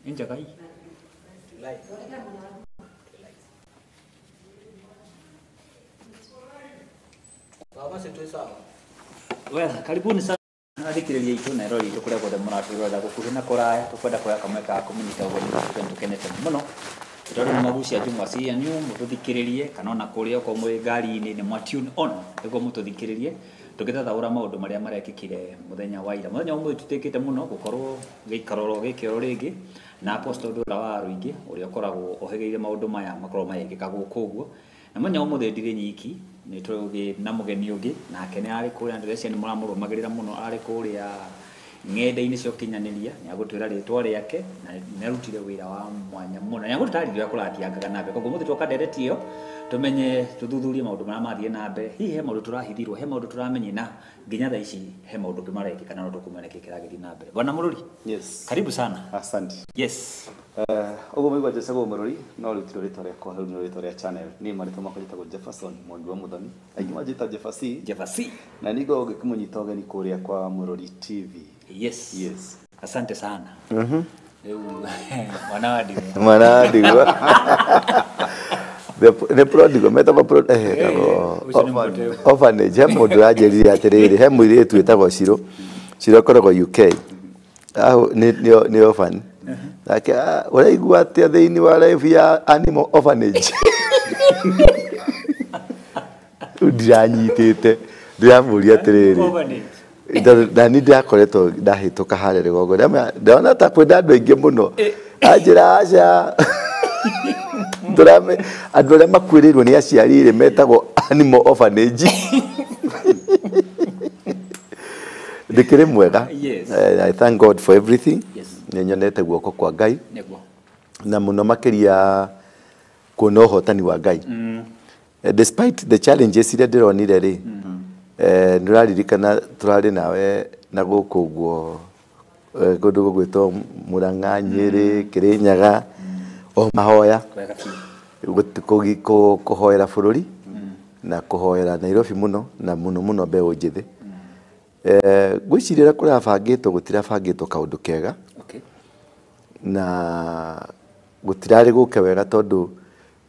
Njagai. Well, karibuni sana athikĩrĩria itũ na erori itũ kũrĩa guothe mũratwĩrorera gũkuhĩ na kũraya. Tũkwenda kuoya kamweke ga kũmũnyita ũgeni, tũkenete mũno tondũ nĩ mwagucia njũng'wa cianyu mũtũthikĩrĩrie, kana ona kũrĩa okorwo mwĩ ngari-inĩ nĩ mwa tune on nĩguo mũtũthikĩrĩrie tũgĩthathaũra maũndũ marĩa marekĩkire mũthenya wa ira. Mũthenya wa ũmũthĩ tũtĩkĩte mũno gũkorwo gĩikaro oro gĩkĩ oro rĩngĩ na Apostle Ndũra wa Rũingĩ ũrĩa ũkoragwo ohĩgĩire maũndũ maya makorwo magĩkĩka gũkũ ũguo. Na mũthenya wa ũmũthĩ ndirĩ nyiki, nĩ tũgĩ na mũgeni ũngĩ nake nĩ arĩ kũrĩa, ndĩreciria nĩ mũramũrũmagĩrĩra mũno, arĩ kũrĩa ng'enda-inĩ cia ũkinyanĩria, nĩ agũtwĩra rĩtwa rĩake na nĩ arutire wĩra wa mwanya mũno, nĩ agũtũtarĩria ũrĩa kũrathiangaga na mbere. Koguo mũthĩ twoka ndereti ĩyo tũmenye, tũthuthurie maũndũ marĩa mathiĩ na mbere, hihi he maũndũ tũrahithirwo, he maũndũ tũramenye, na nginya thaa ici he maũndũ angĩ marekĩka na no tũkũmenya nĩkĩ kĩragĩthiĩ na mbere. Bwana Mũrũri. Yes. Karibu sana. Asante. Yes. Ũguo mũigua njĩtagwo Mũrũri, no rĩu tiro rĩtwa rĩakwa, rĩu nĩ rĩtwa rĩa channel. Niĩ marĩtwa makwa njĩtagwo Jefferson Mwangi wa Mũthoni, aingĩ manjĩta Jefferson. Jefferson. Na nĩ ngoragwo ngĩkĩmũnyita ũgeni kũrĩa kwa Mũrũri TV. Yes. Yes. Asante sana. Rĩu mwana wa ndigwa. Mwana wa ndigwa. The prodigal, metagwo Ũcio nĩ mũteũ. Orphanage. He mũndũ ũranjĩrire atĩrĩrĩ, he mũirĩtu wĩtagwo Shiro. Shiro akoragwo UK. Nĩ orphan. Nake, ũraigua atĩa thĩinĩ wa life ya animal orphanage? Rĩu ndiranyitĩte, ndĩramũria atĩrĩrĩ. Orphanage. Na niĩ ndĩrakoretwo ndahĩtũka harĩa rũgongo. Ndĩrona ta kwĩna andũ aingĩ mũno. Anjĩra aca. Andũ arĩa makuĩrĩirwo nĩ aciari rĩ metagwo animal orphanage. Ndĩkĩrĩ mwega. Yes. I thank God for everything. Yes. Nĩ nyonete guoko kwa Ngai. Nĩguo. Na mũno makĩria kuona ũhotani wa Ngai. Despite the challenges iria ndĩronire rĩ, nĩ ũraririkana tũrarĩ nawe na gũkũ ũguo, kũndũ gũgwĩtwo Murang'a, Nyĩrĩ, Kĩrĩnyaga, o mahoya. Wega biũ. Kũhoera bũrũri na kũhoera Nairobi mũno, na mũno mũno mbeũ njĩthĩ. Ngwĩciria ũrĩa kũrabangĩtwo gũtirabangĩtwo kaũndũ kega. Okay. Na gũtirarĩ gũke wega tondũ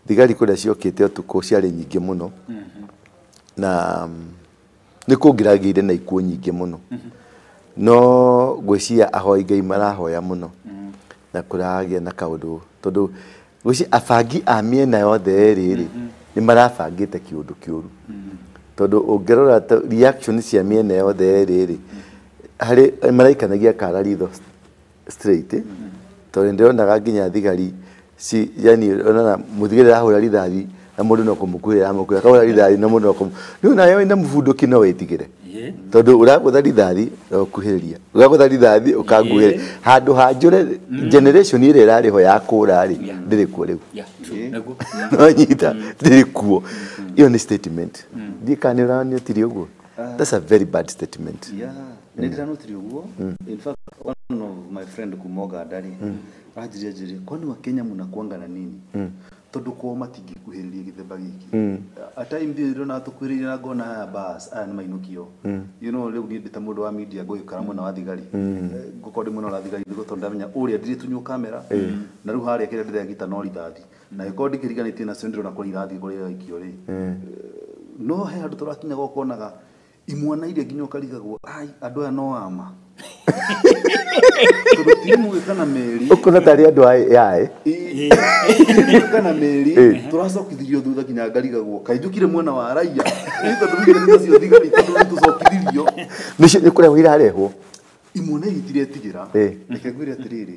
thigari kũrĩa ciokĩte ũtukũ ciarĩ nyingĩ mũno. Na nĩ kũngĩragĩire na ikuũ nyingĩ mũno. No ngwĩciria ahoi Ngai marahoya mũno. Na kũragĩa na kaũndũ tondũ ngwĩciria abangi a mĩena yothe ĩrĩ rĩ, nĩ marabangĩte kĩũndũ kĩũru. Tondũ ũngĩrora reaction cia mĩena yothe ĩrĩ rĩ, harĩ maraikanagia kara ritho straight. Tondũ ndĩronaga nginya thigari ci, yani onaga mũthigari arahũra rithathi na mũndũ no kũmũkuhĩrĩria aramũkuhĩrĩria, akahũra rithathi na mũndũ no kũmũ-, rĩu nawe wĩna mũbundũki no wĩtigĩre. Tondũ ũragũtha rithathi na ũkuhĩrĩria, ũragũtha rithathi ũkanguhĩrĩria. Handũ ha njũre, generation ĩrĩa ĩrarĩ ho ya kũra rĩ, ndĩrĩ kuo rĩu. Yeah, true. Nĩguo. No nyita, ndĩrĩ kuo. Ĩyo nĩ statement. Ndiĩ kana nĩ ũranotire ũguo. That's a very bad statement. Yeah, nĩ ndĩranotire ũguo. In fact, one of my friend kuma Uganda rĩ, anjĩrire anjĩrire, kwani wa Kenya mnakuanga na nini? Tondũ kwao matingĩkuhĩrĩria gĩthemba gĩkĩ. At time ndiĩ ndĩrona tũkuhĩrĩirie na ngona aya bas, aya nĩ mainũkio. You know, rĩu niĩ ndĩ ta mũndũ wa media ngũgĩikara mwena wa thigari. Ngũkorwo ndĩ mwena wa thigari nĩguo tondũ ndamenya ũrĩa ndirĩtunywo kamera. Na rĩu harĩa kĩrĩa ndĩregita no rithathi. Na gĩkorwo ndikĩriganĩtie nacio ndĩrona kũrĩa irathiĩ kũrĩa iraikio rĩ. No he handũ tũrakinyaga ũkonaga imwana iria nginya ũkarigagwo, ai, andũ aya no ama. Tondũ ti mũgĩka na meri. Ũkona tarĩ andũ a yaĩ. Mũgĩka na meri, tũracokithirio thutha nginya ngarigagwo. Kaĩ njũkire mwena wa raia. Ĩ, tondũ rĩu nĩ tũcio thigari, tondũ nĩ tũcokithirio. Nĩcio nĩ kũrĩa irarehwo. Imwana iria itiretigĩra. Reke ngwĩre atĩrĩrĩ,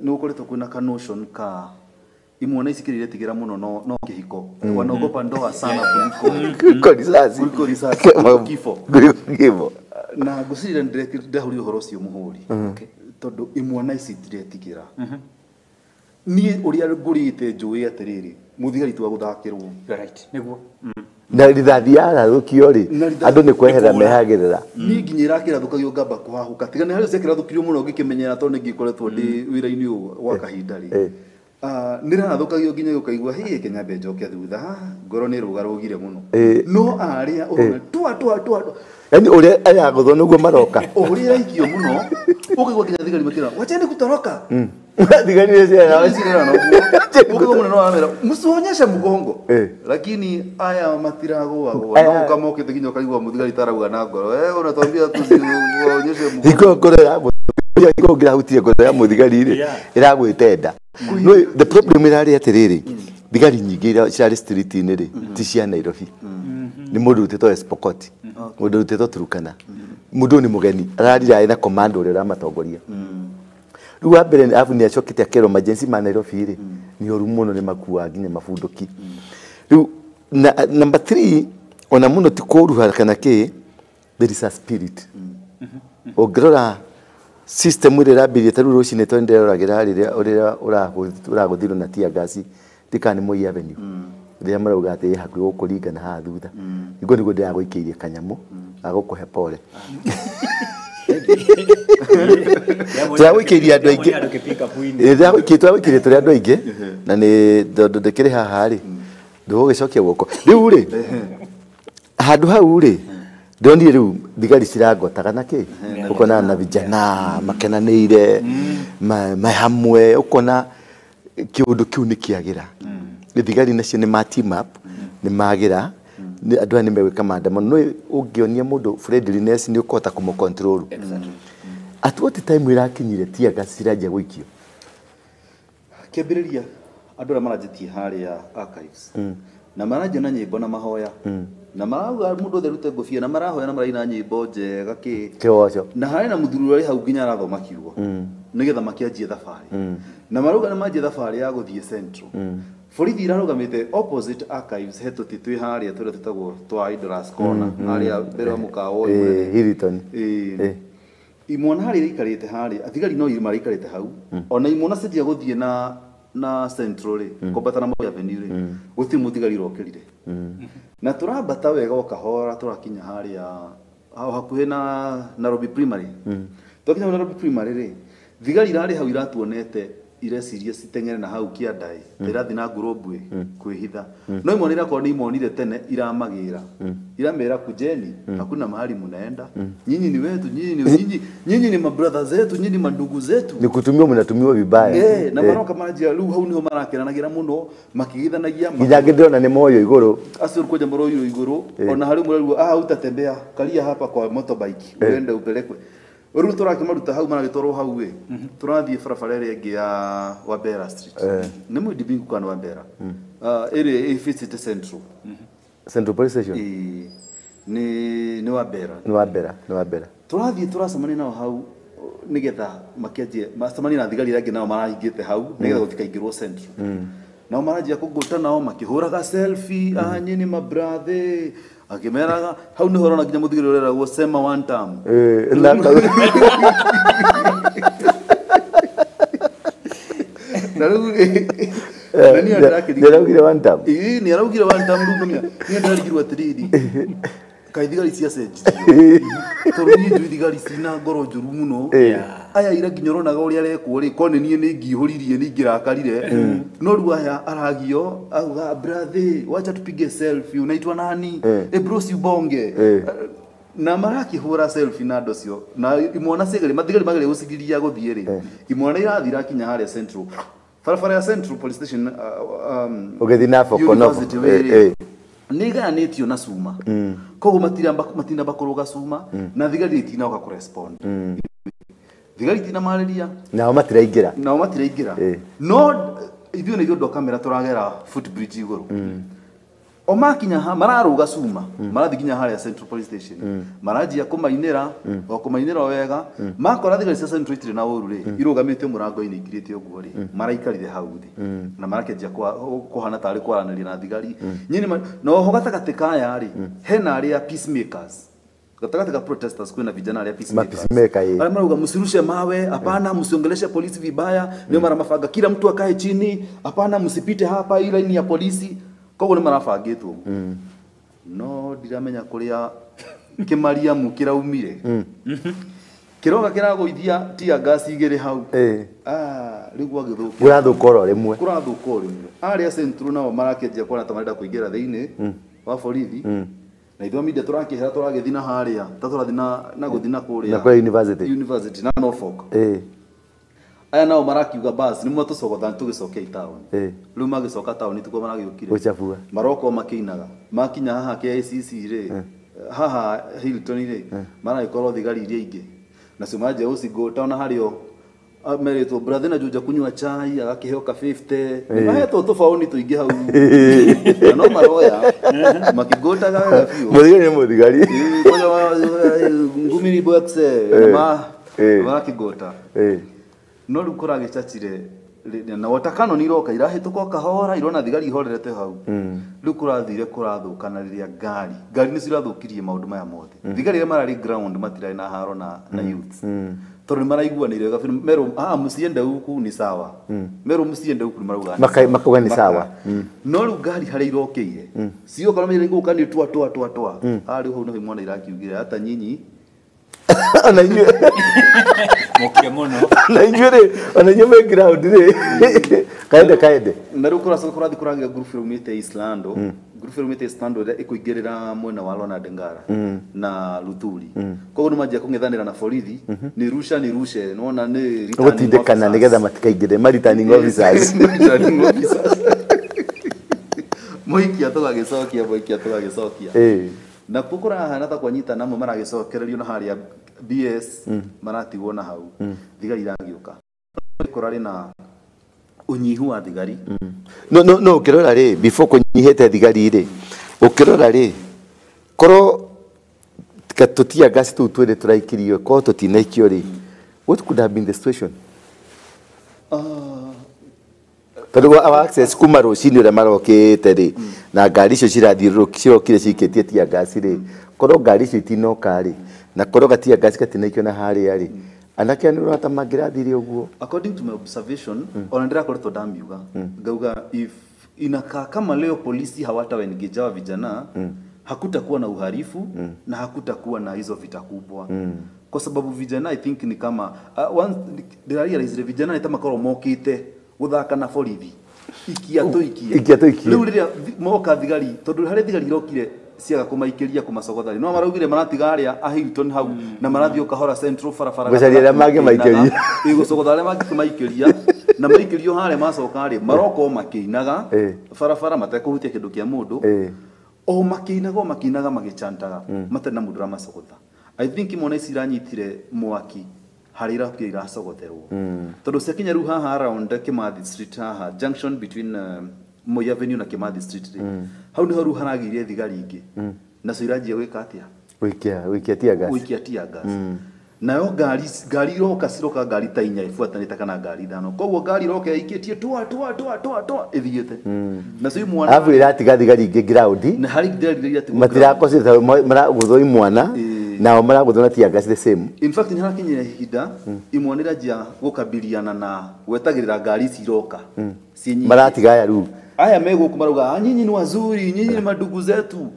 nĩ gũkoretwo kwĩna ka notion ka imwana ici kĩrĩa iretigĩra mũno no kĩhiko. Wanaogopa ndoa sana kuliko Kuliko risasi. Kuliko risasi, kuliko kifo. Kuliko kifo. Na ngwĩciria ndahũrire ũhoro ũcio mũhũri. Tondũ imwana ici itiretigĩra. Niĩ ũrĩa ngũrĩte njũĩ atĩrĩrĩ, mũthigari ti wa gũthakĩrwo. You are right. Nĩguo. Na rithathi yarathũkio rĩ, Na rithathi andũ nĩ kwehera nĩ kũũra. mehagĩrĩra. Niĩ nginya ĩrakĩrathũkagio ngamba kũhahũka. Tiga nĩ harĩa ciakĩrathũkirio mũno ngĩkĩmenyera tondũ nĩ ngĩkoretwo ndĩ wĩra-inĩ ũyũ gwa kahinda rĩ. Nĩ ĩrathũkagio nginya ũkaigua, hĩ, Kenya mbe njoke thutha, ha, ngoro nĩ ĩrũgarũgire mũno. No arĩa ũrona, twa, twa, twa, twa. Yaani ũrĩa aragũthwo nĩguo maroka. O ũrĩa ĩraikio mũno, ũkaigua nginya thigari makĩra, wacheni kutoroka. Thigari cirera noguo mũnene wa msionyeshe mgongo lakini aya matiragũagũa no ũkamokĩte nginya ũkaigua mũthigari tarauga na ngoro wewe unatuambia tusionyeshe mgongo hingo ngoro ya hingo ngĩrahutirie ngoro ya mũthigari rĩ ĩragwĩte nda. No the problem ĩrarĩ atĩrĩrĩ, thigari nyingĩ iria cirarĩ street-inĩ rĩ ti cia Nairobi, nĩ mũndũ ũrutĩtwo West Pokot, mũndũ ũrutĩtwo Turkana, mũndũ nĩ mũgeni ararira ena commando ũrĩa ũramatongoria. Rĩu wa mbere arabu nĩ acokete akerwo majensi ma Nairobi rĩ nĩ oru mũno, nĩ makuaga nginya mabunduki. Rĩu number 3 ona mũno ti kũruha kana kĩ, there is a spirit. Ũngĩrora system ĩrĩa ĩrambĩrĩria ta rĩu rũcinĩ tondũ ndĩroragĩra rĩrĩa ũrĩa ũragũthirwo na tear gas ndikana nĩ Moi Avenue rĩrĩa marauga atĩ ĩ hakuhĩ gũkũringana haha thutha, nĩguo nĩguo ndĩragũikĩirie kanyamũ gagũkũhe pole. Tũragũikĩirie andũ aingĩ, tũragũikĩirie tũrĩ andũ aingĩ na nĩ tondũ ndĩkĩrĩ haha rĩ ndũgũgĩcokia guoko. Rĩu rĩ handũ hau rĩ ndonire rĩu thigari cirangotaga na kĩ, ũkona na vijana makenanĩire me hamwe, ũkona kĩũndũ kĩu nĩ kĩagĩra. Thigari nacio nĩ ma team up, nĩ magĩra andũ aya nĩ megwĩka maandamano. No ũngĩonia mũndũ friendliness nĩ ũkũhota kũmũ control. At what time ĩrakinyire tear gas ciranjia gũikio? Kĩambĩrĩria andũ arĩa maranjĩtie harĩa archives na maranjia na nyĩmbo na mahoya na marauga mũndũ othe arute ngũbia na marahoya na maraina nyĩmbo njega kĩ kĩgoco, na harĩ na mũthuri ũrĩa hau nginya arathoma kiugo nĩgetha makĩanjie thabarĩ na marauga nĩ manjie thabarĩ ya gũthiĩ Central. Borithi irarũgamĩte opposite archives he tũtĩ twĩ harĩa tũrĩa twĩtagwo twa Idras Corner harĩa mbere wa mũkawa ũyũ Hilton. Imwana harĩa ikarĩte harĩa athigari no maraikarĩte hau ona imwana cianjia gũthiĩ na Central rĩ kwambata na Moi Avenue rĩ gũtirĩ mũthigari ũrokĩrire na tũrambata wega o kahora tũrakinya harĩa hau hakuhĩ na Nairobi Primary. Twakinya Nairobi Primary rĩ thigari irarĩ hau iratuonete ireciria citeng'ere na hau kĩanda ĩ ĩrathiĩ na ngurũmbwe kwĩhitha no imwe irakorwo nĩ imonire tene iramagĩra iramera kujeni hakuna mahali munaenda nyinyi ni wetu nyinyi nyinyi ni mabrother zetu nyinyi mandugu zetu ni kutumiwa mnatumiwa vibaya na maroka maranjia rĩu hau niho marakeranagĩra mũno makĩgithanagia nginya ngĩndĩrona nĩ moyo igũrũ acio kwanja moroyo igũrũ ona harĩ mũrarua ah utatembea kalia hapa kwa motorbike uende upelekwe. Rĩu tũrakĩmaruta hau maragĩtwarwo hau ĩ tũrathiĩ barabara ĩrĩa ĩngĩ ya Wabera Street nĩ Muindi Mbingu kana Wabera ĩrĩa ĩbĩcĩte Central Central Police Station nĩ Wabera nĩ Wabera nĩ Wabera tũrathiĩ tũracemania nao hau nĩgetha makĩanjie macemanie na thigari iria angĩ nao marahingĩte hau nĩgetha gũtikaingĩrwo Central nao maranjia kũngũta nao makĩhũraga selfie ah nyinyi mabrathe akimeraga hau niho ũrona nginya mũthigari ũreragwo sema one term na rĩu nĩaraugire one term ĩĩ nĩaraugire one term rĩu nĩmenya niĩ ndĩrarigirwo atĩrĩrĩ kaĩ thigari ciacenjirio tondũ niĩ njũĩ thigari cina ngoro njũru mũno aya ira nginya ũronaga ũrĩa arekwo rĩ korwo nĩ niĩ nĩ ingĩihũririe nĩ ingĩrakarire no rĩu aya aragio auga brathe wacha tupige selfie unaitwa nani bro si ubonge na marakĩhũra selfie na andũ acio na imwana ciageria mathigari mageria gũcigiria gũthiĩ rĩ imwana irathiĩ irakinya harĩa Central barabara ya Central Police Station ũgĩthiĩ na Bokonobo nĩ ĩgayanĩtio na cuma koguo matinamba kũrũga cuma na thigari itinoka kũrespond thigari itinamarĩria nao matiraingĩra no ithuĩ nĩ ithuĩ andũ a kamera tũragera footbridge igũrũ o makinya mararũga cuma marathiĩ nginya harĩa Central Police Station maranjia kũmainĩra o kũmainĩra o wega makora thigari cia Central itirĩ na ũru rĩ irũgamĩte mũrango-inĩ ikirĩte ũguo rĩ maraikarire hau thĩ na marakĩanjia kũhana tarĩ kwaranĩria na thigari nyinyi na oho gatagatĩ kaya rĩ hena arĩa peacemakers gatagatĩ ka protesters kwĩna vijana arĩa peacemakers arĩa marauga msirushe mawe hapana msiongeleshe polisi vibaya ndio maramabanga kila mtu akae chini hapana msipite hapa hii line ya polisi koguo nĩ marabangĩtwo no ndiramenya kũrĩa kĩmariamu kĩraumire kĩroka kĩragũithia tear gas igĩrĩ hau rĩu gwagĩthũka kũrathũka oro rĩmwe kũrathũka o rĩmwe arĩa Central nao marakĩanjia kuona ta marenda kũingĩra thĩinĩ wa borithi na ithuĩ media tũrakĩhera tũragĩthiĩ na harĩa ta tũrathiĩ na gũthiĩ na kũrĩa na kũrĩa university na Norfolk Aya nao marakiuga bas nĩ mwatũcogotha tũgĩcoke itaũni. Rĩu magĩcoka taũni tikuo maragĩũkire. Gũcabua. Maroko makĩinaga. Makinya haha KICC rĩ, haha Hilton rĩ, maragĩkorwo thigari iria ingĩ. Nacio manjia gũcingũta ona harĩo merĩtwo brother na juja kunywa chai agakĩheo ka 50. Mahetwo tũbaũni tũingĩ hau. Na no maroya makĩngũtaga wega biũ. Mũthigari nĩ mũthigari. Ngumi ni box na marakĩngũta. No rĩu kũragĩcacire na watakano nĩ iroka irahĩtũka kahora irona thigari ihorerete hau. Rĩu kũrathire kũrathũkana rĩrĩa ngari nĩcio irathũkirie maũndũ maya mothe. Thigari arĩa mararĩ ground matirarĩ na haro na youths. Tondũ nĩ maraiguanĩire wega biũ. Merwo mũciende huku ni sawa. Merwo mũciende huku nĩ marauga makauga ni sawa. No rĩu ngari harĩa irokĩire cioka no mĩrĩ gũka nĩ twa twa twa twa. Rĩu hau nĩho imwana irakiugire hata nyinyi ona inyuĩ mokire mũno. Ona inyuĩ rĩ, ona inyuĩ me ground rĩ. Kaende. Na rĩu kũracoka kũrathiĩ kũragĩa group ĩraumĩte Eastlando. Group ĩraumĩte Eastlando ĩrĩa ĩkũingĩrĩra mwena wa Ronald Ngara na Luthuli. Koguo nĩ manjia kũng'ethanĩra na borithi, nĩ rusha nĩ rushe, nĩwona nĩ returning Gũtindĩkana nĩgetha matikaingĩre, ma returning officers. Returning officers. Mũikia tũgagĩcokia, mũikia tũgagĩcokia. Na kuo kũrahana ta kwanyitana amwe maragĩcokererio na harĩa BS maratigwo na hau. Thigari iragĩũka. Kũrarĩ na ũnyihu wa thigari. No no no ũkĩrora rĩ, before kũnyihĩte thigari rĩ, ũkĩrora rĩ, korwo tũtia gas tũu twĩrĩ tũraikirio, korwo tũtinaikio rĩ, what could have been the situation? Tondũ our access kuma rũcinĩ ũrĩa marokĩte rĩ, na ngari icio cirokire cikĩtie tear gas rĩ, korwo ngari icio itinoka rĩ, na korwo gatear gas gatinaikio na harĩa rĩ, anake nĩ ũrona ta mangĩrathire ũguo. According to my observation, ona ndĩrakoretwo ndamiuga, ngauga if inakaa kama leo polisi hawatawaengage hawa vijana, hakutakuwa na uhalifu na hakutakuwa na hizo vita kubwa. Kwa sababu vijana I think ni kama once ndĩrarealize vijana ni ta makorwo mokĩte gũthaka na borithi. Ikia tũikie. Ikia tũikie. Rĩu rĩrĩa moka thigari, tondũ harĩ thigari irokire ciaga kũmaikĩria kũmacogotha rĩ, no maraugire maratiga arĩa a Hilton hau na marathiĩ o kahora Central barabara Gũcaria arĩa mangĩmaikĩria. Gũcogotha arĩa mangĩmaikĩria na maikĩrio harĩa macoka rĩ, maroka o makĩinaga barabara matekũhutia kĩndũ kĩa mũndũ. O makĩinaga magĩchantaga matarĩ na mũndũ ũramacogotha. I think imwana ici iranyitire mwaki harĩa irakire iracogotherwo. Tondũ ciakinya rĩu haha around Kimathi Street haha, junction between Moi Avenue na Kimathi Street rĩ, hau nĩho rĩu haragĩire thigari ingĩ. Nacio iranjia gwĩka atĩa? Gũikia tear gas. Gũikia tear gas. Nayo ngari iroka ciroka ngari ta inya ibuatanĩte kana ngari ithano. Koguo ngari iroka ĩikĩtie twa twa twa twa twa ĩthiĩte. Nacio imwana Arabu ĩratiga thigari ingĩ ground. Na harĩ thigari iratigwo Matirakocete maragũthwo imwana nao maragũthwo na tear gas the same. In fact nĩ harakinyire ihinda imwana iranjia gũkabiliana na gwetagĩrĩra ngari ici iroka. Ciĩ nyingĩ. Maratiga aya rĩu. Aya me gũkũ marauga nyinyi ni wazuri, nyinyi ni madugu zetu.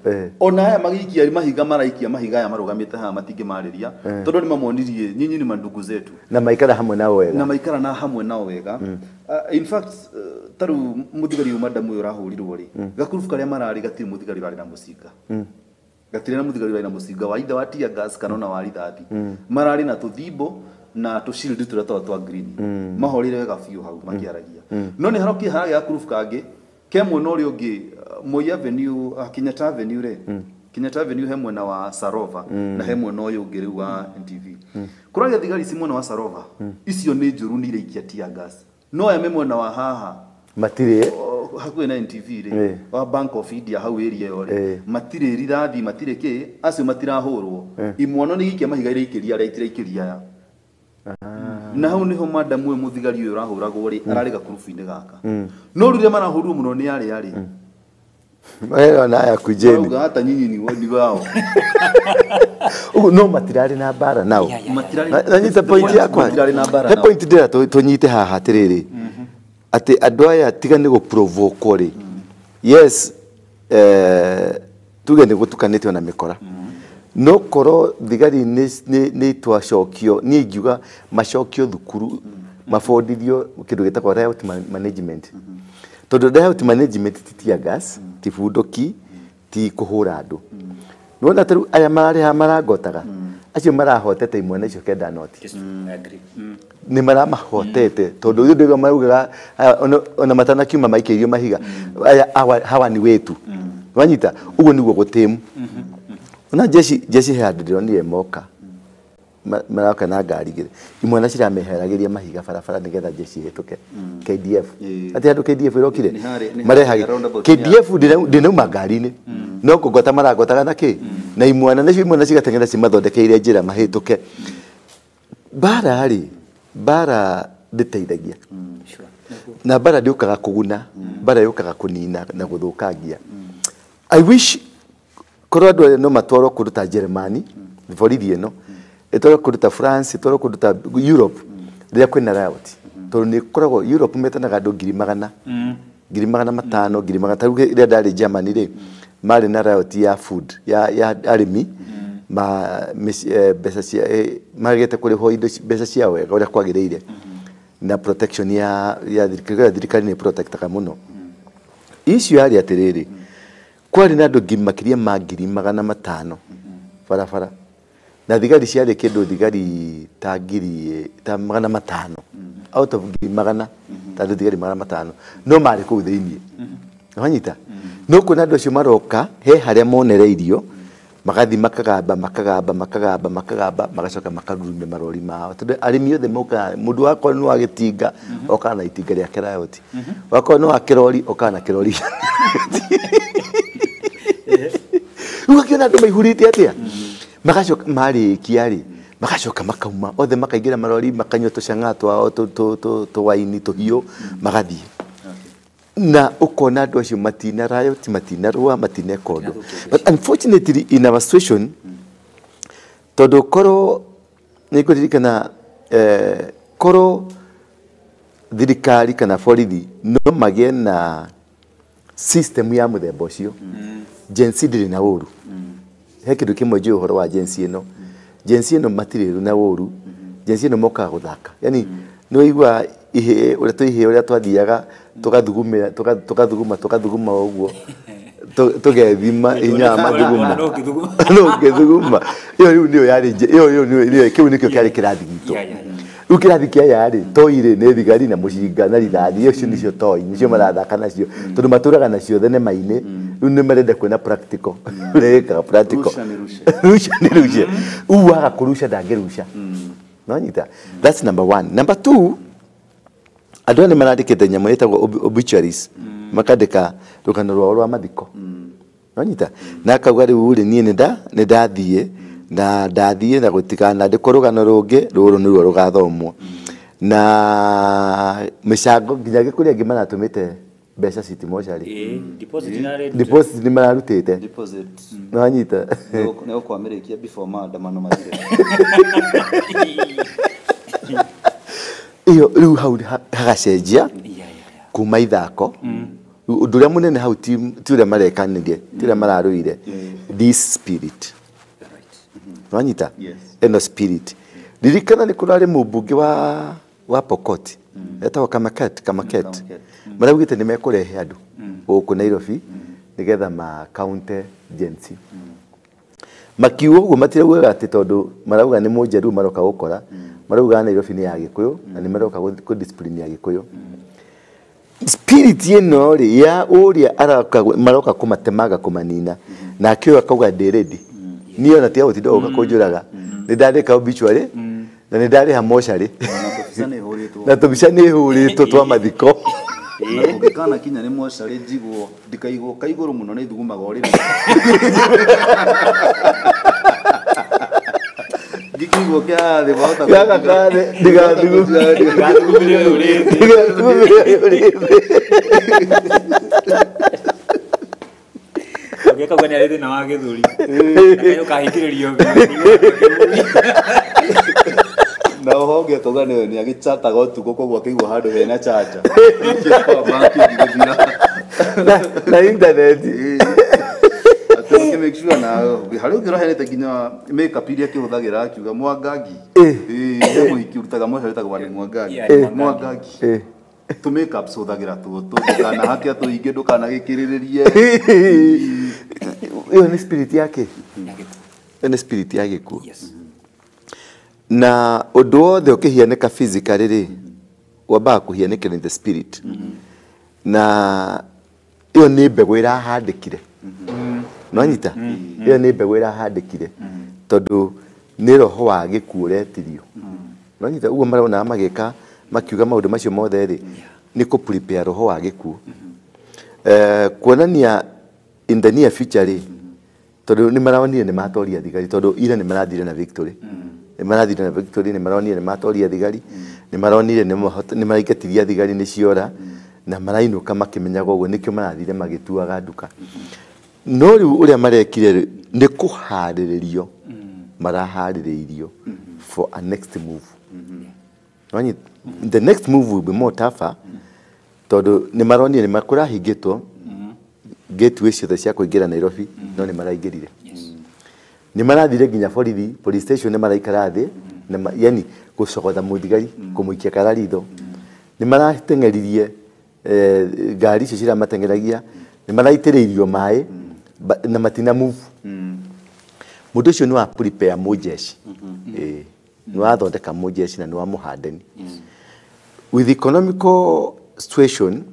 Ona aya magĩikia mahiga maraikia mahiga aya marũgamĩte haha matingĩmarĩria tondũ nĩ mamonirie nyinyi ni madugu zetu. Na maikara hamwe nao wega. Na maikara na hamwe nao wega. In fact ta rĩu mũthigari ũyũ madamu ũyũ ũrahũrirwo rĩ, gakurubu karĩa mararĩ gatirĩ mũthigari ũrarĩ na mũcinga. Gatirĩ na mũthigari ũrarĩ na mũcinga wa ithe wa tear gas kana ona wa rithathi. Mararĩ na tũthimbo na tũshield tũrĩa twa green. Mahorire wega biũ hau makĩaragia. No nĩ harokire haragĩa gakurubu kangĩ ke mwena ũrĩa ũngĩ Moi Avenue, Kenyatta Avenue rĩ, Kenyatta Avenue he mwena wa Sarova na he mwena ũyũ ũngĩ rĩu wa NTV. Kũragĩa thigari ci mwena wa Sarova, icio nĩ njũru nĩ iraikia tear gas. No aya me mwena wa haha matirĩ hakuhĩ na NTV rĩ, wa Bank of India hau area ĩyo rĩ, matirĩ rithathi, matirĩ kĩ, acio matirahũrwo. Imwana nĩ ikia mahiga iraikĩria arĩa itiraikĩria aya. Na hau nĩho madamu ũyũ mũthigari ũyũ ũrahũragwo rĩ, ararĩ gakurubu-inĩ gaka. No rĩrĩa marahũrirwo mũno nĩ arĩa rĩ, Marona aya kujeni. Marauga hata nyinyi ni wodi wao. Ũguo no matirarĩ na mbara nao. Na nyita point yakwa. Matirarĩ na mbara He nao. point ndĩra tũnyite haha atĩrĩrĩ. Atĩ andũ aya tiga nĩ gũprovoke rĩ. Yes, tuge nĩ gũtukanĩtio na mĩkora. No korwo thigari nĩ twacokio, niĩ ingiuga macokio thukuru, mabundithio kĩndũ gĩtagwo riot management. Tondũ riot management ti tear gas, ti bunduki, ti kũhũra andũ. Nĩwona ta rĩu aya mararĩ haha marangotaga, Acio marahotete imwana icio kenda noti. Yes, I agree. Nĩ maramahotete tondũ ithuĩ ndĩga maraugaga ona matanakiuma maikĩirio mahiga aya hawa ni wetu. Wanyita ũguo nĩguo gũtĩmu. Ona jeshi he handũ ndĩronire moka maroka na ngari igĩrĩ imwana cirameheragĩria mahiga barabara nĩgetha jeshi ĩhĩtũke. KDF atĩ handũ KDF ĩrokire marehage KDF ndĩnauma ngari-inĩ no kũgota maragotaga na kĩ na imwana nacio imwana cigateng'era cimathondekeire njĩra mahĩtũke. Mbara rĩ, mbara ndĩteithagia na mbara ndĩũkaga kũguna, mbara yũkaga kũnina na gũthũkangia. I wish korwo andũ aya no matwarwo kũndũ ta Germany, borithi ĩno ĩtwarwo kũndũ ta France, ĩtwarwo kũndũ ta Europe rĩrĩa kwĩna riot, tondũ nĩ ĩkoragwo Europe metanaga andũ 100,000, 500,000, 500,000. Rĩrĩa ndarĩ Germany rĩ, marĩ na riot ya food ya arĩmi ma mbeca cia magĩte kũrĩhwo indo mbeca cia wega ũrĩa kwagĩrĩire na protection ya thirikari. Thirikari nĩ protectaga mũno. Icio yarĩ atĩrĩrĩ, kwarĩ na andũ makĩria ma 500,000 barabara na thigari ciarĩ kĩndũ thigari ta 500 out of 100,000 ta thigari 500 no marĩ kũu thĩinĩ. Wanyita no kuona andũ acio maroka he harĩa monereirio magathi makagamba makagamba makagamba makagamba magacoka makarurumia marori mao tondũ arĩmi othe mokaga mũndũ wakwa nĩ wa gĩtinga okaga na itinga rĩake riot, wakwa nĩ wa kĩrori okaga na kĩrori. Rĩu ũgakĩona andũ maihũrĩte atĩa magacoka marĩkia rĩ magacoka makauma othe makaingĩra marori makanyua tũcang'a twao tũwaini tũhiũ magathiĩ. Na ukona andũ acio matina riot, matina rũa, matina kondo. But unfortunately in our situation tondũ korwo nĩ ngũririkana korwo thirikari kana borithi no magĩe na system ya mũthemba ũcio, Gen Z ndĩrĩ na ũru. He kĩndũ kĩmwe njũĩ ũhoro wa Gen Z ĩno, Gen Z ĩno matirĩ na ũru, Gen Z ĩno mokaga gũthaka. Yani nĩ waigua ihĩĩ ũrĩa tũihĩĩ ũrĩa twathiaga tugathugumira tugathuguma tugathuguma ũguo tũgethima hinya wa mathuguma no ngĩthuguma. Ĩyo rĩu nĩyo yarĩ ĩyo nĩyo kĩu nĩkĩo kĩarĩ kĩrathi gitũ. Rĩu kĩrathi kĩa aya rĩ toi rĩ nĩ thigari na mũcinga na rithathi, icio nĩcio toi nĩcio marathaka nacio tondũ matũraga nacio thenema-inĩ. Rĩu nĩ marenda kuona practical ũrĩa practical rusha nĩ rusha rĩu waga kũruca ndangĩruca. Nonyita, that's number one. Number two, andũ aya nĩ marandĩkĩte nyamũ ĩtagwo obituaries, makandĩka rũgano rwao rwa mathiko. Nonyita, na akauga rĩu rĩ niĩ nĩ ndathiĩ na ndathiĩ na gũtikanandĩkwo rũgano rũngĩ, rũrũ nĩruo rũgathomwo. Na mĩcango nginya kũrĩ angĩ maratũmĩte mbeca city mocarĩ, deposit nĩ mararutĩte. Nonyita, nĩ ũkwamĩrĩkia before maandamano mathire. Iyo rĩu hau hagacenjia kuma ithako. Ũndũ ũrĩa mũnene hau ti ũrĩa marekanire, ti ũrĩa mararũire, this spirit. Wanyita ĩno spirit. Ririkana nĩ kũrarĩ mũmbunge wa Pokot etagwo Kamaket, maraugĩte nĩ mekũrehe andũ gũkũ Nairobi nĩgetha ma counter Gen Z. Makiuga ũguo matiraugaga atĩ tondũ marauga nĩ mũnjaruo maroka gũkora, marauga Nairobi nĩ ya Gĩkũyũ na nĩ maroka kũ discipline ya Gĩkũyũ. Spirit ĩno rĩ ya ũrĩa aroka maroka kũmatemaga kũmanina, nake ũyũ akauga ndĩ ready, niĩ ona tiga gũtinda gũka kũnjũraga, nĩ ndandĩka obituary na nĩ ndarĩha mocarĩ na tũbica nĩ hũrĩtwo twa mathiko. Ũngĩkana kinya nĩ mocarĩ njigwo ndikaigwo kaigũrũ mũno nĩ ithugumaga ũrĩrĩ. Ngĩkĩigwo kĩa thĩ wahota ndigathugumire ũrĩrĩ. Ũngĩkauga nĩ arĩ thĩna wa gĩthũri na ũkahingĩrĩrio na oho ũngĩkauga nĩ agĩchataga ũtukũ koguo akĩigua handũ hena chanja na internet. Atĩ make sure na harĩ ũngĩ ũraheanĩte nginya makeup iria akĩhũthagĩra akiuga Mwangangi, mũhiki ũrutaga mocarĩ wĩtagwo nĩ Mwangangi, Mwangangi tũ makeup hũthagĩra tũtũ ndũkanahake tũingĩ ndũkanagĩkĩrĩrĩrie. Ĩyo nĩ spirit yake, ĩyo nĩ spirit ya gĩkuũ. Na ũndũ wothe ũkĩhianĩka physically rĩ, wambaga kũhianĩkĩra in the spirit. Na ĩyo nĩ mbegũ ĩrahandĩkire. Nĩwanyita? Ĩyo nĩ mbegũ ĩrahandĩkire tondũ nĩ roho wa gĩkuũ ũretirio. Nĩwanyita? Ũguo marona magĩka makiuga maũndũ macio mothe rĩ, nĩ kũ prepare roho wa gĩkuũ. Kuonania in the near future rĩ, tondũ nĩ maronire nĩ matoria thigari, tondũ ira nĩ marathire na victory. Nĩ marathire na victory, nĩ maronire nĩ matoria thigari, nĩ maronire nĩ maraingatiria thigari nĩ ciora, na marainũka makĩmenyaga ũguo, nĩkĩo marathire magĩtuaga nduka. No rĩu ũrĩa marekire rĩ, nĩ kũharĩrĩrio maraharĩrĩirio for a next move. Nĩwanyita? The next move will be more tougher, tondũ nĩ maronire nĩ kũrahingĩtwo gateway ciothe cia kũingĩra Nairobi, no nĩ maraingĩrire. Nĩ marathire nginya borithi, police station nĩ maraikara thĩ, yani gũcogotha mũthigari, kũmũikia kararitho. Nĩ marateng'eririe ngari icio ciramateng'eragia, nĩ maraitĩrĩirio maĩ na matina move. Mũndũ ũcio nĩ wa prepare mũjeshi. Nĩ wathondeka mũjeshi na nĩ wamũhandeni. With economical situation,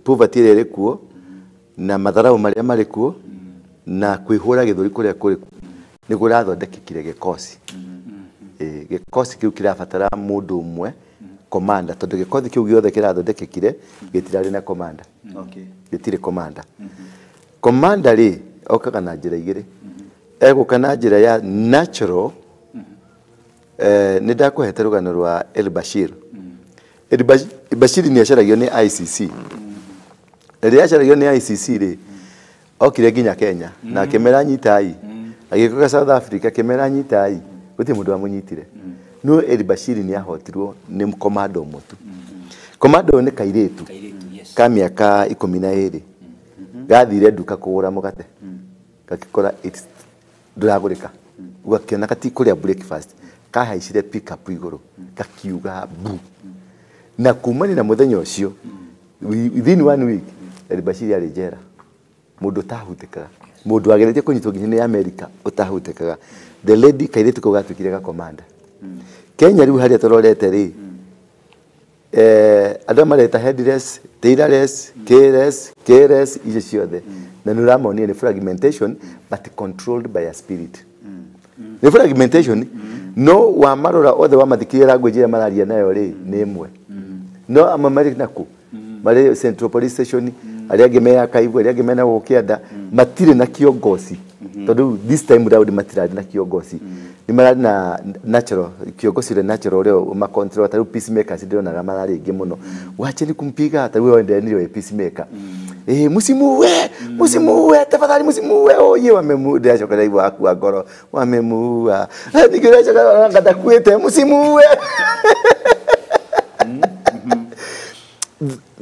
poverty ĩrĩa ĩrĩ kuo, na matharau marĩa marĩ kuo, na kwĩhũra gĩthũri kũrĩa kũrĩ kuo, nĩ kũrathondekekire gĩkosi. Gĩkosi kĩu kĩrabatara mũndũ ũmwe commander, tondũ gĩkosi kĩu gĩothe kĩrathondekekire gĩtirarĩ na commander. Gĩtirĩ commander. Commander rĩ, okaga na njĩra igĩrĩ. Egũka na njĩra ya natural. Nĩ ndakũhete rũgano rwa El Bashir. El Bashir nĩ acaragio nĩ ICC. Na rĩrĩa acaragio nĩ ICC rĩ, okire nginya Kenya na akĩmera nyitai. Agĩũka South Africa akĩmera nyitai. Gũtirĩ mũndũ wamũnyitire. No El Bashir nĩ ahotirwo nĩ komando ũmwe tu. Komando ũyũ nĩ kairĩtu ka mĩaka 12. Gathire nduka kũgũra mũgate. Gakĩkora ndũragũrĩka. Ũgakĩona gatikũrĩa breakfast. Kahaicire pick up igũrũ. Gakiuga bu. Na kumania na mũthenya ũcio, within 1 week, El Bashir arĩ njera. Mũndũ ũtahutĩkaga. Mũndũ wageretie kũnyitwo nginya nĩ America ũtahutĩkaga. The lady kairĩtu kau gatuĩkire ga commander. Kenya rĩu harĩa tũrorete rĩ, andũ mareta headless, tailorless, careless, careless, icio ciothe. Na nĩ ũramonia nĩ fragmentation but controlled by a spirit. Nĩ fragmentation, no wamarora othe wamathikĩrĩria language ĩrĩa mararia nayo rĩ, nĩ ĩmwe. No amwe marĩ naku, marĩ Central Police Station, arĩa angĩ me Archive, arĩa angĩ mena gũkũ kĩanda, matirĩ na kiongozi. Tondũ this time round matirarĩ na kiongozi. Nĩ mararĩ na natural, kiongozi ũrĩa natural ũrĩa ũmacontrol, ta rĩu peacemakers ndĩronaga mararĩ aingĩ mũno. Wacheni kumpiga, ta rĩu wendenire we peacemaker. Musimuue, musimuue, tafadhali musimuue. Oye, wamemuua. Ndĩracoka ndaigua akua ngoro. Wamemuua. Ningĩ ndĩracoka anga ndakuĩte, musimuue.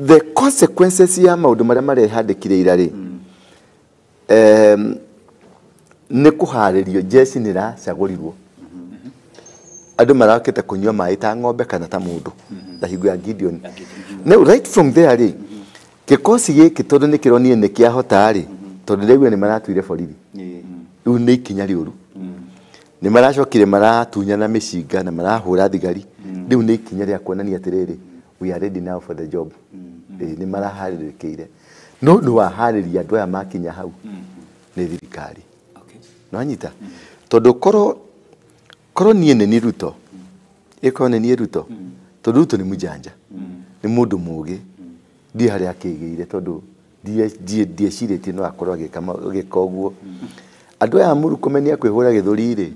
The consequences ya maũndũ marĩa marehandĩkire ira rĩ, nĩ kũharĩrio jeshi nĩ ĩracagũrirwo. Andũ marakĩte kũnyua maĩ ta ng'ombe kana ta mũndũ, ta hingo ya Gideon. Now, right from there rĩ, gĩkosi gĩkĩ tondũ nĩ kĩronire nĩ kĩahota rĩ, tondũ rĩu nĩ maratuire borithi. Rĩu nĩ ikinya rĩũru. Nĩ maracokire maratunyana mĩcinga na marahũra thigari. Rĩu nĩ ikinya rĩa kuonania atĩrĩrĩ, we are ready now for the job. Nĩ maraharĩrĩkĩire. No nĩ waharĩria andũ aya makinya hau nĩ thirikari. Nĩwanyita? Tondũ korwo niĩ nĩ niĩ Ruto, ĩkorwo nĩ niĩ Ruto, tondũ Ruto nĩ mũjanja, nĩ mũndũ mũũgĩ, ndiĩ harĩa akĩgĩire tondũ ndiecirĩtie no akorwo agĩka ũguo. Andũ aya Murkomen nĩ akwĩhũra gĩthũri rĩ,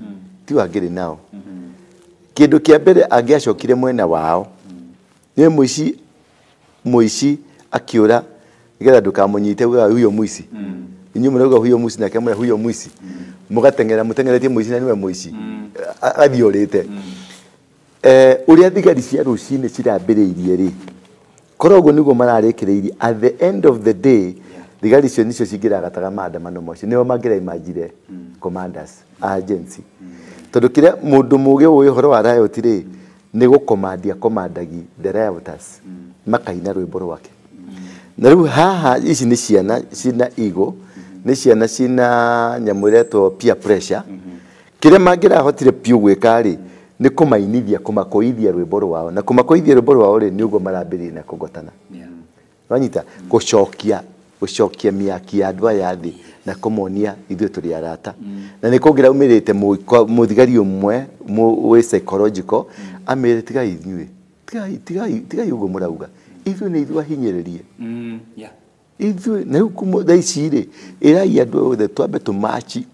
ti wangĩrĩ nao. Kĩndũ kĩa mbere angĩacokire mwena wao, nĩ mũici akĩũra nĩgetha ndũkamũnyite ugaga huyo mũici. Inyuĩ mũrauga huyo mũici nake amwĩra huyo mũici. Mũgateng'era mũteng'eretie mũici na nĩwe mũici. Athiĩ ũrĩte. Ũrĩa thigari cia rũcinĩ cirambĩrĩirie rĩ, korwo ũguo nĩguo mararĩkĩrĩirie, at the end of the day, thigari icio nicio cingĩragataga maandamano macio, nĩo mangĩraimajire commanders agency. Tondũ kĩrĩa mũndũ mũũgĩ ũĩ ũhoro wa riot rĩ, nĩ gũkomandia komandagi the rioters, makaina rwĩmbo rwake. Na rĩu haha ici nĩ ciana cina ego, nĩ ciana cina nyamũ ĩretwo peer pressure. Kĩrĩa mangĩrahotire piũ gwĩka rĩ, Nĩ kũmainithia kũmakoithia rwĩmbo rwao na kũmakoithia rwĩmbo rwao rĩ nĩ ũguo marambĩrĩria na kũgotana. Wanyita gũcokia mĩaki ya andũ aya thĩ na kũmonia ithuĩ tũrĩ arata. Na nĩ kũngĩraumĩrĩte mũthigari ũmwe wĩ psychological amere tigai inyuĩ tigai ũguo mũrauga ithuĩ nĩ ithuĩ ahinyĩrĩrie. Ithuĩ na rĩu thaa ici rĩ ĩrai andũ othe twambe tũmachi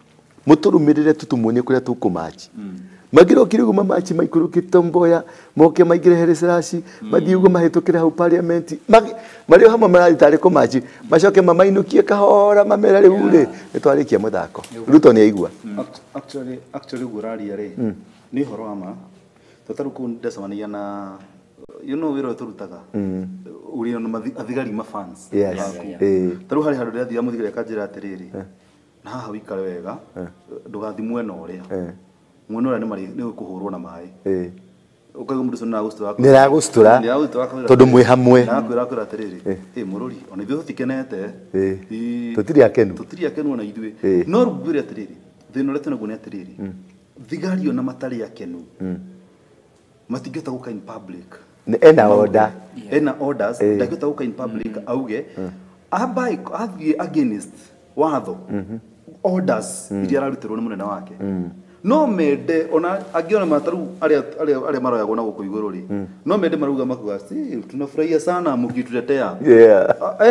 mũtũrũmĩrĩre tũtumuonie kũrĩa tũkũmachi. Magĩrokire ũguo mamachi maikũrũkĩte Mboya moke maingĩre Hereseraci mathiĩ ũguo mahĩtũkĩre hau parliament marĩ o hamwe marathiĩ tarĩ kũmachi macoke mamainũkie kahora mamera rĩu rĩ nĩ twarĩkia mũthako. Ruto nĩ aigua. Actually ũguo ũraria rĩ nĩ ũhoro wa ma tondũ kũu ndacemanagia na you know wĩra ũyũ tũrutaga ũrĩ ona athigari ma fans. Ta rĩu harĩ handũ ndĩrathiaga mũthigari akanjĩra atĩrĩrĩ na haha wĩikare wega ndũgathiĩ mwena ũrĩa mwena ũrĩa nĩ kũhũrwo na maĩ. Ũkaigua mũndũ ũcio nĩaragũcũra nĩaragũcũra tondũ mwĩ hamwe na akwĩra atĩrĩrĩ ĩ mũrũri ona ithuĩ tũtikenete tũtirĩ akenu ona ithuĩ no rĩu ngwĩre atĩrĩrĩ thĩna ũrĩa twĩnaguo nĩ atĩrĩrĩ thigari ona matarĩ akenu matingĩhota gũka in public ena order ena orders ndangĩhota gũka in public auge athiĩ against watho orders iria ararutĩrwo nĩ mũnene wake. No mende ona angĩona mataru arĩa maroyagwo na gũkũ igũrũ rĩ no mende marauga makuga si tunafurahia sana mkitutetea.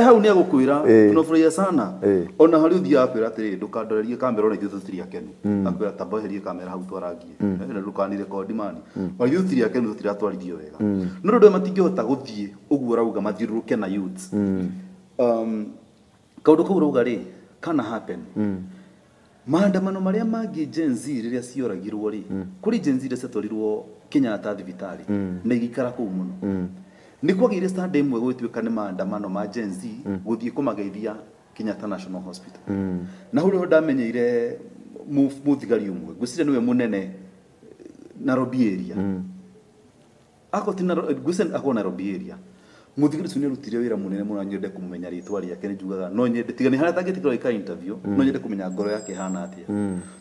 Hau nĩ agũkwĩra tunafurahia sana ona harĩ ũthiaga kwĩra atĩrĩ ndũkandorerie kamera ona ithuĩ tũtirĩ akenu akwĩra tamba weherie kamera hau twarangie na ndũkanirekondi mani ona ithuĩ tũtirĩ akenu tũtiratwarithio wega no rĩu matingĩhota gũthiĩ ũguo ũrauga mathiũrũrũke na youths. Kaũndũ kau ũrauga rĩ kana happen maandamano marĩa mangĩ Gen Z rĩrĩa cioragirwo rĩ kũrĩ Gen Z iria ciatwarirwo Kenyatta thibitarĩ na igĩikara kũu mũno nĩ kwagĩire stand ĩmwe gũgĩtuĩka nĩ maandamano ma Gen Z gũthiĩ kũmageithia Kenyatta National Hospital. Na hau nĩho ndamenyeire mũthigari ũmwe ngwĩciria nĩwe mũnene Nairobi area ngwĩciria akorwo Nairobi area mũthigari ũcio nĩarutire wĩra mũnene mũno nyende kũmenya rĩtwa rĩake nĩ njugaga no nyende tiga nĩ harĩa atangĩtĩkĩra gwĩka interview no nyende kũmenya ngoro yake ĩhana atĩa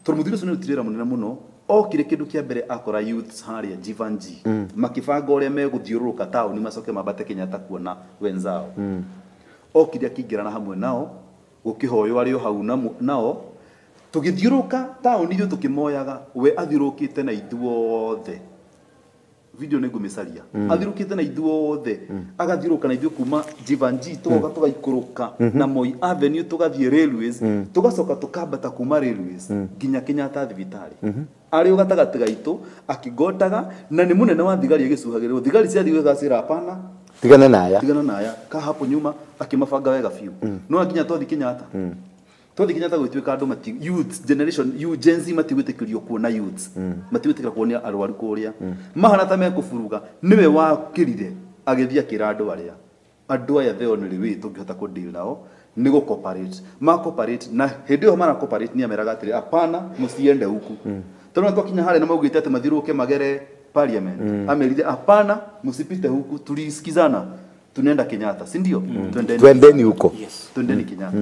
tondũ mũthigari ũcio nĩarutire wĩra mũnene mũno okire kĩndũ kĩa mbere akora youths harĩa Jivanji makĩbanga ũrĩa megũthiũrũrũka taũni macoke mambate Kenyatta kuona wenzao. Okire akĩingĩrana hamwe nao gũkĩhoywo arĩ o hau nao tũgĩthiũrũrũka taũni ithuĩ tũkĩmoyaga we athiũrũrũkĩte na ithuothe video nĩ ngũmĩcaria athiũrũrũkĩte na ithuothe agathiũrũrũka na ithuĩ kuma Jivanji tũgoka tũgaikũrũka na Moi Avenue tũgathiĩ Railways tũgacoka tũkambata kuma Railways nginya Kenyatta thibitarĩ arĩ o gatagatĩ gaitũ akĩgotaga na nĩ mũnene wa thigari agĩcuhagĩrĩrwo thigari ciathiĩ gũgacĩra hapana tigana na aya ka hapo nyuma akĩmabanga wega biũ no nginya twathiĩ Kenyatta Kenyatta gũtuĩka andũ youth generation you Gen Z matigwĩtĩkĩrio kuona youths matigwĩtĩkĩra kuona arwaru kũrĩa mahana ta mekũburuga nĩwe wakĩrire agĩthiĩ akĩra andũ arĩa andũ aya the only way tũngĩhota kũ deal nao nĩ gũ cooperate ma cooperate na hĩndĩ ĩyo mara cooperate nĩ ameraga atĩrĩ hapana mũciende huku tondũ twakinya harĩa na maugĩte atĩ mathiũrũrũke magere parliament amerire hapana msipite huku tulisikizana tunaenda Kenyatta si ndio twendeni huko twendeni Kenyatta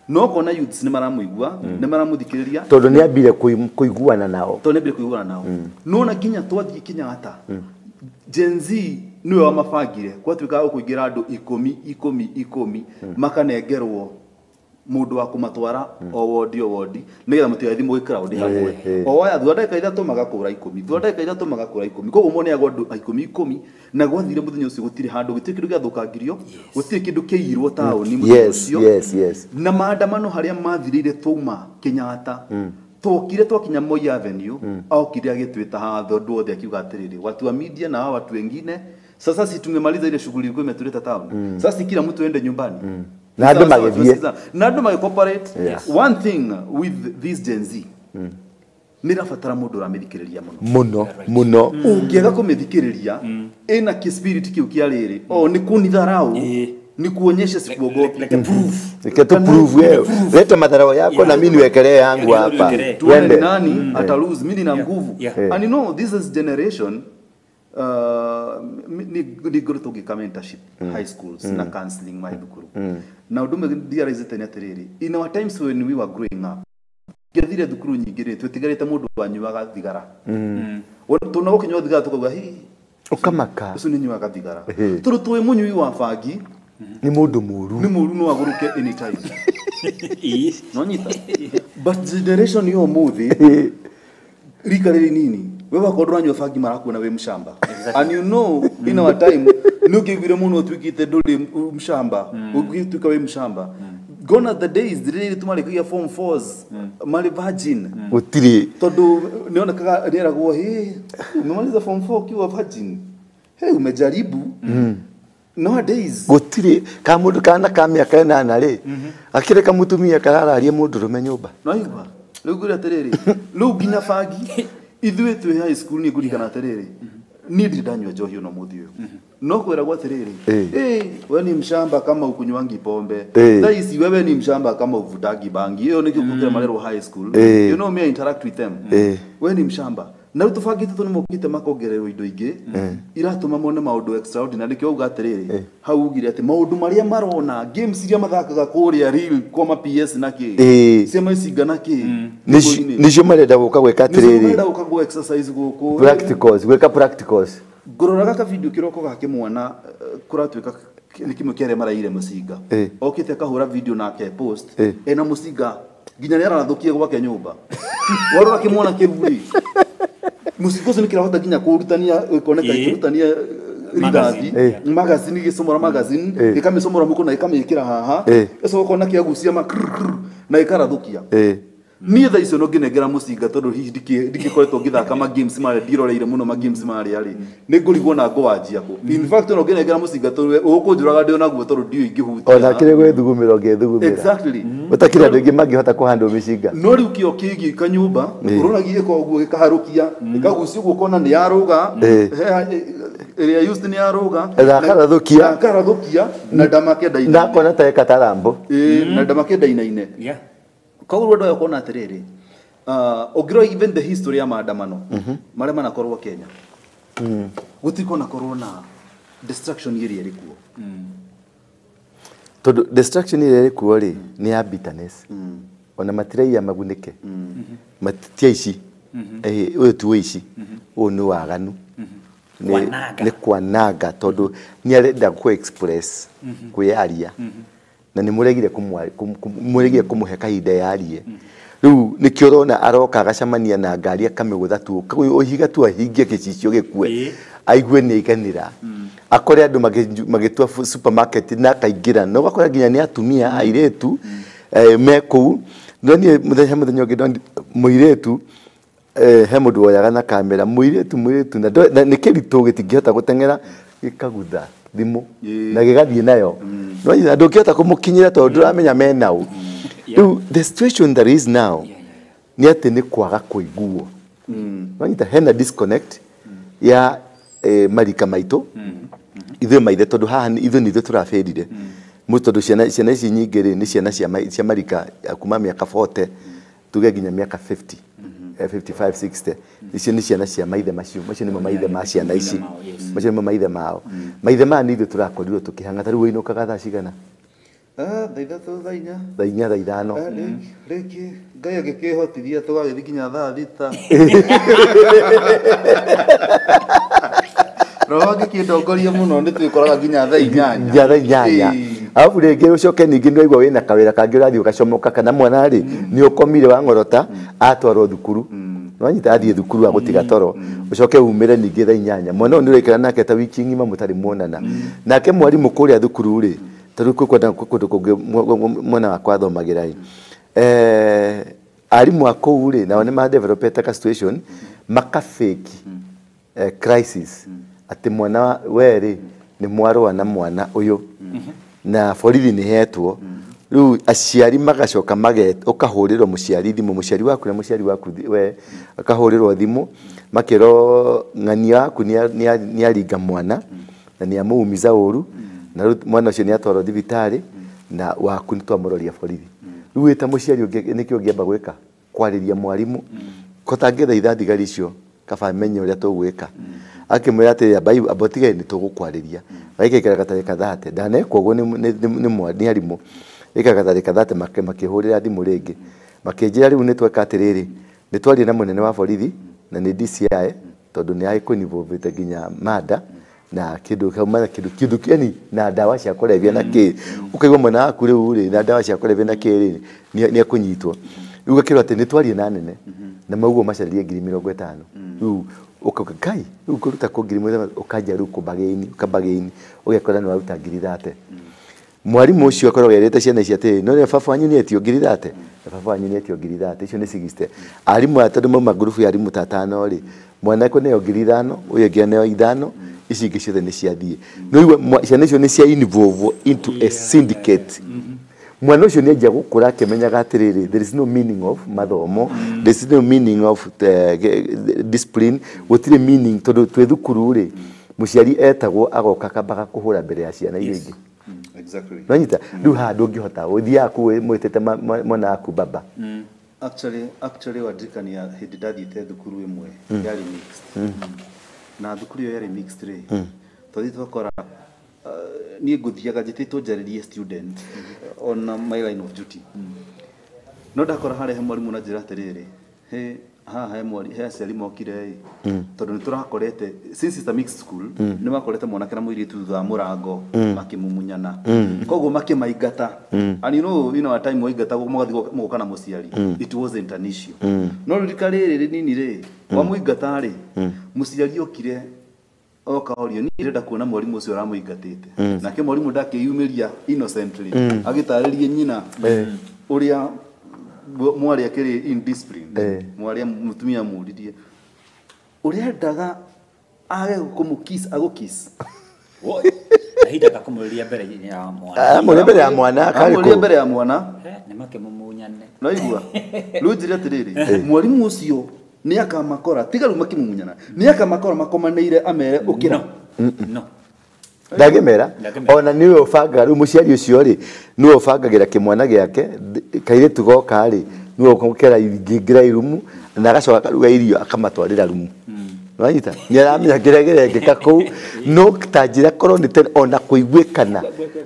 no kona youths nĩ maramũigua nĩ maramũthikĩrĩria tondũ nĩ ambire kũiguana nao no na nginya twathiĩ Kenyatta Gen Z nĩwe wamabangire gwatuĩkaga gũkũingĩra andũ ikũmi ikũmi ikũmi makanengerwo mũndũ wa kũmatwara o wodi o wodi nĩgetha mũtigathiĩ mũgĩ crowd hamwe o waya thutha ndagĩka ithatũ magakũra ikũmi thutha ndagĩka ithatũ magakũra ikũmi koguo moneagwo andũ ikũmi ikũmi na gwathire mũthenya ũcio gũtirĩ handũ gũtirĩ kĩndũ gĩathũkangirio gũtirĩ kĩndũ kĩirwo taũni mũthenya ũcio na maandamano harĩa mathirĩire twauma Kenyatta twokire twakinya Moi Avenue okire agĩtwĩta haha andũ othe akiuga atĩrĩrĩ watu wa media na hawa watu wengine sasa si tumemaliza ile shughuli ilikuwa imetuleta town sasa kila mtu aende nyumbani na andũ magĩthiĩ na andũ magĩ cooperate. One thing with this Gen Z nĩ rabatara mũndũ ũramĩthikĩrĩria mũno mũno ũngĩaga kũmĩthikĩrĩria ĩna kĩ spirit kĩu kĩa rĩrĩ o nĩ kũnitharau ni kuonyesha sikuogopi. Like to prove wewe. Leta madharau yako na mimi niwekelee yangu hapa. Tuone nani ata lose, mimi nina nguvu. And you know this is generation ni ngoretwo ngĩka mentorship high schools na counseling mathukuru. Na ũndũ ũmwe ndiarizĩte nĩ atĩrĩrĩ, in our times when we were growing up, ngĩthire thukuru nyingĩ rĩ, twĩtigarĩte mũndũ wanyuaga thigara. Tuna gũkĩnyua thigara tũkauga hi Ũkamaka. Ũcio nĩ nyuaga thigara. Tondũ twĩ mũnyui wa bangi nĩ mũndũ mũru. Nĩ mũru no agũrũke anytime. No nyita. But generation ya ũmũthĩ rika rĩrĩ nini we wakorwo ndũranyua bangi marakuona wĩ mshamba. And you know in our time nĩ ũngĩaiguire mũno ũtuĩkĩte ndũrĩ mshamba, ũngĩtuĩka wĩ mshamba. Gone are the days rĩrĩa tũmarĩkagia form 4s marĩ virgin. Gũtirĩ. Tondũ nĩonekaga nĩeragwo hey, umemaliza form 4 ukiwa virgin. Hey, umejaribu. Nowadays gũtirĩ ka mũndũ kana ka mĩaka ĩnana rĩ akĩreka mũtumia karararia mũndũrũme nyũmba. No igua rĩu ngwĩre atĩrĩrĩ rĩu nginya bangi ithuĩ twĩ high school nĩ ngũririkana atĩrĩrĩ niĩ ndirĩ ndanyua njohi ona mũthĩ ũyũ no kwĩragwo atĩrĩrĩ we ni mshamba kama ukunywangi pombe, thaa ici wewe ni mshamba kama uvutangi bangi. Ĩyo nĩkĩo gũkĩra marerwo high school. You know me, I interact with them. We ni mshamba. Na rĩu tũbangi tũtũ nĩ mokĩte makongererwo indo ingĩ iratũma mone maũndũ extraordinary. Nĩkĩo uga atĩrĩrĩ hau ugire atĩ maũndũ marĩa marona games iria mathakaga kũrĩa real kwa ma PS na kĩ cia macinga na kĩ nĩcio marenda gũka gwĩka atĩrĩrĩ nĩcio marenda gũka gũ exercise gũkũ practicals gwĩka practicals. Ngũroraga ka video kĩroko ga kĩmwana kũratuĩka nĩ kĩmwe kĩa arĩa maraire mũcinga okĩte akahũra video nake post ena mũcinga nginya nĩ arathũkia gwake nyũmba. Warora kĩmwana kĩu rĩ mũcinga ũcio nĩ kĩrahota nginya kũrutania ĩkoneka ĩkĩrutania rithathi magazine gĩcomora magazine ĩkamĩcomora mũko na ĩkamĩĩkĩra haha ĩcoka ũkona kĩagucia ma na ĩkarathũkia. Niĩ thaa icio no ngĩnengera mũcinga tondũ hihi ndikĩkoretwo ngĩthaka ma games marĩa ndiroreire mũno ma games marĩa rĩ nĩ ngũrigwo na ngũwanjia kũ. In fact no ngĩnengera mũcinga tondũ ũkũnjũraga ndĩ onaguo tondũ ndiũĩ ingĩhutia. Ona kĩrĩ gwĩthugumĩra ũngĩthugumĩra. Exactly. Ũtakĩrĩ andũ aingĩ mangĩhota kũhandwo mĩcinga. No rĩu kĩo kĩgiĩ kanyũmba ũrona gĩgĩka ũguo gĩkaharũkia gĩkagucia ũguo ũkona nĩ yarũga ĩrĩa used nĩ yarũga na akarathũkia na ndamake ndainaine na akona ta eka tarambo na ndamake ndainaine. Koguo andũ aya ũkona atĩrĩrĩ ũngĩrora even the history ya maandamano marĩa manakorwo Kenya gũtirĩ konakorwo na destruction ĩrĩa ĩrĩ kuo. Tondũ destruction ĩrĩa ĩrĩ kuo rĩ nĩ ya bitterness. Ona matiraiya magunĩke ti aici ũyũ ti ũici ũyũ nĩ waganu nĩ kwananga tondũ nĩ arenda kũ express kwĩyaria na nĩ mũregire kũmũhe kahinda yarie. Rĩu nĩkĩo ũrona aroka agacemania na ngari akamĩgũtha tu ũhiga tu ahingie gĩcicio gĩkue aigue nĩ aiganĩra akore andũ magĩtua supermarket na akaingĩra na ũgakora nginya nĩ atumia airĩtu me kũu. No niĩ mũthenya ũngĩ ndonire mũirĩtu he mũndũ woyaga na kamera mũirĩtu na nĩ kĩritũ gĩtingĩhota gũteng'era gĩkagutha thimũ na gĩgathiĩ nayo no ndũngĩhota kũmũkinyĩra tondũ ndũramenya menau. Rĩu the situation there is now nĩ atĩ nĩ kwaga kũiguo. Wanyita hena disconnect ya marika maitũ ithuĩ maithe tondũ haha ithuĩ nĩ ithuĩ tũrabĩrire tondũ ciana ici nyingĩ rĩ nĩ ciana cia marika kuma mĩaka 40 tuge nginya mĩaka 50 55 60 icio nĩ ciana cia maithe macio macio nĩmo maithe ma ciana ici macio nĩmo maithe mao maithe maya nĩ ithuĩ tũrakorirwo tũkĩhang'a. Ta rĩu ũinũkaga thaa cigana? Thaa ithatũ thaa inya thaa inya thaa ithano rĩngĩ Ngai angĩkĩhotithia tũgagĩthiĩ nginya thaa thita roho angĩkĩndongoria mũno nĩ twĩkoraga nginya thaa inyanya nginya thaa inyanya. Arabu rĩngĩ ũcoke ningĩ nĩwaigua wĩna kawĩra kangĩ ũrathiĩ ũgacomoka kana mwana rĩ nĩ ũkomire wang'orota atwarwo thukuru nĩwanyita athiĩ thukuru agũtiga toro ũcoke umĩre ningĩ thaa inyanya mwana ũyũ nĩ ũraikara nake ta wiki ng'ima mũtarĩ muonana nake mwarimũ kũrĩa thukuru rĩ tondũ kwĩ kũndũ kũngĩ mwana wakwa athomagĩra rĩ arimũ a kũu rĩ nao nĩ madevelopete ka situation makafake crisis atĩ mwana we rĩ nĩ mwarũa na mwana ũyũ na borithi nĩ hetwo rĩu aciari magacoka ũkahũrĩrwo mũciari thimũ mũciari waku na mũciari waku we akahũrĩrwo thimũ makĩrwo ng'ania waku nĩ aringa mwana na nĩ amũumiza ũru na rĩu mwana ũcio nĩ atwarwo thibitarĩ na waku nĩ twamũroria borithi. Rĩu wĩ ta mũciari nĩkĩo ũngĩamba gwĩka kwarĩria mwarimũ kotangĩthaitha thigari icio kaba amenye ũrĩa tũgwĩka akĩmwĩra atĩrĩ amba ũtige nĩ tũgũkwarĩria gaikaikara gatarĩ kathate ndanekwo ũguo nĩ arimũ gĩikara gatarĩ kathate makĩhũrĩra thimũ rĩngĩ makĩnjĩra rĩu nĩ tweka atĩrĩrĩ nĩ twaria na mũnene wa borithi na nĩ DCI tondũ nĩ agĩkũinvolvĩte nginya mada na kĩndũ kauma kĩndũ yani na ndawa cia kũrebia na kĩ ũkaigua mwana waku rĩu rĩ na ndawa cia kũrebia na kĩ rĩ nĩ ekũnyitwo. Rĩu ũgakĩrwo atĩ nĩ twarie na nene na mauguo macarĩrie 50,000. Rĩu ũkauga Ngai rĩu kũruta kũ 50,000 ũkanjia rĩu kũbagĩini ũkabagĩini ũgekora nĩ waruta 30,000. Mwarimu ũcio akoragwo erĩte ciana ici atĩrĩ no rĩrĩa baba wanyu nĩ etio 30,000 na baba wanyu nĩ etio 30,000 icio nĩ 60. Arimũ aya tondũ mauma ngurubu ya arimũ ta atano rĩ mwana ekũneo 5,000 ũyũ ũngĩ aneo 5 ici ingĩ ciothe nĩ ciathiĩ. No igua ciana icio nĩ cia involve into a syndicate. Mwana ũcio nĩ anjia gũkũra akĩmenyaga atĩrĩrĩ there is no meaning of mathomo, there is no meaning of discipline, gũtirĩ meaning tondũ twĩ thukuru rĩ mũciari etagwo agoka akambaga kũhũra mbere ya ciana iria ingĩ. Exactly. Nonyita rĩu haha ndũngĩhota ũthiaga kũu mwĩtĩte mwana waku baba. Actually wadirikania hĩndĩ ndathiĩte thukuru ĩmwe yarĩ mixed. Na thukuru ĩyo yarĩ mixed rĩ twathiĩ twakora niĩ ngũthiaga njĩtĩtwo njarĩrie student on my line of duty. No ndakora harĩa he mwarimũ na njĩra atĩrĩrĩ he haha he mwari he aciari mokire ĩ tondũ nĩ tũrakorete since it's a mixed school nĩ makorete mwanake na mũirĩtu thutha wa mũrango makĩmumunyana koguo makĩmaingata. And you know in our time waingatagwo mũgathiĩ mũgoka na mũciari, it wasn't an issue. No rĩrika rĩrĩ rĩnini rĩ wamũingata rĩ mũciari okire oka orio niĩ ndĩrenda kuona mwarimũ ũcio ũramũingatĩte. Nake mwarimũ ndakĩyumĩria innocently agĩtarĩrie nyina ũrĩa mwarĩ akĩrĩ indisciplined, mwarĩ mũtumia mũririe ũrendaga age kũmũkiss agũkiss. Kahinda gakũmũrĩria mbere ya mwana. Amũrĩria mbere ya mwana amũrĩria mbere ya mwana nĩ makĩmumunyane. No igua rĩu njĩre atĩrĩrĩ mwarimũ ũcio nĩ akamakora tiga rĩu makĩmumunyana nĩ akamakora makomanĩire amere ũkĩra no ndangĩmera ona nĩwe ũbangaga rĩu mũciari ũcio rĩ nĩwe ũbangagĩra kĩmwana gĩake kairĩtu goka rĩ nĩwe ũkamũkera ingĩingĩra irumu na agacoka akaruga irio akamatwarĩra rumu. Wanyita nĩ aramenya kĩrĩa kĩrekĩka kũu no ta njĩra korwo nĩ tene ona kũiguĩkana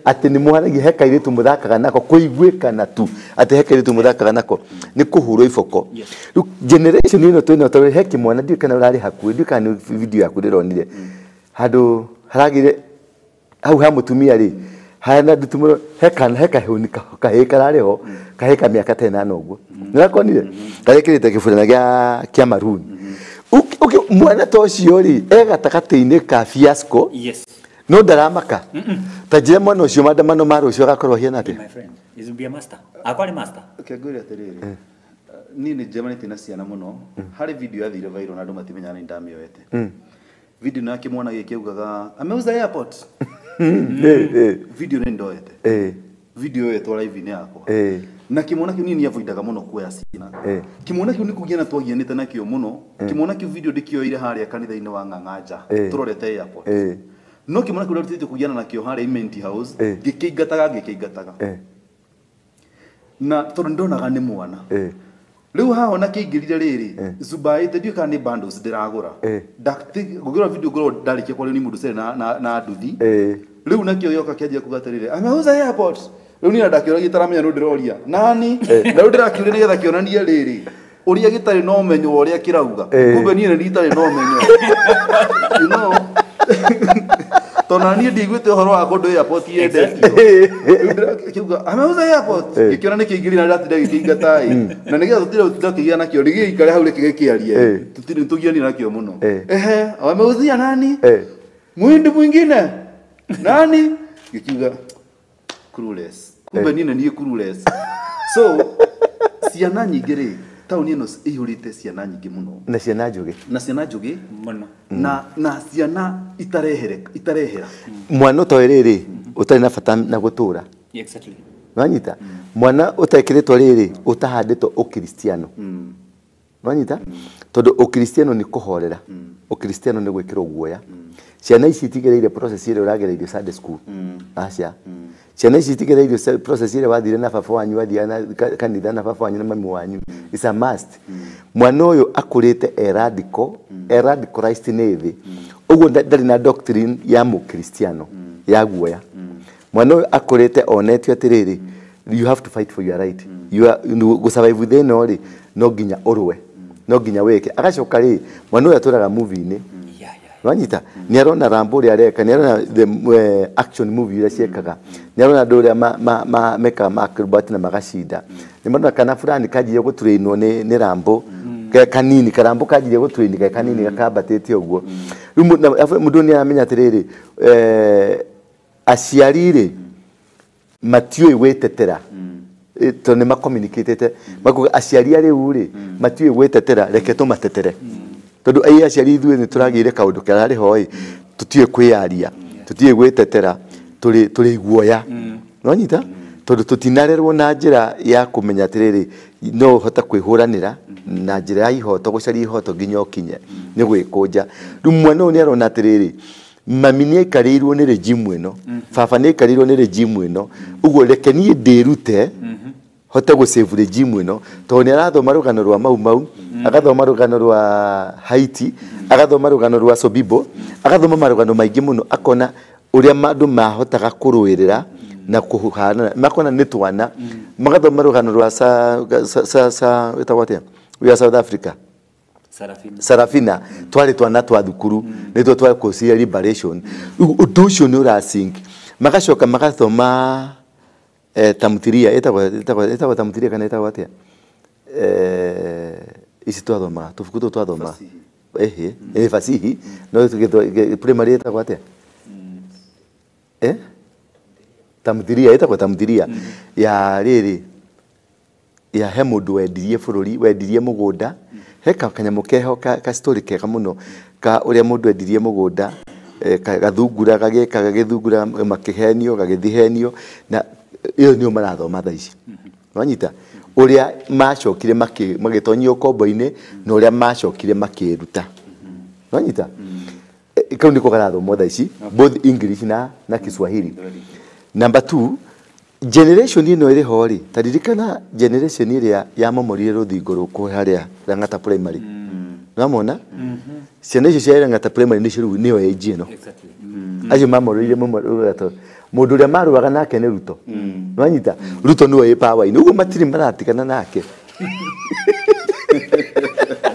atĩ nĩ mũhanagia he kairĩtu mũthakaga nako kũiguĩkana tu atĩ he kairĩtu mũthakaga nako nĩ kũhũrwo iboko. Rĩu generation ĩno twĩnayo tondũ he kĩmwana ndiũĩ kana ũrarĩ hakuhĩ ndiũĩ kana nĩ video yaku ndĩronire handũ haragĩire hau ha mũtumia rĩ hana ndutu he kana he kahũni kahĩ kararĩ ho kahĩ ka mĩaka ta ĩnana ũguo nĩrakonire karekĩrĩte kĩburana kĩa maroon. Okay, mwana ta ũcio rĩ e gatagatĩ-inĩ ka fiasco. Yes. No ndaramaka ta njĩra mwana ũcio maandamano ma rũciũ agakorwo ahiana atĩa? My friend is be a master akwari master. Kĩngwĩre atĩrĩrĩ niĩ nĩ njemanĩtie na ciana mũno harĩ video yathire viral na andũ matimenyaga nĩ ndamĩoete. Video na kĩmwana gĩkĩ augaga ameuza airport. Video nĩ ndoete video ĩyo live-inĩ yakwa na kĩmwana kĩu niĩ nĩavoidaga mũno kuoya ciana. Kĩmwana kĩu nĩ kũgiana twagianĩte nakĩo mũno. Kĩmwana kĩu video ndĩkĩoire harĩa kanitha-inĩ wa Ng'ang'anja tũrorete airport. No kĩmwana kĩu ndarutĩte kũgiana nakĩo harĩa Imenti House ngĩkĩingataga na tondũ ndonaga nĩ mwana. Rĩu haha ona kĩingĩrire rĩrĩ zubaĩte ndiũĩ kana nĩ bundles ndĩragũra ngũgĩra video ngorwo ndarĩkia kwario nĩ mũndũ cere na nduthi. Rĩu nakĩo gĩoka kĩanjia kuga atĩrĩrĩ ameuza airport. Rĩu niĩ ndakĩũragia itaramenya nũ ndĩroria nani na rĩu ndĩrakĩũria nĩgetha kĩonanie rĩrĩ ũrĩa gĩtarĩ na ũmenyo wa ũrĩa kĩrauga kumbe niĩ nĩ itarĩ na ũmenyo you know tondũ niĩ ndiiguĩte ũhoro wa kũndũ airport yendetio. Rĩu ndĩrakiuga ameuza airport gĩkĩona nĩ kĩingĩrire na ndĩratinda gĩkĩingata ĩ na nĩgetha tũtire gũtinda kĩgĩa nakĩo nĩgĩikare hau reke gĩkĩarie tũtirĩ tũgianire nakĩo mũno. Ehe ameuzia nani muhindi mwingine nani gĩkiuga clueless kumbe niĩ nĩ niĩ clueless. So ciana nyingĩ rĩ taũni ĩno ĩihũrĩte ciana nyingĩ mũno na ciana njũgĩ na ciana njũgĩ mũno na ciana itarehera mwana ũtoĩ rĩrĩ ũtarĩ na bata na gũtũra. Exactly. Wanyita mwana ũtekĩrĩtwo rĩrĩ ũtahandĩtwo ũkristiano. Wanyita tondũ ũkristiano nĩ kũhorera ũkristiano nĩ gwĩkĩrwo guoya. Ciana ici itigereire process ĩrĩa ũragereirio Sunday school. Aca ciana ici itigereirio process ĩrĩa wathire na baba wanyu wathiaga na kanitha na baba wanyu na mami wanyu. It's a must. Mwana ũyũ akũrĩte e radicalized nĩ thĩ ũguo ndarĩ na doctrine ya mũkristiano ya guoya. Mwana ũyũ akũrĩte onetio atĩrĩrĩ you have to fight for your right. You are gũsurvive thĩ ĩno rĩ no nginya ũrũe. No nginya wĩke. Agacoka rĩ, mwana ũyũ atũraga movie-inĩ. Wanyita nĩ arona Rambo ũrĩa areka, nĩ arona the action movie iria ciekaga, nĩ arona andũ ũrĩa mekaga ma acrobat na magacinda, nĩ marona kana fulani kanjirie gũtrainwo nĩ Rambo kanini, karambo kanjirie gũtrain ke kanini gakambatĩte ũguo. Rĩu mũndũ nĩ aramenya atĩrĩrĩ, aciari rĩ matiũĩ gwĩtetera, tondũ nĩ macommunicatĩte, makuga aciari a rĩu rĩ matiũĩ gwĩtetera, reke tũmatetere. Tondũ ai aciari ithuĩ nĩ tũragĩire kaũndũ kararĩ ho ĩ, tũtiũĩ kwĩyaria, tũtiũĩ gwĩtetera, tũrĩ iguoya. Nĩwanyita? Tondũ tũtinarerwo na njĩra ya kũmenya atĩrĩrĩ, no ũhote kwĩhũranĩra na njĩra ya ihoto, gũcaria ihoto nginya ũkinye nĩ gwĩkũnja. Rĩu mwana ũyũ nĩ arona atĩrĩrĩ, mami nĩ aikarĩirwo nĩ regime ĩno, baba nĩ aikarĩirwo nĩ regime ĩno, ũguo reke niĩ ndĩrute hote gũ save regime ĩno, tondũ nĩ arathoma rũgano rwa Mau Mau, agathoma rũgano rwa Haiti, agathoma rũgano rwa Sobibo, agathoma marũgano maingĩ mũno, akona ũrĩa andũ mahotaga kũrũĩrĩra na kũhana, makona nĩ twana, magathoma rũgano rwa sa wĩtagwo atĩa, wa South Africa, Sarafina, twarĩ twana twa thukuru, nĩtuo twakũciria liberation. Rĩu ũndũ ũcio nĩ ũrasink. Magacoka magathoma tamthilia, ĩtagwo tamthilia kana ĩtagwo atĩa, ici twathomaga tũbuku tũtũ twathomaga, ehe, fasihi, no primary ĩtagwo atĩa, tamthilia, ĩtagwo tamthilia ya rĩrĩ ya he mũndũ wendirie bũrũri, wendirie mũgũnda, he kanyamũ keho ka story kega mũno ka ũrĩa mũndũ endirie mũgũnda, gathungura gagĩka gagĩthungura, makĩhenio gagĩthihenio, na ĩyo nĩyo marathoma thaa ici. Wanyita ũrĩa macokire magĩtonyio ũkombo-inĩ na ũrĩa macokire makĩruta. Wanyita kau nĩko karathomwo thaa ici, both English na Kiswahili. Number 2, generation ĩno ĩrĩ ho rĩ, ta ririkana generation ĩrĩa yamomorire rũthingo rũkũ harĩa Lang'ata Primary. Nĩwamona? Ciana icio cia Lang'ata Primary nĩcio rĩu nĩyo age ĩno. Acio mamorire mũndũ ũrĩa marũaga nake nĩ Ruto. Nĩwanyita? Ruto nĩwe wĩ power-inĩ, ũguo matirĩ maratigana nake.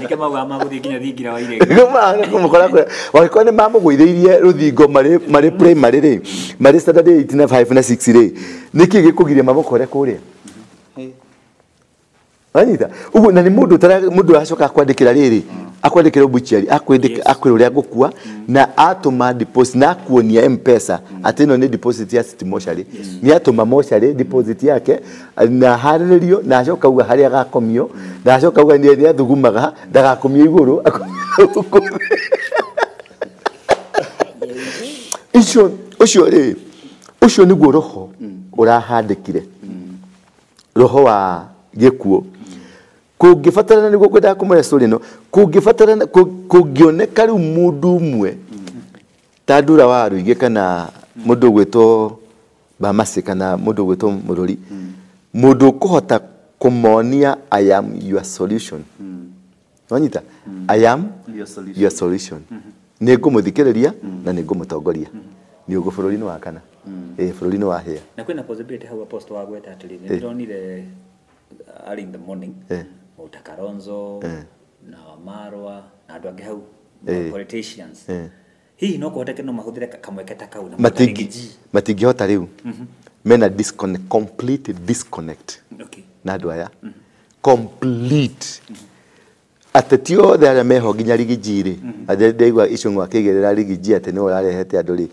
Nĩkĩo maugaga magũthiĩ nginya thingira wa iregi. Kũmũkora kũrĩa. Wangĩkorwo nĩ mamũgũithĩirie rũthingo marĩ primary rĩ, marĩ standard 8 na 5 na 6 rĩ, nĩkĩ gĩkũgiria mamũkore kũrĩa? Wanyita? Ũguo na nĩ mũndũ mũndũ aracoka akwandĩkĩra rĩrĩ, akwandĩkĩra obituary, akwĩra ũrĩa ngũkua, na atũma deposit, na akuonia M-Pesa atĩ ĩno nĩ deposit ya City Mortuary. Nĩ atũma mortuary deposit yake, na harĩrĩrio, na acoka auga harĩa agakomio, na acoka auga nĩ athugumaga ndagakomio igũrũ, akomio icio. Ũcio rĩ, ũcio nĩguo roho ũrahandĩkire, roho wa gĩkuũ. Kũngĩbatarana, nĩguo ngwendaga kũmwĩra story ĩno, kũngĩbatarana, kũngĩoneka rĩu mũndũ ũmwe ta Ndura wa Rũigĩ kana mũndũ ũgwĩtwo Bamasi kana mũndũ ũgwĩtwo Mũrũri, mũndũ ũkũhota kũmonia I am your solution. Wanyita? I am your solution. Nĩ ngũmũthikĩrĩria na nĩ ngũmũtongoria. Nĩ ũguo bũrũri-inĩ wa kana. Bũrũri-inĩ wa hĩa. Na kwĩna possibility hau Apostle wa gweta atĩrĩrĩ, nĩ ndĩronire early in the morning Mouta Kalonzo na Wamarwa na andũ angĩ hau politicians, hihi no kũhoteke no mahũthĩre kamweke ta kau na matingĩhota rĩu, mena disconnect, complete disconnect na andũ aya, complete. Ateti othe arĩa meho nginya Rigiji rĩ, ndaigua Icũng'wa akĩigĩrĩra Rigiji atĩ nĩwe ũrarehete andũ rĩ,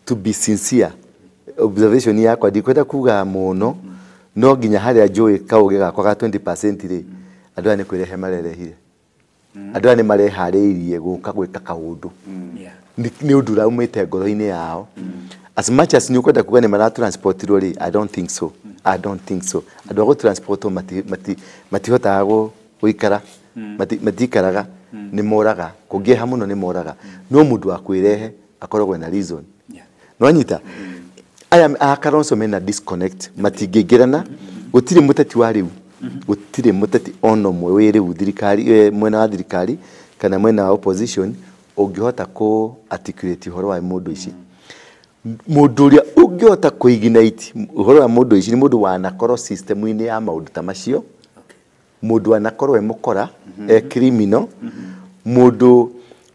to be sincere, observation yakwa ndikwenda kuga mũno, no nginya harĩa njũĩ kaũgĩ gakwa ga 20% rĩ, andũ aya nĩ kwĩrehe marerehire. Andũ aya nĩ mareharĩirie gũka gwĩka kaũndũ. Nĩ ũndũ ũraumĩte ngoro-inĩ yao. As much as nĩ ũkwenda kuga nĩ maratransportirwo rĩ, I don't think so. I don't think so. Andũ a gũtransportwo matihotaga gũikara, matikaraga, nĩ moraga, kũngĩeha mũno nĩ moraga. No mũndũ wa kwĩrehe akoragwo na reason. Nĩwanyita? Aya a Kalonzo mena disconnect, matingĩingĩrana, gũtirĩ mũteti wa rĩu, gũtirĩ mũteti ona ũmwe wĩ rĩu thirikari, mwena wa thirikari kana mwena wa opposition ũngĩhota kũ articulate ũhoro wa mũndũ ici. Mũndũ ũrĩa ũngĩhota kũ ignite ũhoro wa mũndũ ici nĩ mũndũ wanakorwo system-inĩ ya maũndũ ta macio, Mũndũ wanakorwo e mũkora, e criminal, mũndũ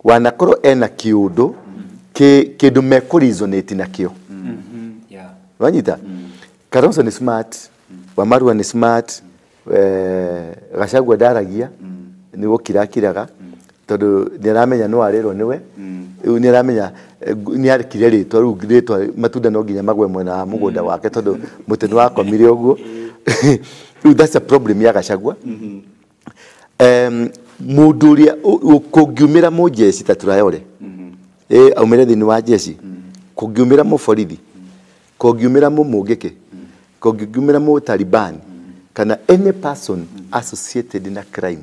wanakorwo ena kĩũndũ kĩndũ mekũresonate nakĩo. Wanyita? Kalonzo nĩ smart, Wamarua nĩ smart, Gachagua ndaragia, nĩ gũkira akiraga, tondũ nĩ aramenya no arĩrwo nĩwe, rĩu nĩ aramenya nĩ arekire rĩtwa, rĩu rĩtwa matunda no nginya magwe mwena wa mũgũnda wake tondũ mũtĩ nĩ wakomire ũguo. Rĩu that's a problem ya Gachagua. Mũndũ ũrĩa kũngiumĩra mũjeci ta Traore, aumĩre thĩinĩ wa jeci, kũngiumĩra mũborithi, kũngiumĩra mũmũngĩkĩ, kũngiumĩra mũtaliban, kana any person associated na crime,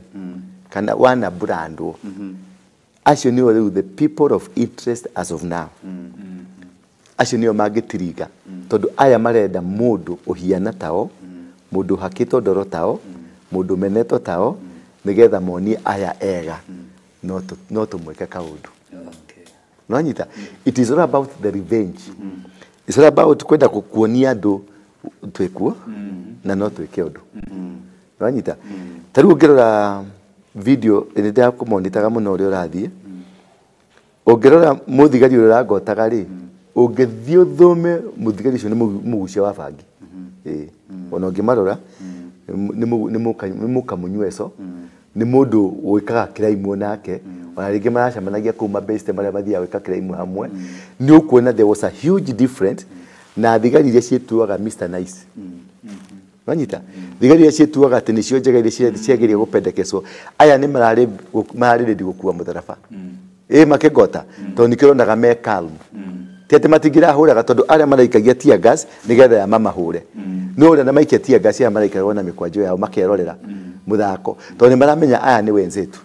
kana wana brandwo, acio nĩo rĩu the people of interest as of now. Acio nĩo mangĩtiriga, tondũ aya marenda mũndũ ũhiana tao, mũndũ ũhakĩtwo ndoro tao, mũndũ ũmenetwo tao, nĩgetha monie aya ega, no tũmwĩke kaũndũ. Nwanyita? It is all about the revenge. It's all about kwenda kuonia andũ twĩkuo na no twĩke ũndũ. Nwanyita? Ta rĩu ũngĩrora video ĩrĩa ndĩrakũmonitaga mũno ũrĩa ũrathiĩ, ũngĩrora mũthigari ũrĩa ũrangotaga rĩ, ũngĩthiĩ ũthome mũthigari ũcio nĩ mũgucia wa bangi. Ona ũngĩmarora, nĩ mũkamunyweco, nĩ mũndũ wĩkaga crime onake, ona rĩngĩ maracemanagia kũu mabeste marĩa mathiaga gwĩka crime hamwe, nĩ ũkuona there was a huge difference na thigari iria ciĩtuaga Mr Nice. Wanyita? Thigari iria ciĩtuaga atĩ nĩcio njega iria ciagĩrĩire gũpendekezwo, aya nĩ mararĩ ready gũkua mũtharaba. Makĩngota, tondũ nĩkĩo ũronaga me calm. Ti atĩ matingĩrahũraga tondũ arĩa maraikagia tear gas nĩgetha ya mamahũre. No ũrĩa na maikia tear gas aya maraikaraga na mĩkwanjo yao makerorera mũthako, tondũ nĩ maramenya aya nĩ wenzetu.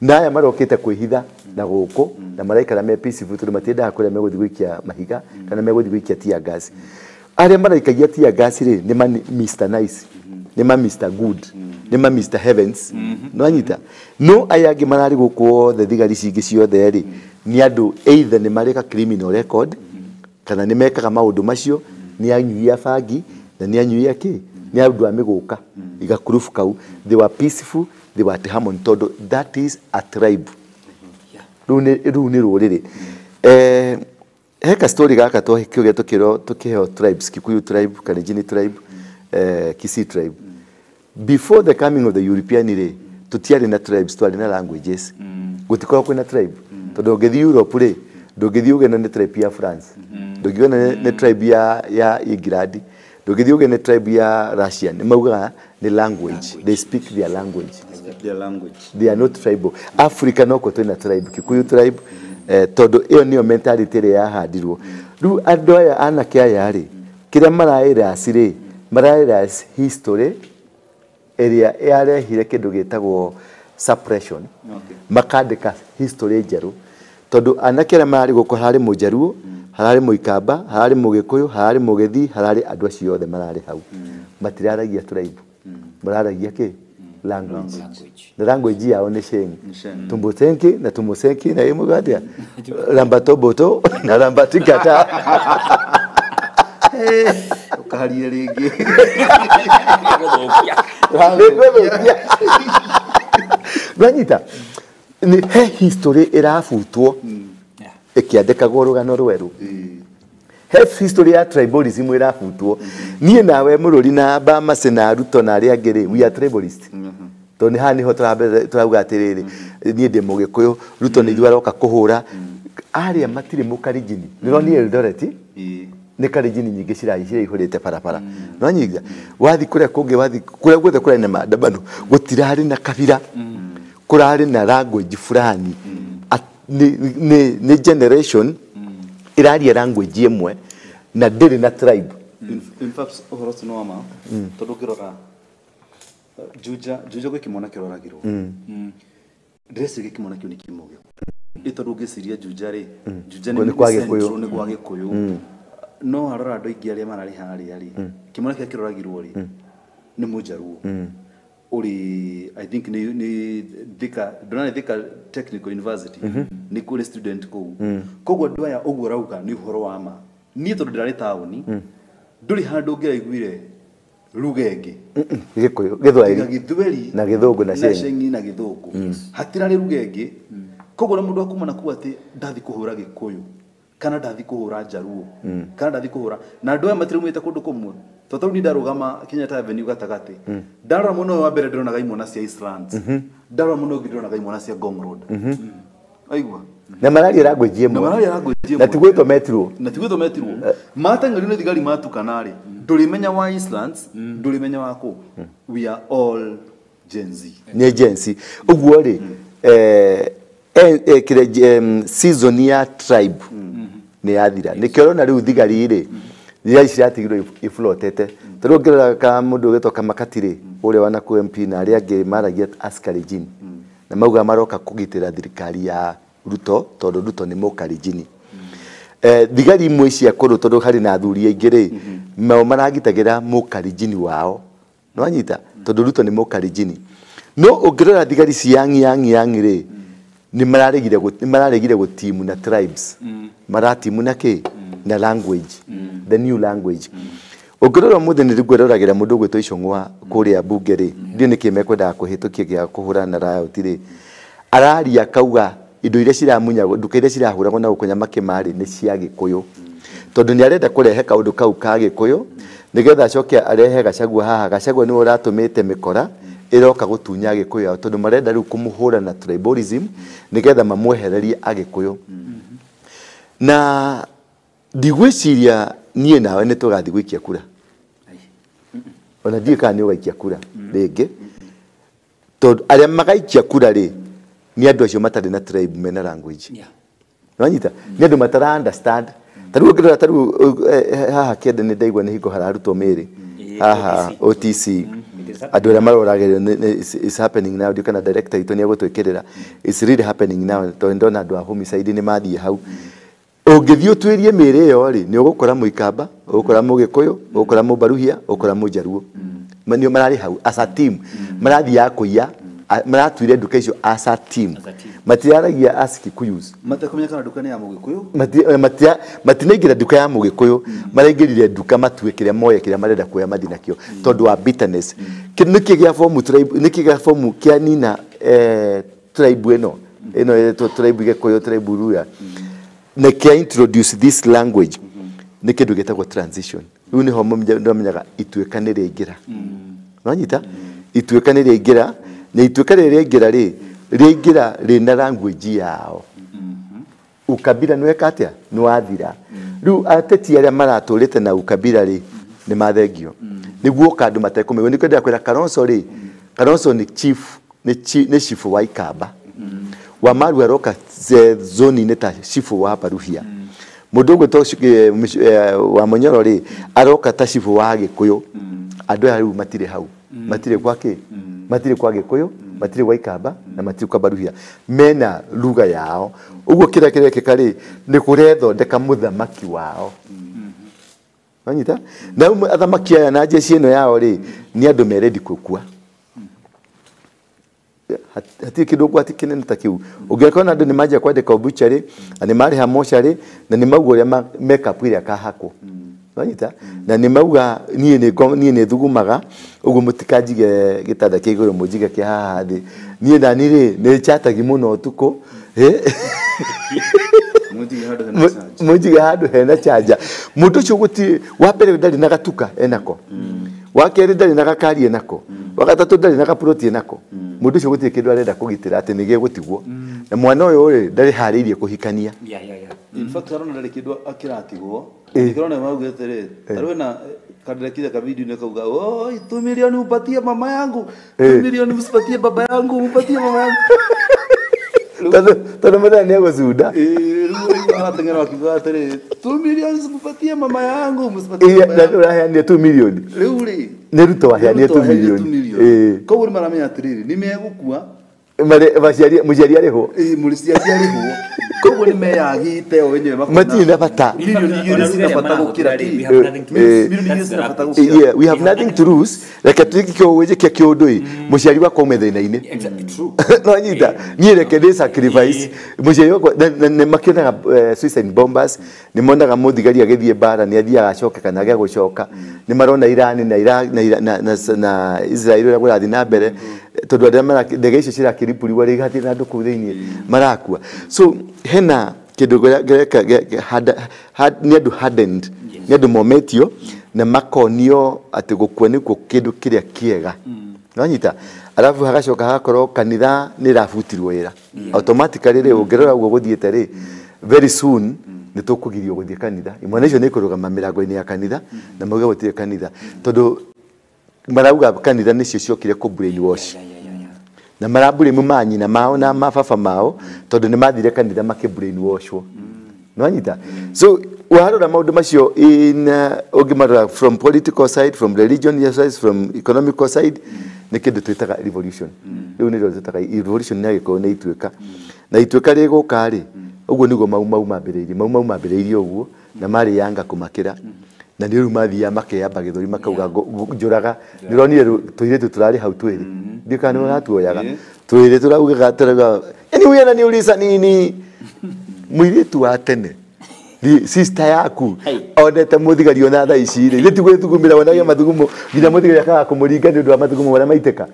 Na aya marokĩte kwĩhitha na gũkũ na maraikara me peaceful tondũ matiendaga kũrĩa megũthiĩ gũikia mahiga kana megũthiĩ gũikia tear gas. Arĩa maraikagia tear gas rĩ nĩ ma Mr Nice, nĩ ma Mr Good, nĩ ma Mr Heavens. Nĩwanyita? No aya angĩ mararĩ gũkũ othe thigari cingĩ ciothe rĩ nĩ andũ either nĩ marĩ ka criminal record kana nĩ mekaga maũndũ macio, nĩ anyui a bangi na nĩ anyui a kĩ, nĩ andũ a mĩgũka igakurubu kau. They were peaceful, they were at harmony tondũ that is a tribe. Rĩu nĩ rũrĩrĩ. Heka story gaka twakĩũria tũkĩrwo tũkĩheo tribes, Kikuyu tribe, Kalenjin tribe, Kisii tribe. Before the coming of the European rĩ, tũtiarĩ na tribes, twarĩ na languages. Gũtikoragwo kwĩna tribe. Tondũ ũngĩthiĩ Europe rĩ, ndũngĩthiĩ uge nĩ tribe ya France, ndũngĩuga nĩ tribe ya England, ndũngĩthiĩ uge nĩ tribe ya Russia. Nĩ maugaga nĩ language. They speak their language. They speak their language. They are not tribal. Africa no ko twĩna tribe, Kikuyu tribe, tondũ ĩyo nĩyo mentality ĩrĩa yahandirwo. Rĩu andũ aya anake aya rĩ, kĩrĩa maraĩraci rĩ, maraĩraci history ĩrĩa yarehire kĩndũ gĩtagwo suppression. Makandĩka history njerũ. Tondũ anake arĩa mararĩ gũkũ hararĩ Mũjaruo, hararĩ Mũikamba, hararĩ Mũgĩkũyũ, hararĩ Mũgĩthii, hararĩ andũ acio othe mararĩ hau. Matiraragia tribe. Mararagia kĩ? Language. Na language yao nĩ Sheng. Tumbosenki na Tumbosenki na ĩmwe atĩa? Rambatoboto na Rambatikata. Ũkaharie rĩngĩ. Nĩngũthũkia. Nĩ he history ĩrabutwo ĩkĩandĩkagwo rũgano rwerũ. He history ya tribalism ĩrabutwo. Niĩ nawe Mũrũri na Bamase na Ruto na arĩa angĩ rĩ, we are tribalist. Tondũ nĩ haha nĩho tũrauga atĩrĩrĩ, niĩ ndĩ Mũgĩkũyũ, Ruto nĩ ithuĩ aroka kũhũra. Arĩa matirĩ mũkarinjini. Nĩũronire Eldoret? Nĩ karinjini nyingĩ ciraihũrĩte barabara. Nĩwanyita? Wathiĩ kũrĩa kũngĩ, wathiĩ kũrĩa guothe kũrarĩ na maandamano, gũtirarĩ na kabira, kũrarĩ na language fulani. Nĩ generation ĩraria language ĩmwe na ndĩrĩ na tribe. In fact, ũhoro ũcio nĩ wa ma, tondũ ũngĩrora Juja, Juja gwĩ kĩmwana kĩroragirwo. Ndĩreciria kĩmwana kĩu nĩ kĩmwe gĩkũyũ. Ĩ tondũ ũngĩciria Juja rĩ, Juja Nĩ kwa Gĩkũyũ. Central, nĩ kwa Gĩkũyũ. No warora andũ aingĩ arĩa mararĩ harĩa rĩ, kĩmwana kĩrĩa kĩroragirwo rĩ, nĩ Mũjaruo. Ũrĩ, I think nĩ Thika, ndona nĩ Thika Technical University, nĩ kũrĩ student kũu. Koguo andũ aya ũguo ũrauga nĩ ũhoro wa ma. Niĩ tondũ ndĩrarĩ taũni, ndũrĩ handũ ũngĩraiguire lugha ĩngĩ. Gĩkũyũ, Gĩthwaĩri Gĩthweri na Gĩthũngũ na Sheng na Gĩthũngũ. Hatirarĩ lugha ĩngĩ. Koguo na mũndũ akuma na kuga atĩ ndathi kũhũra Gĩkũyũ kana ndathi kũhũra Njaruo kana ndathi kũhũra na andũ aya matiraumĩte kũndũ kũmwe. Tondũ rĩu niĩ ndarũgama Kenyatta Avenue gatagatĩ, ndarora mwena ũyũ wa mbere ndĩronaga imwana cia Eastlands, ndarora mwena ũngĩ ndĩronaga imwana cia Ngong Road. Aigua? Na mararia language ĩmwe. Na mararia language ĩmwe. Na ti gwĩtwo metirwo. Na ti gwĩtwo metirwo. Mateng'erio nĩ thigari matukana rĩ, ndũrĩmenya wa Eastlands, ndũrĩmenya wa kũ. We are all Gen Z. Nĩ Gen Z. Ũguo rĩ, season ya tribe nĩ yathira. Nĩkĩo ũrona rĩu thigari rĩ, thigari ciratigirwo iflotete. Tondũ ũngĩrora ka mũndũ ũgwĩtwo Kamakati rĩ, ũrĩa wa Nakuru MP na arĩa angĩ maragia askarijini. Na mauga maroka kũgitĩra thirikari ya Ruto tondũ Ruto nĩ mũkarijini. Thigari imwe cia kũndũ tondũ harĩ na athuri aingĩ rĩ, nao maragitagĩra mũkarijini wao. Nĩwanyita? Tondũ Ruto nĩ mũkarijini. No ũngĩrora thigari cia yang yang yang rĩ, nĩ mararegire gũtimu na tribes. Maratimu na kĩ? Na language. The new language. Ũngĩrora ũmũthĩ nĩ ngwĩroragĩra mũndũ ũgwĩtwo Icũng'wa kũrĩa mbunge rĩ, ndiũĩ nĩkĩ mekwendaga kũhĩtũkia gĩa kũhũrana na riot rĩ. Araria akauga indo iria ciramunyagwo, nduka iria cirahũragwo na gũkũ Nyamakĩma rĩ, nĩ cia Gĩkũyũ. Tondũ nĩ arenda kũrehe kaũndũ kau ka Gĩkũyũ, nĩgetha acoke arehe Gachagua haha. Gachagua nĩwe ũratũmĩte mĩkora ĩroka gũtunya Gĩkũyũ ao, tondũ marenda rĩu kũmũhũra na tribalism nĩgetha mamwehererie Agĩkũyũ. Na ndigwĩciria niĩ nawe nĩ tũgathiĩ gũikia kura. Ona ndiũĩ kana nĩ ũgaikia kura rĩngĩ. Tondũ arĩa magaikia kura rĩ, nĩ andũ acio matarĩ na tribe mena language. Nĩwanyita? Nĩ andũ matara understand. Ta rĩu ũngĩrora ta rĩu haha kĩanda nĩ ndaigua nĩ hingo hararutwo mĩĩrĩ. Haha OTC. Andũ arĩa maroragĩrĩrio is happening now. Ndiũĩ kana director witũ nĩ egũtwĩkĩrĩra. It's really happening now. Tondũ ndona andũ a homicide nĩ mathiĩ hau. Ũngĩthiĩ ũtuĩrie mĩĩrĩ ĩyo rĩ, nĩ ũgũkora Mũikamba, ũgũkora Mũgĩkũyũ, ũgũkora Mũbaruhia, ũgũkora Mũjaruo. Nĩo mararĩ hau as a team. Marathiaga kũiya, maratuire nduka icio as a team. Matiraragia as Kikuyus. Matekũmenya kana nduka nĩ ya Mũgĩkũyũ? Matinaingĩra nduka ya Mũgĩkũyũ, maraingĩrire nduka matue kĩrĩa moye kĩrĩa marenda kuoya mathiĩ nakĩo tondũ wa bitterness. Nĩkĩ gĩa form tribe, nĩkĩ gĩa form kĩa nina tribe ĩno? Ĩno ĩtwo tribe Gĩkũyũ, tribe Luhya. Na kĩa introduce this language nĩ kĩndũ gĩtagwo transition. Rĩu nĩho ndamenyaga ituĩka nĩ rĩaingĩra. Nĩwanyita? Ituĩka nĩ rĩaingĩra, na ituĩka rĩrĩa rĩaingĩra rĩ, rĩaingĩra rĩna language yao. Ukabira nĩweka atĩa? Nĩwathira. Rĩu ateti arĩa maratũrĩte na ukabira rĩ, nĩ mathengio. Nĩguo andũ matekũmĩigua. Nĩkĩo ndĩrakwĩra Kalonzo rĩ, Kalonzo nĩ chief, nĩ chief wa Ikamba. Wamaru aroka zone-inĩ ta chief wa Baruhia. Mũndũ ũgwĩtwo wa Mũnyoro rĩ, aroka ta chief wa Gĩkũyũ. Andũ aya rĩu matirĩ hau. Matirĩ kwa kĩ? Matirĩ kwa Gĩkũyũ, matirĩ kwa Ikamba na matirĩ kwa Baruhia. Mena lugha yao. Ũguo kĩrĩa kĩrekĩka rĩ, nĩ kũrethondeka mũthamaki wao. Wanyita? Na rĩu athamaki aya na jeshi ĩno yao rĩ, nĩ andũ merendi gũkua. Hatirĩ kĩndũ ũgwati kĩnene ta kĩu. Ũngĩkorwo andũ nĩ manjia kwandĩka obituary, na nĩ marĩha mocarĩ, na nĩ mauga ũrĩa makeup ĩrĩa akahakwo. Wanyita? Na nĩ mauga niĩ nĩ thugumaga, ũguo mũtikanjige gĩtanda kĩa igũrũ mũnjige kĩa haha thĩ. Niĩ nani rĩ, nĩ chatagi mũno ũtukũ. Mũnjige handũ hena charger. Mũndũ ũcio gũtirĩ, wa mbere ndarĩ na gatuka enako. Wa kerĩ ndarĩ na gakari enako. Wa gatatũ ndarĩ na gaploti enako. Mũndũ ũcio gũtirĩ kĩndũ arenda kũgitĩra atĩ nĩ gĩgũtigwo. Na mwana ũyũ rĩ, ndarĩ harĩirie kũhikania. In fact, arona ndarĩ kĩndũ akĩratigwo. Ndĩrona maugĩte rĩ, tarĩ na kandirekire ka video kauga, "Oi, 2 milioni upatie mama yangu, 2 milioni usipatie baba yangu, upatie mama yangu." Tondũ mũthenya nĩ egũcunda. Rĩu arateng'era akiuga atĩrĩ, 2 milioni usipatie mama yangu, msipatie baba yangu. Na ũraheanire 2 milioni. Rĩu rĩ, nĩ Ruto waheanire 2 milioni. Koguo nĩ maramenya atĩrĩrĩ, nĩ megũkua. Mũciari arĩhwo. Mũciari arĩhwo. Koguo nĩ meyagĩte o wenyewe makona. Matirĩ na bata. Milioni igĩrĩ cina bata gũkĩra kĩ. Milioni igĩrĩ cina bata gũkĩra. Yeah, we have nothing to lose. Reke tuike wĩjĩke kĩũndũ ĩ mũciari wakwa ume thĩna-inĩ. Exactly true. No nyita niĩ reke ndĩ sacrifice mũciari wakwa nĩ makĩonaga suicide bombers, nĩ monaga mũthigari agĩthiĩ mbara nĩ athiaga acoke kana agĩa gũcoka, nĩ marona Iran na Iraq na Israel ũrĩa kũrathiĩ na mbere, tondũ arĩa ndege icio cirakĩripũriwa rĩ hatirĩ na andũ kũu thĩinĩ marakua. So hena kĩndũ nĩ andũ hardened, nĩ andũ mometio na makonio atĩ gũkua nĩkuo kĩndũ kĩrĩa kĩega. Nonyita alafu hagacoka hagakorwo kanitha nĩ ĩrabutirwo wĩra automatically rĩ, ũngĩrora ũguo gũthiĩte rĩ, very soon nĩ tũkũgirio gũthiĩ kanitha. Imwana icio nĩ ikũrũgama mĩrango-inĩ ya kanitha na mauge gũtirĩ kanitha, tondũ marauga kanitha nĩcio ciokire kũ brainwash na marabure manyina mao na mababa mao, tondũ nĩ mathire kanitha makĩ brainwashwo. Nonyita so warora maũndũ macio in ũngĩmarora from political side, from religion side, from economical side, nĩ kĩndũ twĩtaga revolution. Rĩu nĩrĩo twĩtaga revolution ya Gĩkũyũ nĩ ituĩka, na ituĩka rĩgũka rĩ, ũguo nĩguo Mau Mau mambĩrĩirie. Mau Mau mambĩrĩirie ũguo na marĩ yanga kũmakĩra, na nĩ rĩu mathiaga makeyamba gĩthũri makauga njũraga. Nĩũronire tũirĩtu tũrarĩ hau twĩrĩ, ndiũ kana nĩũratuoyaga twĩrĩ tũraugaga tũrauga yani huyu ananiuliza nini, mũirĩtu wa tene sister yaku onete mũthigari ona thaa ici rĩ, gĩti gwĩthugumĩra wonagia mathugumo nginya mũthigari akaga kũmũringa nĩ ũndũ wa mathugumo marĩa maitĩka.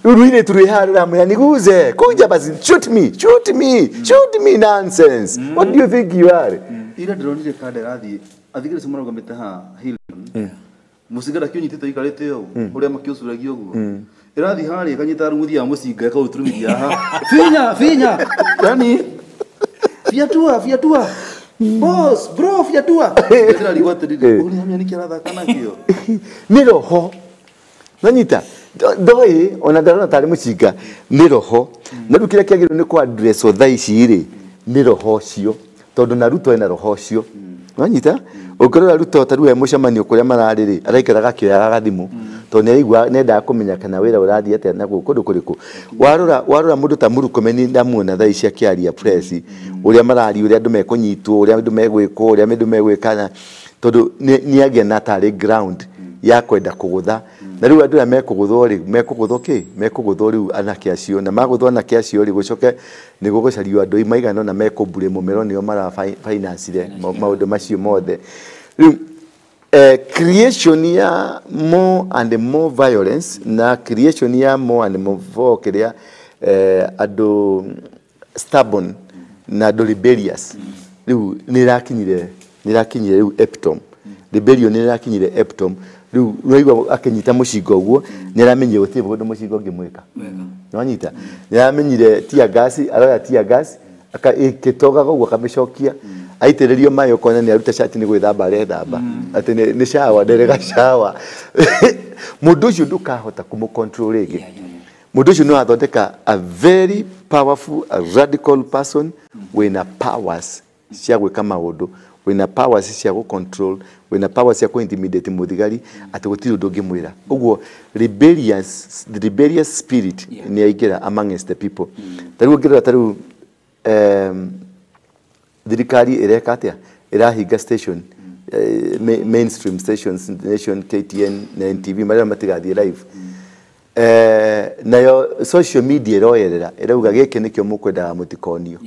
Rĩu rũirĩtu rwĩ haha rũramwĩra niguze kuja basi, shoot me, shoot me, shoot me, nonsense, what do you think you are? Ira ndĩronire kanda ĩrathiĩ athigari acio marũgamĩte haha Hilton, mũcingara kĩũnyitĩte ikarĩte ũũ ũrĩa makĩũcuragia ũguo, ĩrathiĩ harĩa ĩkanyita rumuthi ya mũcinga ĩkaũturumithia haha, finya finya, yani fiatua fiatua boss bro fiatua. Ndĩrarigwo atĩrĩrĩ, ũrĩa hamia nĩkĩ arathaka nakĩo nĩ roho. Nanyita ndoĩ ona ndarona tarĩ mũcinga nĩ roho. Na rĩu kĩrĩa kĩagĩrĩirwo nĩ kũ address thaa ici rĩ nĩ roho ũcio, tondũ na Ruto ena roho ũcio. Nanyita ũngĩrora Ruto ta rĩu he mũcemanio kũrĩa mararĩ rĩ, araikaraga akĩoyaga gathimũ tondũ nĩaraigua nĩendaga kũmenya kana wĩra ũrathiĩ atĩa na kũndũ kũrĩkũ. Warora mũndũ ta Murkomen ndamuona thaa ici akĩaria press, ũrĩa mararia, ũrĩa andũ mekũnyitwo, ũrĩa andũ megwĩkwo, ũrĩa andũ megwĩkana, tondũ nĩagĩa na tarĩ ground ya kwenda kũgũtha. Na rĩu andũ arĩa mekũgũthwo rĩ, mekũgũthwo kĩ? Mekũgũthwo rĩu anake acio, na magũthwo anake acio rĩ, gũcoke nĩ gũgũcario andũ maigana ũna mekũmbure mũmero nĩo mara financire maũndũ macio mothe. Rĩu creation ya more and more violence na creation ya more and more kĩrĩa andũ stubborn na andũ rebellious rĩu nĩ ĩrakinyire rĩu epitome. Rebellion nĩ ĩrakinyire epitome. Rĩu ũraigua akĩnyita mũcinga ũguo nĩ aramenyire gũtirĩ mũndũ mũcinga ũngĩmwĩka. Nĩwanyita? Nĩ aramenyire tear gas, aroya tear gas ĩkĩtogaga ũguo akamĩcokia, aitĩrĩrio maĩ ũkona nĩ aruta cati nĩ gwĩthamba arethamba, atĩ nĩ shower, nderega shower. Mũndũ ũcio ndũkahota kũmũ control rĩngĩ. Mũndũ ũcio no athondeka a very powerful, a radical person wĩna powers cia gwĩka maũndũ, wĩna powers cia gũ control, wĩna powers cia kũ intimidate mũthigari atĩ gũtirĩ ũndũ ũngĩmwĩra. Ũguo the rebellious spirit nĩ yaingĩra amongst the people. Ta rĩu ũngĩrora ta rĩu thirikari ĩreka atĩa? Ĩrahinga station, mainstream stations, Nation, KTN na NTV, marĩa matigathiĩ live. Nayo social media ĩroyerera ĩrauga gĩkĩ nĩkĩo mũkwendaga mũtikonio.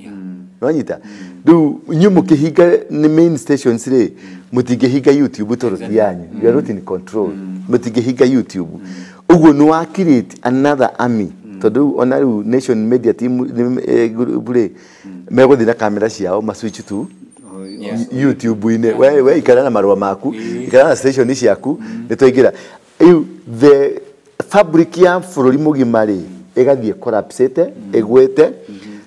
Nonyita? Rĩu inyuĩ mũkĩhinga nĩ main stations rĩ, mũtingĩhinga YouTube tondũ ti yanyu. You are not in control. Mũtingĩhinga YouTube. Ũguo nĩ wa create another army. Tondũ rĩu ona rĩu Nation Media team group rĩ, megũthiĩ na kamera ciao ma switch to YouTube-inĩ. We ikara na marũa maku, ikara na station ciaku, nĩ twaingĩra. Rĩu the fabric ya bũrũri mũgima rĩ, ĩgathiĩ collapsĩte, ĩgwĩte,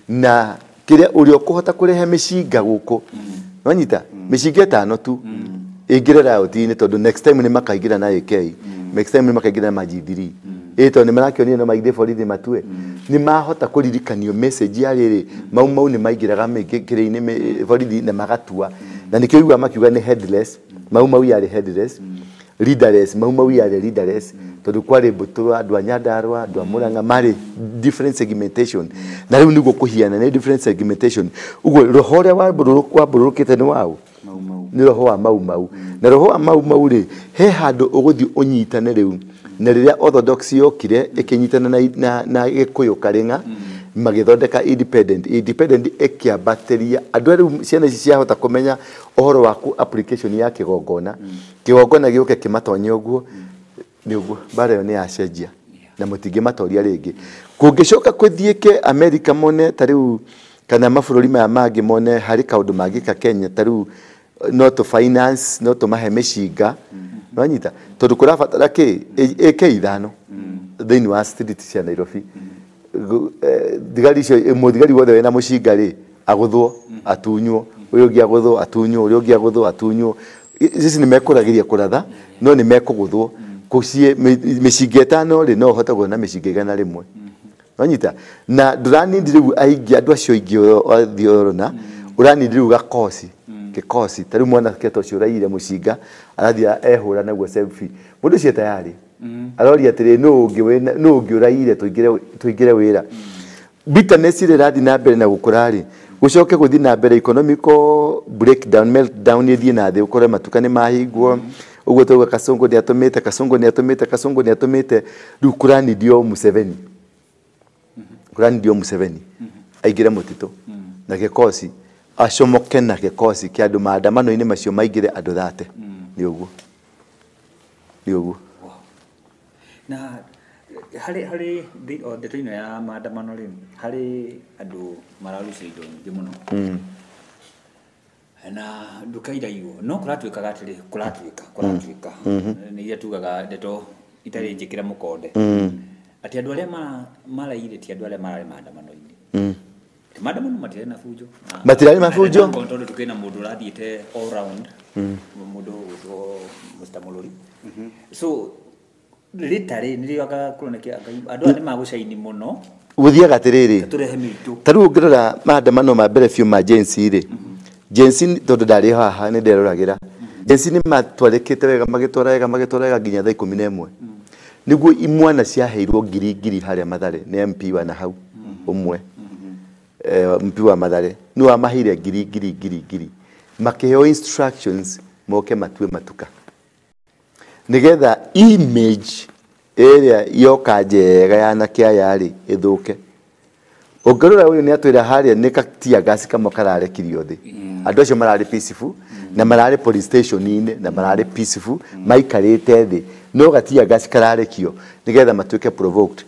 na kĩrĩa ũrĩa ũkũhota kũrehe mĩcinga gũkũ. Nonyita? Mĩcinga ĩtano tu ĩingĩre riot-inĩ, tondũ next time nĩ makaingĩra na AK, next time nĩ makaingĩra na G3. Ĩ tondũ nĩ marakĩonire no maithiĩ borithi matue. Nĩ mahota kũririkanio message ya rĩrĩ, Mau Mau nĩ maingĩraga kĩrĩa-inĩ borithi na magatua. Na nĩkĩo ũiguaga makiuga nĩ headless, Mau Mau yarĩ headless, leaderless, Mau Mau yarĩ leaderless. Tondũ kwarĩ mbũtũ andũ a Nyandarua, andũ a Murang'a, marĩ different segmentation. Na rĩu nĩguo kũhiana nĩ different segmentation. Ũguo roho ũrĩa wambũrũrũkĩte nĩ waũ? Nĩ roho wa Mau Mau. Na roho wa Mau Mau rĩ, he handũ ũgũthiĩ ũnyitane rĩu. Na rĩrĩa Orthodox yokire ĩkĩnyitana na Gĩkũyũ Karĩng'a, magĩthondeka independent. Independent ĩkĩambatĩria andũ rĩu ciana ici ciahota kũmenya ũhoro wa application ya kĩgongona. Kĩgongona gĩũke kĩmatonye ũguo, nĩ ũguo mbara ĩyo nĩ yacenjia na mũtingĩmatoria rĩngĩ. Kũngĩcoka kũthiĩke America mone ta rĩu kana mabũrũri maya mangĩ mone harĩ kaũndũ mangĩka Kenya ta rĩu no tũ finance no tũmahe mĩcinga, nwanyita tondũ kũrabatara kĩ AK 5 thĩinĩ wa street cia Nairobi. Thigari icio mũthigari wothe wĩna mũcinga rĩ agũthwo atunywo, ũyũ ũngĩ agũthwo atunywo, ũrĩa ũngĩ agũthwo atunywo. Ici nĩ mekũragiria kũratha no nĩ mekũgũthwo. Kũciĩ mĩcinga 5 rĩ no ũhote kuona mĩcinga 100. Nwanyita na ndũranindi rĩu aingĩ andũ acio aingĩ athiĩ ũrona ũranindi rĩu gakosi kĩkosi ta rĩu mwanake ta ũcio ũraiyire mũcinga arathiĩ ehũra naguo selfie. Mũndũ ũcio tayari aroria atĩrĩ nũ ũngĩ ũraiyire tũingĩre wĩra. Bitterness ĩrĩa ĩrathiĩ na mbere na gũkũra rĩ gũcoke gũthiĩ na mbere economical breakdown meltdown ĩthiĩ na thĩ ũkore matuka nĩ mahingwo. Ũguo tauga Kasongo nĩatũmĩte, Kasongo nĩatũmĩte, Kasongo nĩatũmĩte. Rĩu kũranindio Museveni, kũranindio Museveni aingĩre mũtitũ na gĩkosi acomoke na gĩkosi kĩa andũ maandamano-inĩ macio maingĩre andũ 30. Nĩ ũguo, nĩ ũguo. Na harĩ ndeto ĩno ya maandamano rĩ, harĩ andũ mararucia indo nyingĩ mũno na nduka iraiywo no kũratuĩkaga atĩrĩ kũratuĩka nĩ iria tugaga ndeto itarĩ njĩkĩre mũkonde atĩ andũ arĩa maraiyire ti andũ arĩa mararĩ maandamano-inĩ. Maandamano matirarĩ na bunjo. Matirarĩ mabunjo tondũ tukĩna na mũndũ ũrathiĩte all round, mũndũ ũgwĩtwo Mr. Mũrũri. So rĩtarĩ nĩrĩokaga kũroneka andũ aya nĩ magũcaini mũno. Gũthiaga atĩrĩrĩ, tũrehe mĩritũ. Ta rĩu ũngĩrora maandamano ma mbere biũ ma Gen Z rĩ, Gen Z tondũ ndarĩ haha nĩ nderoragĩra. Gen Z nĩ matwarĩkĩte wega, magĩtwara wega, magĩtwara wega nginya thaa 11. Nĩguo imwana ciaheirwo ngiri ngiri harĩa Mathare nĩ MP wa nahau ũmwe. MP wa Mathare nĩ wamaheire ngiri ngiri ngiri ngiri, makĩheo instructions moke matue matuka nĩgetha image ĩrĩa yoka njega ya anake aya rĩ ĩthũke. Ũngĩrora ũyũ nĩ atwĩra harĩa nĩ katia gasi kamwe kararekirio thĩ. Andũ acio mararĩ peaceful na mararĩ police station-inĩ na mararĩ peaceful maikarĩte thĩ, no gatia gasi kararekio nĩgetha matuĩke provoked.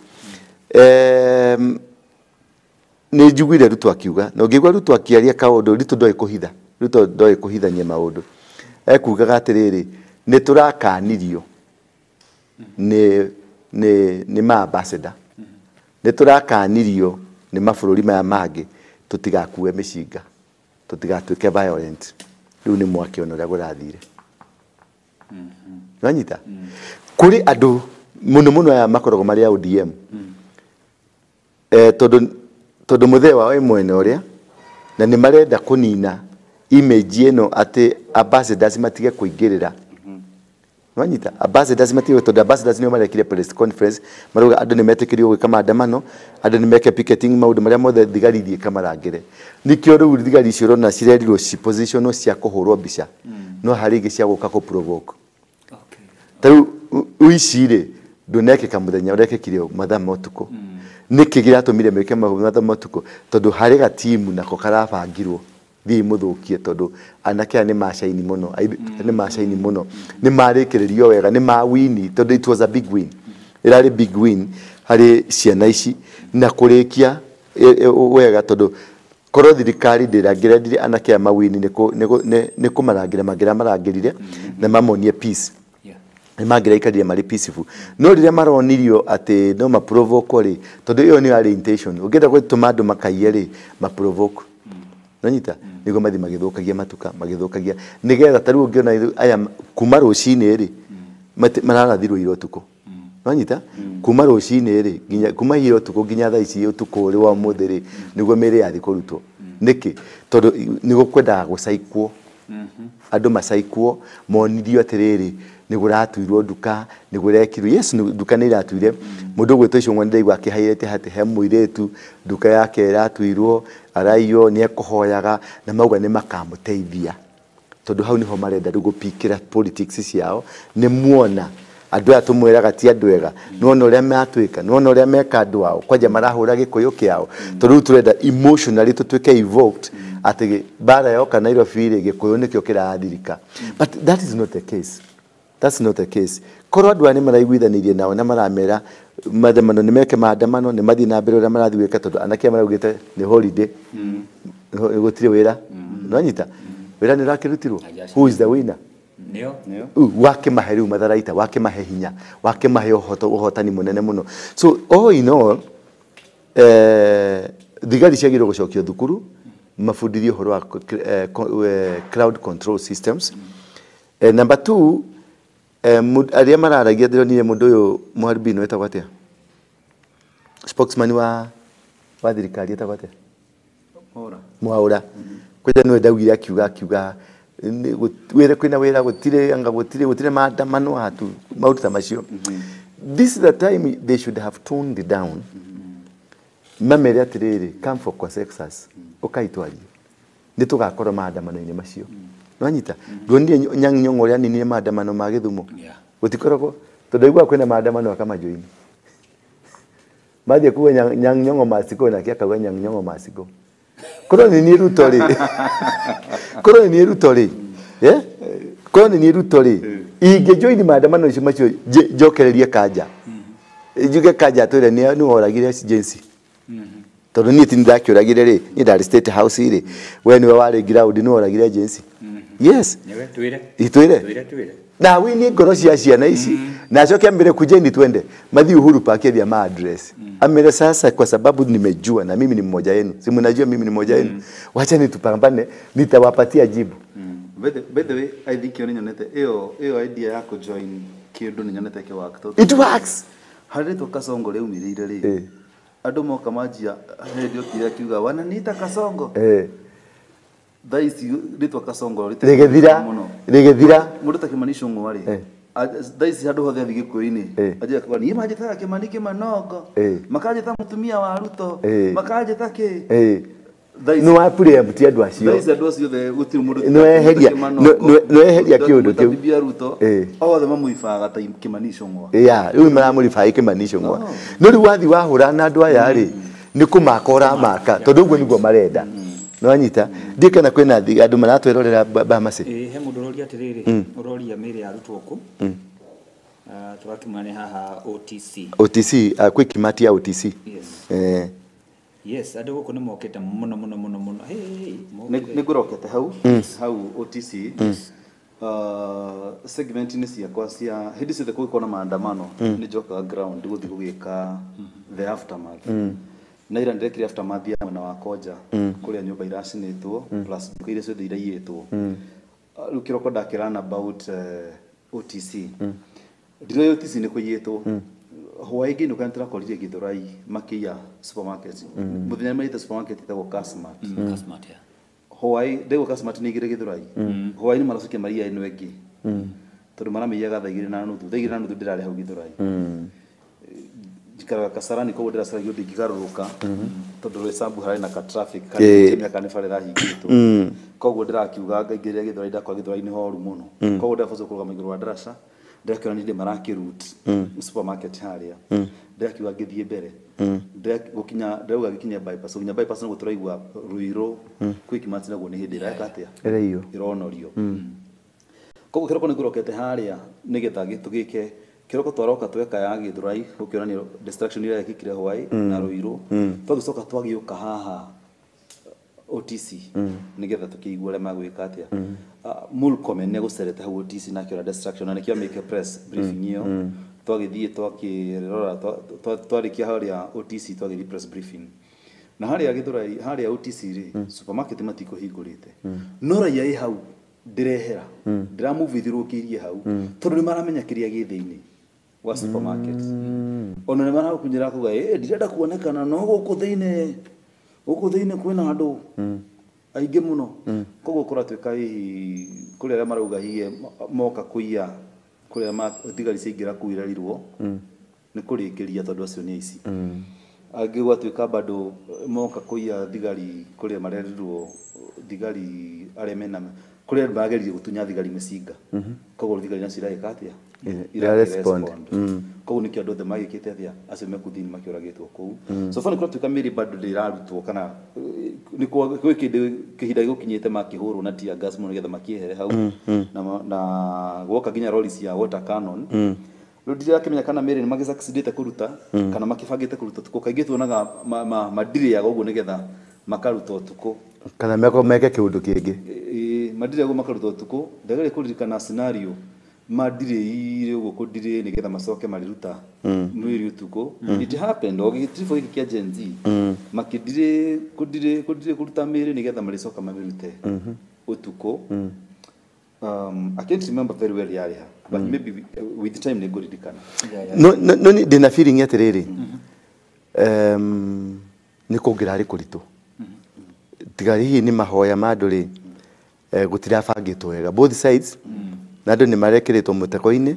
Nĩ njiguire Ruto akiuga, na ũngĩigua Ruto akĩaria kaũndũ, Ruto ndoĩ kũhitha, Ruto ndoĩ kũhithania maũndũ. Ekugaga atĩrĩrĩ, nĩ tũrakanirio nĩ ma ambassador, nĩ tũrakanirio nĩ mabũrũri maya mangĩ tũtigakue mĩcinga, tũtigatuĩke violent. Rĩu nĩ mwakĩona ũrĩa kũrathire. Nwanyita kũrĩ andũ mũno mũno aya makoragwo marĩ a ODM, tondũ mũthee wao ĩ mwena ũrĩa, na nĩ marenda kũnina image ĩno atĩ ambassadors matige kũingĩrĩra. Nwanyita ambassadors matige, tondũ ambassadors nĩo marekire press conference marauga andũ nĩ metĩkĩrio gwĩka maandamano, andũ nĩ meke picketing, maũndũ marĩa mothe thigari ithiĩ ikamarangĩre. Nĩkĩo rĩu thigari icio ũrona cirerirwo ci position cia kũhũrwo mbica, no harĩ ingĩ cia gũka kũ provoke. Ta rĩu ũici rĩ ndũnekĩka mũthenya, ũrekĩkire mathaa ma ũtukũ. Nĩkĩ kĩratũmire meke mathaa ma ũtukũ? Tondũ harĩ gatimu nako karabangirwo thiĩ mũthũkie, tondũ anake aya nĩ macaini mũno, nĩ macaini mũno, nĩ marĩkĩrĩrio wega, nĩ mawini, tondũ it was a big win. Ĩrarĩ big win harĩ ciana ici na kũrĩkia wega, tondũ korwo thirikari ndĩrangĩrendire anake aya mawini nĩ kũmarangĩra mangĩramarangĩrire na mamonie peace. Nĩ mangĩraikarire marĩ peaceful. No rĩrĩa maronirio atĩ no maprovoke rĩ, tondũ ĩyo nĩyo yarĩ intention. Ũngĩenda gũtũma andũ makaiye rĩ, maprovoke. Nonyita nĩguo mathiĩ magĩthũkagia matuka, magĩthũkagia nĩgetha ta rĩu ũngĩona aya kuma rũcinĩ rĩ, mararathirwo ira ũtukũ. Nonyita kuma rũcinĩ rĩ, nginya kuma ira ũtukũ nginya thaa ici ũtukũ ũrĩ wa ũmũthĩ rĩ, nĩguo mĩĩrĩ yathiĩ kũrutwo. Nĩkĩ? Tondũ nĩ gũkwendaga gũcaikwo. Andũ macaikwo monithio atĩrĩrĩ nĩ gũratuirwo nduka nĩ gũrekirwo. Yes, nduka nĩ iratuire. Mũndũ ũgwĩtwo Icũng'wa nĩndaigua akĩhairĩte atĩ he mũirĩtu nduka yake ĩratuirwo araiywo nĩ ekũhoyaga na mauga nĩ makamũteithia tondũ hau niho marenda rĩu gũpikĩra politics ciao. Nĩ muona andũ aya tũmwĩraga ti andũ ega, nĩwona ũrĩa matwĩka, nĩwona ũrĩa meka andũ ao, kwanja marahũra gĩkũyũ kĩao. Tondũ rĩu tũrenda emotionally tũtuĩke evoked atĩ mbara yoka Nairobi rĩ gĩkũyũ nĩkĩo kĩrathirika. But that is not the case. That's not the case. Korwo andũ aya nĩ maraiguithanĩirie nao na maramera maandamano nĩ meke maandamano nĩ mathiĩ na mbere ũrĩa marathiĩ gwĩka tondũ anake aya maraugĩte nĩ holiday, gũtirĩ wĩra. Nĩwanyita? Wĩra nĩ ũrakĩrutirwo. Who is the winner? Nĩo. Wakĩmahe rĩu matharaita, wakĩmahe hinya, wakĩmahe ũhotani mũnene mũno. So all in all, thigari ciagĩrĩirwo gũcokio thukuru mabundithio ũhoro wa crowd control systems. Number two, arĩa mararagia ndĩronire mũndũ ũyũ mũharibini wetagwo atĩa? Spokesman wa thirikari etagwo atĩa? Mwaura. Kwanja nĩwe ndaugire akiuga wĩra kwĩna wĩra gũtirĩ anga gũtirĩ maandamano hatu maũndũ ta macio. This is the time they should have toned down. Mamere atĩrĩrĩ, come for consensus, ũkai twarie nĩ tũgakorwo maandamano-inĩ macio. Nĩwanyita? Nduonire Nyang'ĩ Nyong'o ũrĩa aninire maandamano ma Gĩthumo? Gũtikoragwo tondũ aiguaga kwĩna maandamano akamajoini. Mathiĩ kuga Nyang'ĩ Nyong'o must go nake akauga Nyang'ĩ Nyong'o must go. Korwo nĩ niĩ Ruto rĩ, korwo nĩ niĩ Ruto rĩ, korwo nĩ niĩ Ruto rĩ, ingĩjoini maandamano macio njokererie Kanja. Njuge Kanja atwĩre nĩ woragire Jensi. Tondũ niĩ ti ndakĩũragire rĩ, niĩ ndarĩ State House rĩ, we nĩwe warĩ ground nĩwe woragire Jensi. Yes. Nĩwe twĩre. Itwĩre. Twĩre. Na winie ngoro cia ciana ici na acoke ambere kujeni twende mathi Uhuru Park ya ma address. Amere sasa kwa sababu nimejua na mimi ni mmoja wenu. Si mnajua mimi ni mmoja wenu. Wacha nitupambane nitawapatia jibu. By the way, I think yo nyonete iyo idea yako join kindu ni nyonete ke work. It works. Harĩ to Kasongo rĩu mirĩire rĩ. Andũ moka manjia hĩndĩ okire akiuga wananiita Kasongo. Thaa ici rĩtwa Kasongo rĩgĩthira rĩgĩthira mũndũ ta Kĩmani Ichung'wa rĩ, thaa ici handũ hothe athiĩ Gĩkũyũ-inĩ anjia kuga niĩ manjĩtaga Kĩmani Kĩmanongo, makanjĩta mũtumia wa Ruto, makanjĩta kĩ. Nĩ wa preempt andũ acio. Thaa ici andũ acio othe gũtirĩ mũndũ nĩweheria kĩũndũ kĩu. Bibi ya Ruto othe mamũibaga ta Kĩmani Ichung'wa. Yeah, rĩu maramũribaga Kĩmani Ichung'wa. No rĩu wathiĩ wahũra na andũ aya rĩ, nĩ kũmaka ũramaka tondũ ũguo nĩguo marenda. Nĩwanyita? Ndiĩ kana kwĩna andũ maratwĩrorera Bamasi. He mũndũ ũroria atĩrĩrĩ, ũroria mĩĩrĩ ya arutwo kũ? Tũgakĩmwona nĩ haha OTC. OTC, kwĩ Kĩmati ya OTC. Yes. Yes, andũ gũkũ nĩ mokĩte mũno mũno mũno mũno. Nĩ ngũrokete hau OTC. Segment-inĩ ciakwa cia hĩndĩ ciothe kũngĩkorwo na maandamano nĩ njokaga ground gũthiĩ gũgĩka the aftermath. Na ira ndĩrekire aftermath ya mwena wa Koja kũrĩa nyũmba iracinĩtwo plus nduka iria ciothe iraiyĩtwo. Rĩu kĩroko ndakĩrana about OTC. Ndiroĩ OTC nĩ kũiyĩtwo. Hwaĩ ngĩinũka nĩtũrakorire Gĩthũrai makĩiya supermarket. Mũthenya nĩmaiyĩte supermarket ĩtagwo Kasmart. Kasmart, yeah. Hwaĩ ndĩgwo Kasmart nĩ igĩrĩ Gĩthũrai. Hwaĩ nĩ maracokia maraiya ĩno ĩngĩ. Tondũ maramĩiyaga thaa 2:30. Thaa 2:30 ndĩrarĩ hau Gĩthũrai. Njikaraga Kasarani koguo ndĩracaragia ũndũ ingĩgarũrũka tondũ Roysambu hararĩ na ka traffic karĩa nĩ bara ĩrahingĩtwo. Koguo ndĩrakiuga ngaingĩrĩra Gĩthũrai ndakora Gĩthũrai nĩ horu mũno. Koguo ndĩrabatarwo kũrũgama igũrũ wa ndaraca ndĩrakĩona nĩ marakĩroot supermarket harĩa. Ndĩrakiuga ngĩthiĩ mbere. Gũkinya ndĩrauga gĩkinye bypass, gũkinya bypass nĩguo tũraigua Ruiru kwĩ Kĩmati naguo nĩ hĩndĩ ĩreka atĩa? Ĩraiywo. Ĩronorio. Koguo kĩroko nĩ ngũrokete harĩa nĩgetha tũgĩke kĩroko twaroka tweka ya Gĩthũrai gũkĩonania destruction ĩrĩa yekĩkire Hwaĩ na Ruiru. Twagĩcoka twagĩũka haha OTC nĩgetha tũkĩigue ũrĩa magwĩka atĩa. Murkomen nĩegũcerete hau OTC na akĩona destruction na nĩkĩo amĩke press briefing ĩyo. Twagĩthiĩ twakĩrora twarĩkia harĩa OTC twagĩthiĩ press briefing. Na harĩa Gĩthũrai harĩa OTC rĩ supermarket matikũhingũrĩte. No raia ĩ hau ndĩrehera ndĩramũvithũrũkĩirie hau tondũ nĩ maramenya kĩrĩa gĩ thĩinĩ wa supermarket. Ona nĩ marakunyĩra kuga ndirenda kuonekana no gũkũ thĩinĩ kwĩna andũ. Aingĩ mũno. Koguo kũratuĩka hihi kũrĩ arĩa marauga hihi moka kũiya kũrĩa thigari ciaingĩra kũu irerirwo nĩ kũrĩkĩria tondũ acio nĩ aici. Angĩ gwatuĩka bado moka kũiya thigari kũrĩa marerirwo thigari arĩa mena kũrĩa andũ mageririe gũtunya thigari mĩcinga. Koguo thigari nacio iragĩka atĩa? Irarespond. Koguo nĩkĩo andũ othe magĩkĩte atĩa acio me kũu thĩinĩ makĩũragĩtwo kũu. So far nĩ kũratuĩka mĩrĩ bado ndĩrarutwo kana nĩ kwĩ kĩndũ kĩhinda gĩgũkinyĩte makĩhũrwo na tear gas mũno nĩgetha makĩehere hau na gwoka nginya rori cia water cannon. Rĩu ndirakĩmenya kana mĩrĩ nĩ magĩsucceedĩte kũruta kana makĩbangĩte kũruta ũtukũ. Kaingĩ tuonaga madirĩaga ũguo nĩgetha makaruta ũtukũ kana meko meke kĩũndũ kĩngĩ. Madirĩaga ũguo makaruta ũtukũ. Ndagĩrĩ kũririkana scenario madirĩire ũguo kũdirĩ nĩgetha macoke marĩruta mwĩrĩ ũtukũ. It happened o gĩtiribũ gĩkĩ kĩa Gen Z makĩdirĩ kũdirĩ kũdirĩ kũruta mĩrĩ nĩgetha marĩcoka mamĩrute ũtukũ. I can't remember very well yarĩ ha, but maybe with time nĩngũririkana. No no no ndĩna feeling atĩrĩrĩ, nĩ kũngĩrarĩ kũritũ tiga hihi nĩ mahoya ma andũ rĩ, gũtirabangĩtwo wega both sides na andũ nĩ marekĩrĩtwo mũtego-inĩ.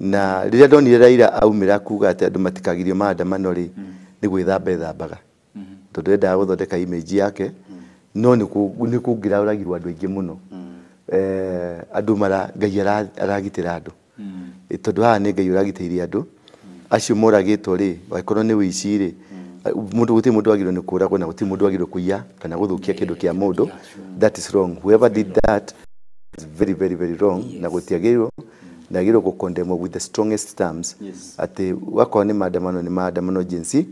Na rĩrĩa ndonire Raila aumĩra kuga atĩ andũ matikagirio maandamano rĩ, nĩ gwĩthamba ethambaga tondũ endaga gũthondeka image yake, no nĩ kũngĩraũragirwo andũ aingĩ mũno. Andũ mara Ngai aragitĩra andũ tondũ haha nĩ Ngai ũragitĩire andũ acio moragĩtwo rĩ, angĩkorwo nĩ ũici rĩ, mũndũ gũtirĩ mũndũ wagĩrĩirwo nĩ kũragwo na gũtirĩ mũndũ wagĩrĩirwo kũiya kana gũthũkia kĩndũ kĩa mũndũ. That is wrong. Whoever did that is very very very wrong. Na gũtiagĩrĩirwo na agĩrĩirwo gũ-condemn with the strongest terms. Atĩ wakorwo nĩ maandamano nĩ maandamano jinsi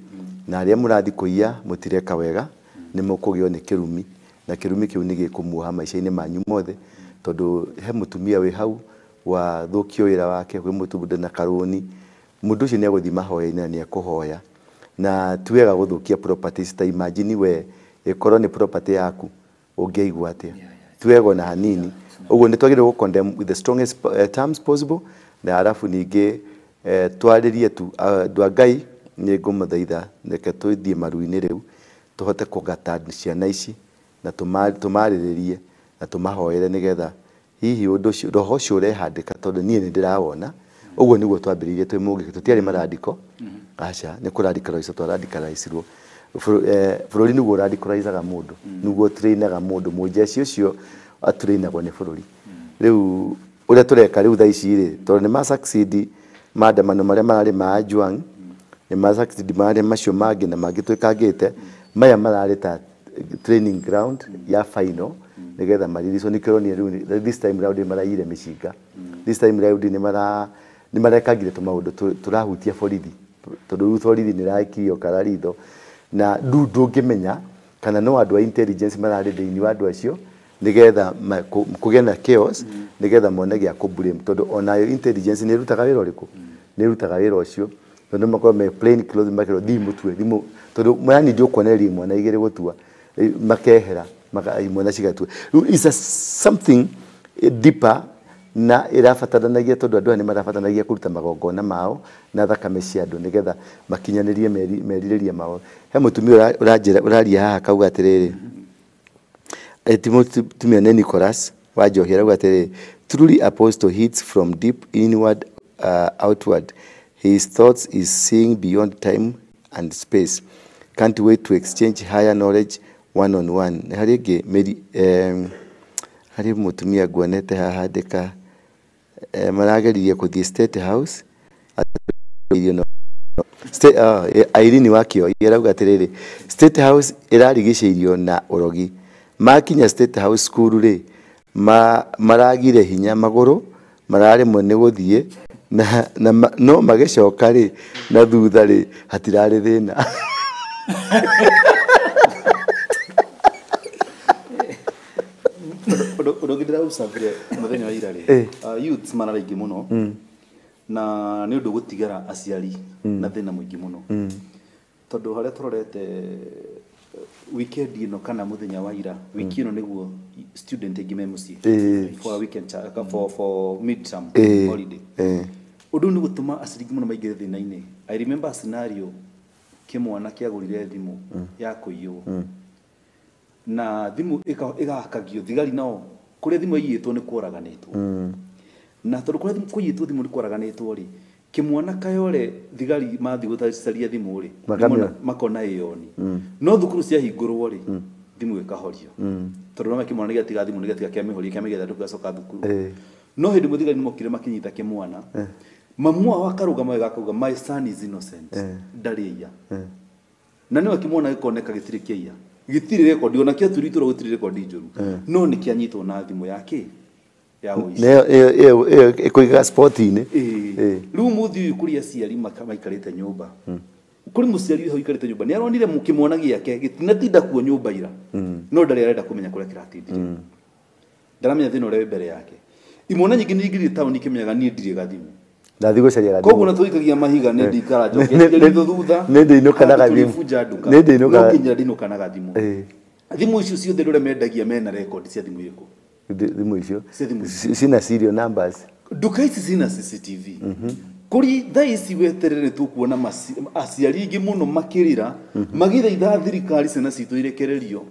na arĩa mũrathiĩ kũiya mũtireka wega, nĩ mũkũgĩo nĩ kĩrumi na kĩrumi kĩu nĩ gĩkũmuoha maica-inĩ manyu mothe tondũ he mũtumia wĩ hau wathũkio wĩra wake kwĩ mũtumia na karũni mũndũ ũcio nĩ egũthiĩ mahoya-inĩ na nĩ ekũhoya na ti wega gũthũkia properties ta imagine we ĩkorwo nĩ property yaku ũngĩaigua atĩa. Ti wega ona hanini. Ũguo nĩ twagĩrĩirwo gũ condemn with the strongest terms possible na arabu ningĩ twarĩrie tu andũ a Ngai nĩ ngũmũthaitha reke tũthiĩ maru-inĩ rĩu tũhote kũgata ciana ici na tũmarĩrĩrie na tũmahoere nĩgetha hihi ũndũ ũcio roho ũcio ũrehandĩka tondũ niĩ nĩ ndĩrawona. Ũguo nĩguo twambĩrĩirie twĩ mũngĩ tũtiarĩ marandiko aca nĩ kũradicalize twaradicalizirwo. Bũrũri nĩguo ũradicalizaga mũndũ nĩguo trainaga mũndũ mũjeshi ũcio atrainagwo nĩ bũrũri. Rĩu ũrĩa tũreka rĩu thaa ici rĩ tondũ nĩ ma succeed maandamano marĩa mararĩ ma Ajuang nĩ ma succeed marĩa macio mangĩ na mangĩ twĩkangĩte maya mararĩ ta training ground ya final nĩgetha mariricwo. Nĩkĩo ũronire rĩu this time round nĩ maraiyire mĩcinga, this time round nĩ marekangire tũmaũndũ tũrahutia borithi tondũ rĩu borithi nĩ ĩrakirio kararitho na rĩu ndũngĩmenya kana no andũ a intelligence mararĩ thĩinĩ wa andũ acio nĩgetha kũgĩe na chaos nĩgetha mone gĩa kũ blame tondũ onayo intelligence nĩ ĩrutaga wĩra ũrĩkũ, nĩ ĩrutaga wĩra ũcio tondũ makorwo me plain clothes makerwo thiĩ mũtue thimũ tondũ yani ndũkuonereria imwana igĩrĩ gũtua makehera imwana cigatua. Rĩu is a something deeper na ĩrabataranagia tondũ andũ aya nĩ marabataranagia kũruta magongona mao na thakame cia andũ nĩgetha makinyanĩrie merirĩria mao. He mũtumia ũranjĩra ũraria haha akauga atĩrĩrĩ, ti mũtumia nĩ Nicholas wa Njohi arauga atĩrĩrĩ, truly apostle hits from deep inward outward, his thoughts is seeing beyond time and space, can't wait to exchange higher knowledge one on one. Harĩ ĩngĩ harĩ mũtumia nguonete haha andĩka marageririe kũthiĩ State House Irene Wakio arauga atĩrĩrĩ, State House ĩrarigicĩirio na ũrogi, makinya State House school rĩ maragire hinya magũrũ mararemwo nĩ gũthiĩ na no magĩcoka rĩ na thutha rĩ hatirarĩ thĩna. Ũndũ ũngĩ ndĩraũcabire mũthenya wa ira rĩ, youths mararĩ aingĩ mũno na nĩ ũndũ gũtigara aciari na thĩna mũingĩ mũno tondũ harĩa tũrorete weekend ĩno kana mũthenya wa ira wiki ĩno nĩguo student aingĩ me mũciĩ for a weekend for midterm holiday. Ũndũ nĩ gũtũma aciari aingĩ mũno maingĩre thĩna-inĩ. I remember a scenario kĩmwana kĩagũrire thimũ ya kũiywo Na thimũ ĩgakagio thigari nao kũrĩa thimũ ĩiyĩtwo nĩ kworaganĩtwo. Na tondũ kũrĩa kũiyĩtwo thimũ nĩ kworaganĩtwo rĩ, kĩmwana kayore thigari mathiĩ gũcaria thimũ rĩ, makona ĩyoni. No thukuru ciahingũrwo rĩ, thimũ ĩkahorio. Tondũ no kĩmwana nĩgĩatiga thimũ nĩgĩatiga kĩamĩhoria kĩamĩgetha ndũgacoka thukuru. No hĩndĩ ĩmwe thigari nĩmokire makĩnyita kĩmwana. Mamu wao akarũgama wega akauga my son is innocent. Ndarĩ aiya. Na nĩwe kĩmwana gĩkoneka gĩtirĩ kĩaiya. Gĩtirĩ rekondi ona kĩaturitwo gũtirĩ rekondi njũru. No nĩkĩanyitwo na thimũ yake ya ũici. Ĩyo ĩkũigaga spot-inĩ. Rĩu mũthĩ ũyũ kũrĩ aciari maikarĩte nyũmba. Kũrĩ mũciari ũyũ ũikarĩte nyũmba nĩaronire kĩmwana gĩake gĩtinatinda kuo nyũmba ira. No ndarĩ arenda kũmenya kũrĩa kĩratindire. Ndaramenya thĩna ũrĩa wĩ mbere yake. Imwana nyingĩ nĩingĩrire taũni ikĩmenyaga niĩ ndirĩ gathimũ. Ndathiĩ gũcaria gathimũ. Koguo na tũikagia mahiga nĩ ndikara njoke thutha. Nĩ ndĩinũka na gathimũ. Nĩ ndĩinũka. No nginya ndinũka na gathimũ. Thimũ icio ciothe ndũrĩa mendagia mena record cia thimũ irĩkũ? Thimũ icio cina serial numbers. Nduka ici cina CCTV. Kũrĩ thaa ici weterere tũkuona aciari aingĩ mũno makĩrĩra magĩthaitha thirikari ciana citũ irekererio.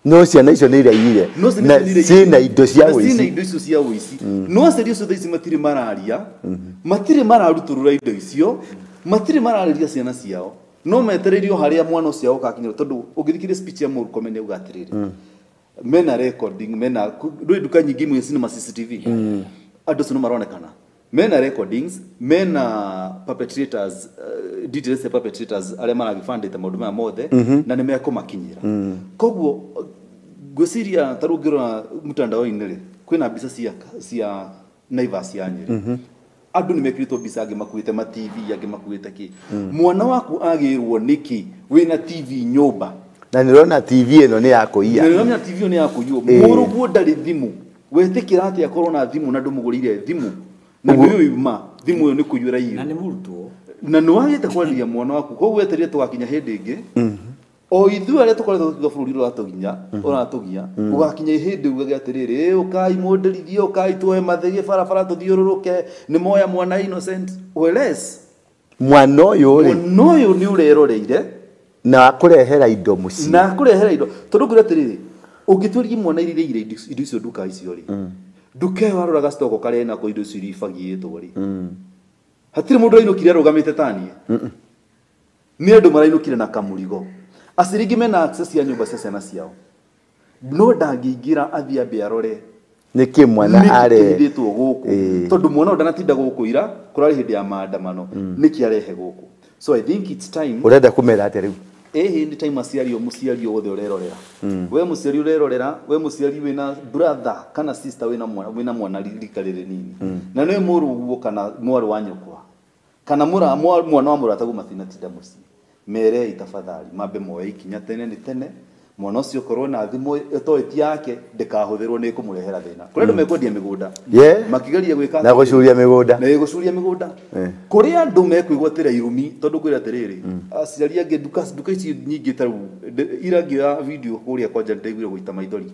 No ciana icio nĩ iraiyire na ciĩna indo cia ũici. Ciĩna indo icio cia ũici. No aciari acio thaa ici matirĩ mararia, matirĩ mararutũrũra indo icio, matirĩ mararĩria ciana ciao. No metereirio harĩa mwana ũcio ũgakinyĩra tondũ ũngĩthikĩrĩria speech ya Murkomen nĩauga atĩrĩrĩ, mena recording, mena ndũĩ nduka nyingĩ imwe cinema CCTV. Andũ acio no maronekana. Mena recordings, mena perpetrators, details cia perpetrators arĩa maragĩbandĩte maũndũ maya mothe na nĩ mekũmakinyĩra. Koguo ngwĩciria ta rĩu ũngĩrora mtandao-inĩ rĩ, kwĩna mbica cia Naivas ya Nyĩrĩ. Andũ nĩ mekĩrĩtwo mbica angĩ makuĩte ma TV, angĩ makuĩte kĩ. Mwana waku agĩrwo nĩkĩ wĩna TV nyũmba? Na nĩũrona TV ĩno nĩ ya kũiya. Na nĩũramenya TV ĩyo nĩ ya kũiywo. Mũrũguo ndarĩ thimũ. Wetĩkĩra atĩa akorwo na thimũ na ndũmũgũrĩire thimũ? Na nĩũĩ ma thimũ ĩyo nĩ kũiywo ĩraiyirwo. Na nĩ mũrutwo. Na nĩwagĩte kwarĩria mwana waku. Koguo weterire tũgakinya hĩndĩ ĩngĩ. O ithuĩ arĩa tũkoretwo tũkiuga bũrũri ũratũgia, ũgakinya hĩndĩ ugage atĩrĩrĩ, ũkai mũnderithie, ũkai tuoe mathĩgĩ barabara tũthiũrũrũke, nĩ moya mwana innocent. Whereas mwana ũyũ rĩ, mwana ũyũ nĩ ũreroreire na akũrehera indo mũciĩ. Na akũrehera indo. Tondũ ngwĩre atĩrĩrĩ, ũngĩtuĩria mwana iria iraiyire indo icio nduka icio rĩ, nduka ĩyo aroraga stock karĩa ĩnako indo icio iria ibagĩtwo rĩ, hatirĩ mũndũ ũrainũkire arũgamĩte ta niĩ. Nĩ andũ marainũkire na kamũrigo. Aciari aingĩ mena access ya nyũmba cia ciana ciao. No ndangĩingĩra athiĩ ambe arore nĩkĩ mwana are kĩhithĩtwo gũkũ. Tondũ mwana ũyũ ndanatinda gũkũ ira, kũrarĩ hĩndĩ ya maandamano, nĩkĩ arehe gũkũ. So I think it's time. Ũrenda kũmera atĩa rĩu? Ĩhĩ nĩ time aciari o mũciari wothe ũrerorera. We mũciari ũrerorera, we mũciari wĩna brother kana sister wĩna mwana rika rĩrĩ nini. Na nĩwe mũrũguo kana mwarĩ wa nyũkwa. Kana mwana wa mũrataguo matinatinda mũciĩ. Merei tafadhali mambe moe ikinya tene nĩ tene mwana ũcio korwo na thimũ ĩtoĩ ti yake ndĩkahũthĩrwo nĩ ĩkũmũrehera thĩna. Kũrĩ andũ mekwendia mĩgũnda makĩgeria gwĩka na gũcuria mĩgũnda. Na gũcuria mĩgũnda. Kũrĩ andũ mekwĩgwatĩra irumi tondũ kwĩra atĩrĩrĩ, aciari angĩ nduka ici nyingĩ ta rĩu ira ngĩoya video kũrĩa kwanja nĩndaiguire gũita maithori.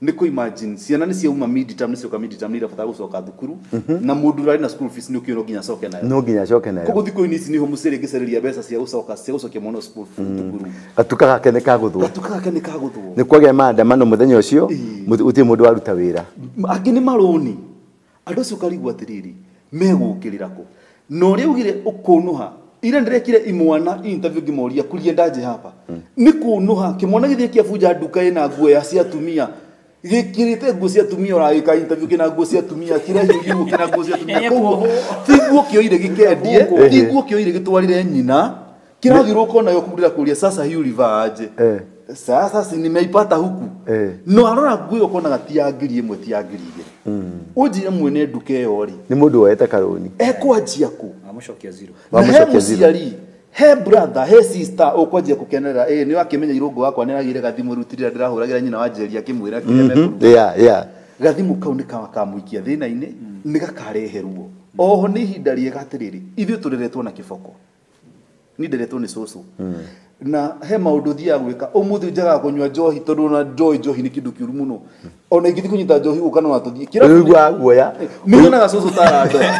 Nĩ kũ imagine ciana nĩ ciauma mid-term, nĩ cioka mid-term nĩ irabatara gũcoka thukuru na mũndũ ũrarĩ na school fees nĩ ũkĩũĩ no nginya acoke nayo. No nginya acoke nayo. Koguo thikũ ici nĩho mũciari angĩcarĩria mbeca cia gũcoka cia gũcokia mwana school thukuru. Gatuka gake nĩ kagũthwo. Gatuka gake nĩ kagũthwo. Nĩ kwagĩa maandamano mũthenya ũcio, gũtirĩ mũndũ waruta wĩra. Angĩ nĩ marũni. Andũ acio ũkarigwo atĩrĩrĩ, megũkĩrĩra kũ? Na ũrĩa augire ũkũnũha, ira ndĩrekire imwana interview ngĩmoria kuria ndaje hapa. Nĩ kũnũha kĩmwana gĩthiĩ kĩabunja nduka ĩna nguo ya cia atumia. Gĩkĩrĩte nguo cia atumia ũragĩka interview kĩna nguo cia atumia, kĩrahiũrwo kĩna nguo cia atumia. Koguo ti nguo kĩoire gĩkendie, ti nguo kĩoire gĩtwarire nyina, kĩrathiũrũrũka onayo kũrĩra kũria sasa hii ulivaa aje? Sasa si nimeipata huku. No arora nguo ĩyo ũkonaga ti ya 1000 ti ya 2000. Ũnjĩre mwene nduka ĩyo rĩ, nĩ mũndũ woete karũni. Ekwanjia kũ? Amũcokia zero. Na he mũciari, he brother, he sister ũkwanjia gũkenerera, nĩ wakĩmenya irũngũ wakwa nĩaragĩire gathimũ rĩu tirira ndĩrahũragĩra nyina wa Njeri akĩmwĩra kĩrĩa mekũruga. Gathimũ kau nĩ kamũikia thĩna-inĩ, nĩ gakarehe ruo. Oho nĩ ihinda rĩega atĩrĩrĩ, ithuĩ tũreretwo na kĩboko. Niĩ nderetwo nĩ cũcũ. Na he maũndũ thiaga gwĩka, ũmũthĩ njagaga kũnyua njohi tondũ ona njohi nĩ kĩndũ kĩũru mũno. Ona ingĩthiĩ kũnyita njohi gũka no atũthiĩ. Ũiguaga guoya. Nĩ nyonaga cũcũ ta arandoya.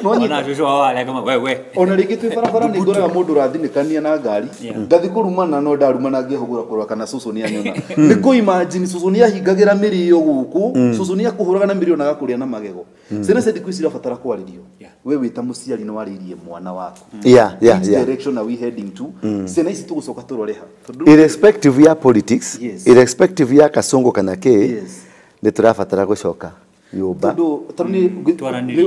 Ona cũcũ wao arĩa kama wewe. Ona rĩngĩ twĩ barabara nĩ ngoraga mũndũ ũrathinĩkania na ngari ngathi kũrumana no ndarumana ngĩhũgũra kũrora kana cũcũ nĩ anyona. Nĩ kũ imagine cũcũ nĩ ahingagĩra mĩrĩo gũkũ, cũcũ nĩ akũhũraga na mĩrĩo na agakũrĩa na magego. Ciana cia thikũ ici irabatara kwarĩrio. We wĩ ta mũciari nĩ warĩirie mwana waku. Which direction are we heading to? Ciana ici tũgũcoka tũrore ha? Irrespective ya politics, irrespective ya kasongo kana kĩ, nĩ tũrabatara gũcoka nyũmba. Tondũ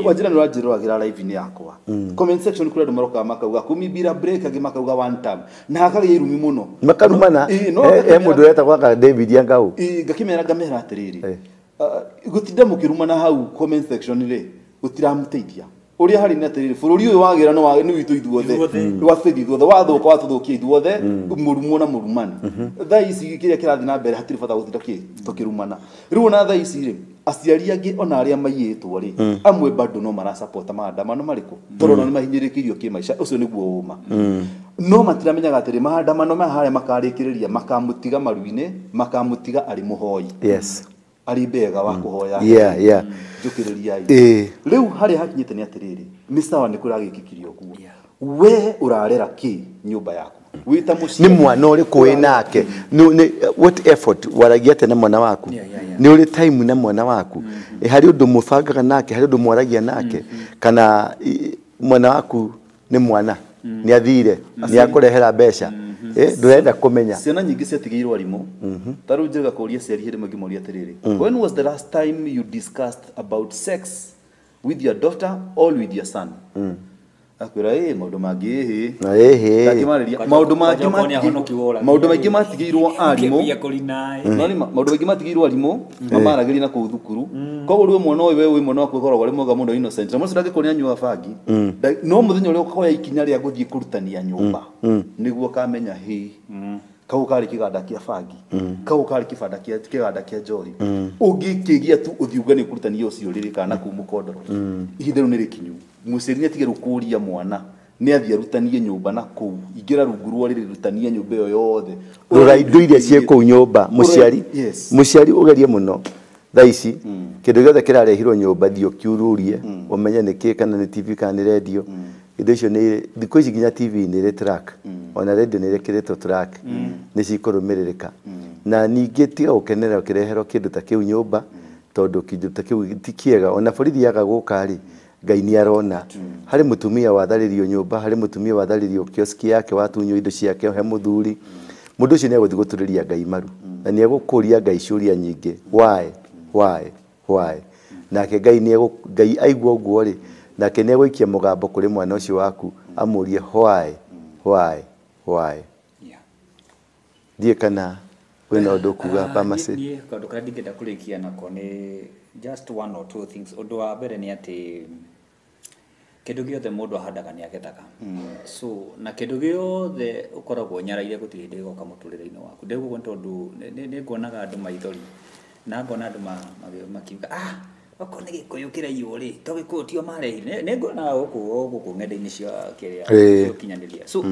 wanjĩra nĩ ũranjĩroragĩra live-inĩ yakwa. Comment section kũrĩ andũ marokaga makauga kũmimbira break, angĩ makauga one time na hakagĩa irumi mũno. Makarumana. He mũndũ wetagwo anga David Yangau. Ngakĩmera ngamera atĩrĩrĩ, gũtinda mũkĩrumana hau comment section rĩ gũtiramũteithia. Ũrĩa harĩ nĩ atĩrĩrĩ, bũrũri ũyũ wagĩra nĩ witũ ithuothe, watũteithia ithuothe, wathũka watũthũkia ithuothe, mũrumwo na mũrumani. Thaa ici kĩrĩa kĩrathiĩ na mbere hatirĩ bata gũtinda tũkĩrumana. Rĩu ona thaa ici rĩ, aciari angĩ ona arĩa maiyĩtwo rĩ, amwe bado no marasapota maandamano marĩkũ, tondũ ona nĩ mahinyĩrĩkĩirio kĩmaica, ũcio nĩguo ũma. No matiramenyaga atĩrĩ, maandamano maya harĩa makarĩkĩrĩria makamũtiga maru-inĩ, makamũtiga arĩ mũhoi. Arĩ mbega wa kũhoya. Njũkĩrĩriai. Rĩu harĩa hakinyĩte nĩ atĩrĩrĩ, nĩ sawa nĩ kũragĩkĩkirio ũguo. We ũrarera kĩ nyũmba yaku? Wĩ ta mũciari. Nĩ mwana ũrĩkũ wĩ nake? What effort waragia atĩa na mwana waku? Nĩ ũrĩ time na mwana waku? Harĩ ũndũ mũbangaga nake, harĩ ũndũ mwaragia nake? Kana mwana waku nĩ mwana, nĩ athire, nĩ akũrehera mbeca, ndũrenda kũmenya. Ciana nyingĩ ciatigĩirwo arimũ. Ta rĩu njĩraga kũria aciari hĩndĩ ĩmwe ngĩmoria atĩrĩrĩ, when was the last time you discussed about sex with your daughter or with your son? Akwĩra ĩ maũndũ mangĩ ĩhĩ. Ndakĩmarĩria maũndũ mangĩ maũndũ maingĩ matigĩirwo arimũ. Maũndũ maingĩ matigĩirwo arimũ mamaragĩria na kũu thukuru. Koguo rĩu mwana ũyũ we wĩ mwana waku ũkoragwo arĩ mwega mũno innocent. Na mũndũ ũcio ndangĩkorwo nĩ anyuaga bangi. No mũthenya ũrĩa ũkoya ikinya rĩa gũthiĩ kũrutania nyũmba nĩguo ũkamenya hĩ kau karĩ kĩganda kĩa bangi, kau karĩ kĩbanda kĩa kĩganda kĩa njohi. Ũngĩkĩgia tu ũthiĩ uge nĩ ũkũrutania ũcio rĩrĩ kana kũu mũkondoro, ihinda rĩu nĩ rĩkinyu. Mũciari nĩ atige rĩu kũria mwana nĩ athiĩ arutanie nyũmba na kũu, ingĩra rungu rwa rĩrĩ rutania nyũmba ĩyo yothe. Rora indo iria ciĩ kũu nyũmba. Mũciari, mũciari ũgerie mũno thaa ici kĩndũ gĩothe kĩrarehirwo nyũmba thiĩ ũkiururie ũmenye nĩ kĩ, kana nĩ TV kana nĩ radio. Indo icio nĩ thikũ ici nginya TV nĩ ĩrĩ track, ona radio nĩ ĩrĩkĩrĩtwo track, nĩ cikũrũmĩrĩrĩka. Na ningĩ tiga gũkenera ũkĩreherwo kĩndũ ta kĩu nyũmba, tondũ kĩndũ ta kĩu ti kĩega. Ona borithi yaga gũka rĩ, Ngai nĩ arona. Harĩ mũtumia watharĩrio nyũmba, harĩ mũtumia watharĩrio kioski yake, watunywo indo ciake, he mũthuri. Mũndũ ũcio nĩ egũthiĩ gũturĩria Ngai maru, na nĩ egũkũria Ngai ciũria nyingĩ. Why? Why? Why? Nake Ngai nĩ Ngai aigua ũguo rĩ, nake nĩ egũikia mũgambo kũrĩ mwana ũcio waku amũrie why? Why? Why? Ndiĩ kana kwĩna ũndũ ũkuga pharmacy. Niĩ kaũndũ karĩa ndingĩenda kũrĩkia nako nĩ just one or two things. Ũndũ wa mbere nĩ atĩ kĩndũ gĩothe mũndũ ahandaga nĩ agethaga. So na kĩndũ gĩothe ũkoragwo ũnyaraire gũtirĩ hĩndĩ gĩgoka mũtũrĩre-inĩ waku. Ndĩguo nĩ tondũ nĩ nguonaga andũ maithori na ngona andũ makiuga okorwo nĩ Gĩkũyũ kĩraiywo rĩ, to Gĩkũyũ tio marehire. Nĩ nguonaga gũkũ ng'enda-inĩ cia kĩrĩa cia ũkinyanĩria. So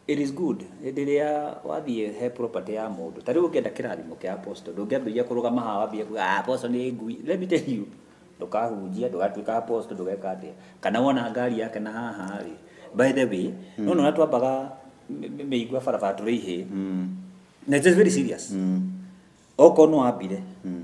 it is good hĩndĩ ĩrĩa wathiĩ he property ya mũndũ. Ta rĩu ũngĩenda kĩrathimo kĩa apostle, ndũngĩambĩrĩria kũrũgama haha wambie kuga apostle nĩ ngui. Let me tell you, ndũkahunjia, ndũgatuĩka apostle, ndũgeka atĩa. Kana wona ngari yake na haha rĩ. By the way, no nona twambaga mĩigua barabara tũrĩ ihĩĩ. Na it is very serious. Okorwo no wambire,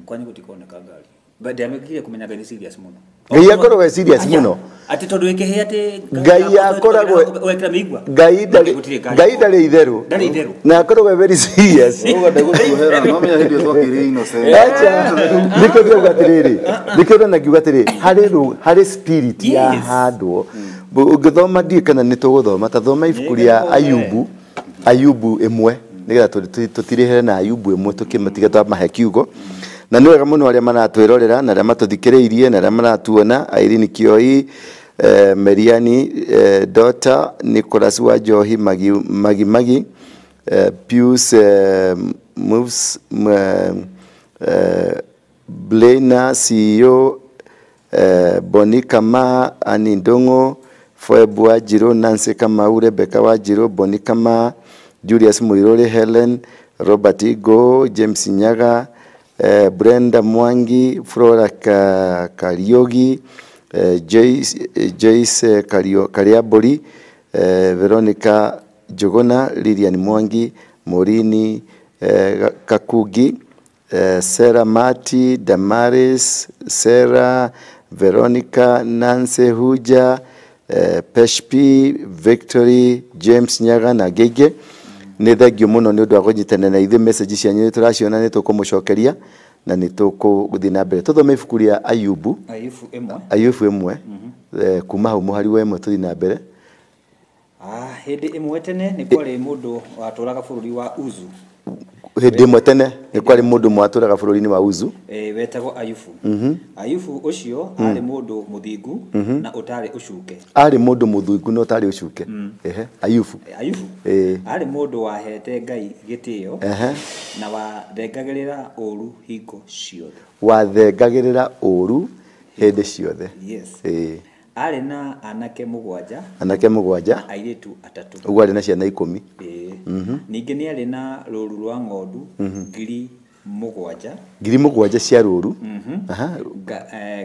kwanyu gũtikoneka ngari. But ndamĩkire kũmenya Ngai nĩ serious mũno. Ngai akoragwo e serious mũno. Atĩ tondũ ĩkĩhĩa atĩ Ngai akoragwo wekĩra mĩigua. Ngai ndarĩ itherũ. Ndarĩ itherũ. Na akoragwo e very serious. Ũguo ndegũtuohera, no menya hĩndĩ ĩyo twakĩrĩ innocent. Acha, nĩkĩo ndĩrauga atĩrĩrĩ, nĩkĩo ndĩrona ngiuga atĩrĩrĩ, harĩ spirit ya handwo. Ũngĩthoma ndiũĩ kana nĩ tũgũthoma, ta thoma ibuku rĩa Ayubu, Ayubu ĩmwe, nĩgetha tũtirĩhere na Ayubu ĩmwe tũkĩmatiga twamahe kiugo. Na nĩ wega mũno arĩa maratwĩrorera na arĩa matũthikĩrĩirie na arĩa maratuona, Irene Kioi, Meriani, Daughter, Nicholas wa Njohi, Magi Magi Magi, Pius, Moves, Blena CEO, Boni Kama, Annie Ndong'o, Foebu Wanjiru, Nancy Kamau, Rebecca Wanjiru, Boni Kama, Julius Muiruri, Helen, Robert Igo, James Nyaga, Brenda Mwangi, Flora Kariogi, Joyce Kariambũri, Veronica Njuguna, Lilian Mwangi, Morini Kakugi, Sarah Mati, Damaris, Sarah, Veronica, Nancy Huja, Peshpi, Victory, James Nyaga na Gege. Nĩ thengio mũno nĩ ũndũ wa kũnyitanĩra na ithuĩ. Message cianyu nĩ tũraciona, nĩ tũkũmũcokeria na nĩ tũkũgũthiĩ na mbere. Tũthome ibuku rĩa Ayubu. Ayubu 1. Ayubu 1, kuma hau mũhari wa 1 tũthiĩ na mbere. Hĩndĩ ĩmwe tene nĩ kwarĩ mũndũ watũraga bũrũri wa Uzu. Hĩndĩ ĩmwe tene nĩ kwarĩ mũndũ mwatũraga bũrũri-inĩ wa Uzu. Wetagwo Ayubu. Ayubu ũcio arĩ mũndũ mũthingu na ũtarĩ ũcuke. Arĩ mũndũ mũthingu na ũtarĩ ũcuke. Ehe, Ayubu. Ayubu arĩ mũndũ wahete Ngai gĩtĩo na wathengagĩrĩra ũũru hingo ciothe. Wathengagĩrĩra ũũru hĩndĩ ciothe. Yes. Arĩ na anake 7. Anake 7. Airĩtu 3. Ũguo arĩ na ciana 10. Ningĩ nĩ arĩ na rũũru rwa ng'ondu 7,000. 7,000 cia rũũru.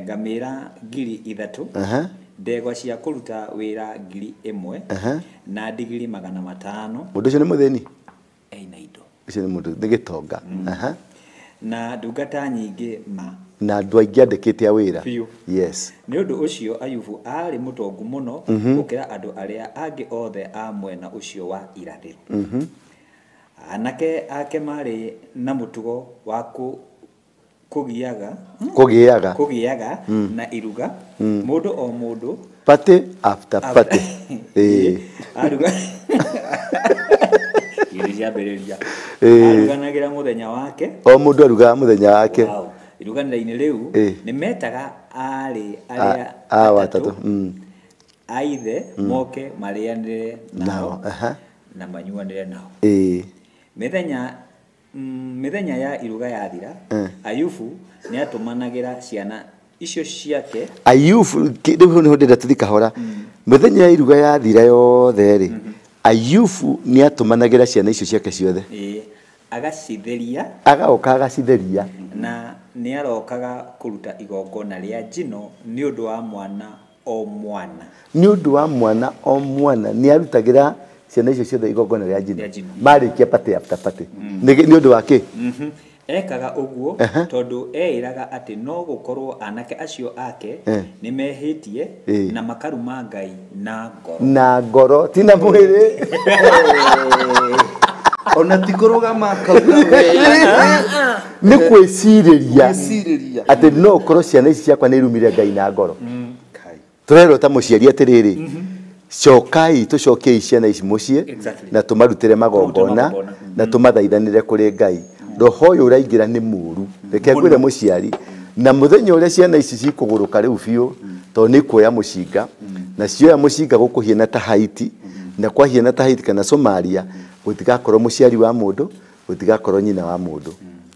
Ngamĩra 3,000. Ndegwa cia kũruta wĩra 1,000 na ndigiri 500. Mũndũ ũcio nĩ mũthĩni? Ena indo. Ũcio nĩ mũndũ nĩ gĩtonga. Na ndungata nyingĩ ma. Na andũ aingĩ andĩkĩte a wĩra. Yes. Nĩ ũndũ ũcio Ayubu aarĩ mũtongu mũno gũkĩra andũ arĩa angĩ othe a mwena ũcio wa irathĩro. Anake ake marĩ na mũtugo wa kũgĩaga na iruga, mũndũ o mũndũ party after party. Aruga aruganagĩra mũthenya wake. O mũndũ arugaga mũthenya wake. Iruganĩra-inĩ rĩu nĩ metaga aarĩ arĩa atatũ a ithe moke marĩanĩre nao na manyuanĩre nao. Mĩthenya ya iruga yathira, Ayubu nĩ atũmanagĩra ciana icio ciake. Ayubu rĩu nĩho ndĩrenda tũthiĩ kahora. Mĩthenya ya iruga yathira yothe rĩ, Ayubu nĩ atũmanagĩra ciana icio ciake ciothe. Agacitheria. Agoka agacitheria. Na nĩ arokaga kũruta igongona rĩa njino nĩ ũndũ wa mwana o mwana. Nĩ ũndũ wa mwana o mwana nĩ arutagĩra ciana icio ciothe igongona rĩa njino. Marĩkia party after party. Nĩ ũndũ wa kĩ? Ekaga ũguo tondũ eĩraga atĩ no gũkorwo anake acio ake nĩ mehĩtie na makaruma Ngai na ngoro. Na ngoro ti na mwĩrĩ. Ona ti kũrũgama akauga nĩ kwĩcirĩria atĩ no ũkorwo ciana ici ciakwa nĩ irumire Ngai na ngoro. Tũrerwo ta mũciari atĩrĩrĩ, cokai tũcokiei ciana ici mũciĩ na tũmarutĩre magongona na tũmathaithanĩre kũrĩ Ngai. Roho ũyũ ũraingĩra nĩ mũũru. Reke ngwĩre mũciari, na mũthenya ũrĩa ciana ici cikũgũrũka rĩu biũ, tondũ nĩ ikuoya mũcinga, na cioya mũcinga gũkũhiana ta Haiti, na kwahiana ta Haiti kana Somalia, gũtigakorwo mũciari wa mũndũ, gũtigakorwo nyina wa mũndũ.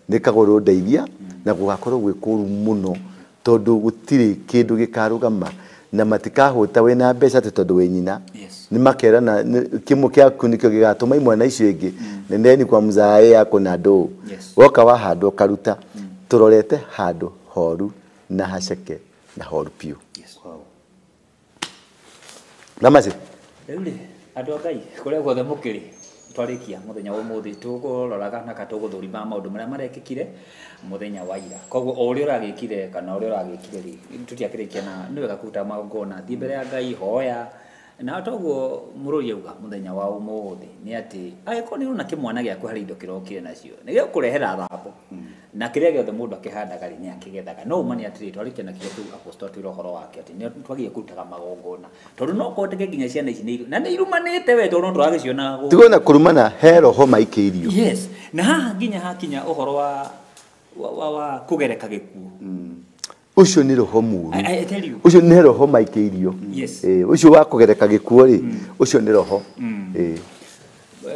Nĩ kagũrũ ndeithia na gũgakorwo gwĩ kũũru mũno, tondũ gũtirĩ kĩndũ gĩkarũgama na matikahũta wĩna mbeca atĩ tondũ wĩ nyina. Nĩ makerana kĩmwe kĩaku nĩkĩo gĩgatũma imwana icio ingĩ nendeni kwa mzae yako na ndũ. Woka wahandwo ũkaruta. Tũrorete handũ horu na haceke na horu piũ. Namasi. Rĩu rĩ, andũ a Ngai kũrĩa guothe mũkĩrĩ, twarĩkia mũthenya wa ũmũthĩ tũkũroraga na tũgũthũrima maũndũ marĩa marekĩkire mũthenya wa ira. Koguo o ũrĩa ũragĩkire kana ũrĩa ũragĩkire rĩ, tũtiakĩrĩkia na nĩ wega kũruta magongona, thiĩ mbere ya Ngai, hoya. Na toguo mũrũri auga mũthenya wa ũmũthĩ nĩ atĩ angĩkorwo nĩ ũrona kĩmwana gĩaku harĩ indo kĩrokire nacio nĩ gĩgũkũrehera thambo, na kĩrĩa gĩothe mũndũ akĩhandaga rĩ nĩ akĩgethaga. No ũma nĩ atĩrĩ, twarĩkia na kĩrĩa kĩu apostle atwĩra ũhoro wake atĩ nĩ twagĩrĩire kũrutaga magongona, tondũ no kũhoteke nginya ciana ici nĩ na nĩ irumanĩte we, tondũ no tũragĩciona gũkũ. Tigona kũrumana he roho maikĩirio. Yes, na haha nginya hakinya ũhoro wa kũgereka gĩkuũ. Ũcio nĩ roho mũũru. I tell you. Ũcio nĩ roho maikĩirio. Yes. Ũcio wa kũgereka gĩkuũ rĩ, ũcio nĩ roho.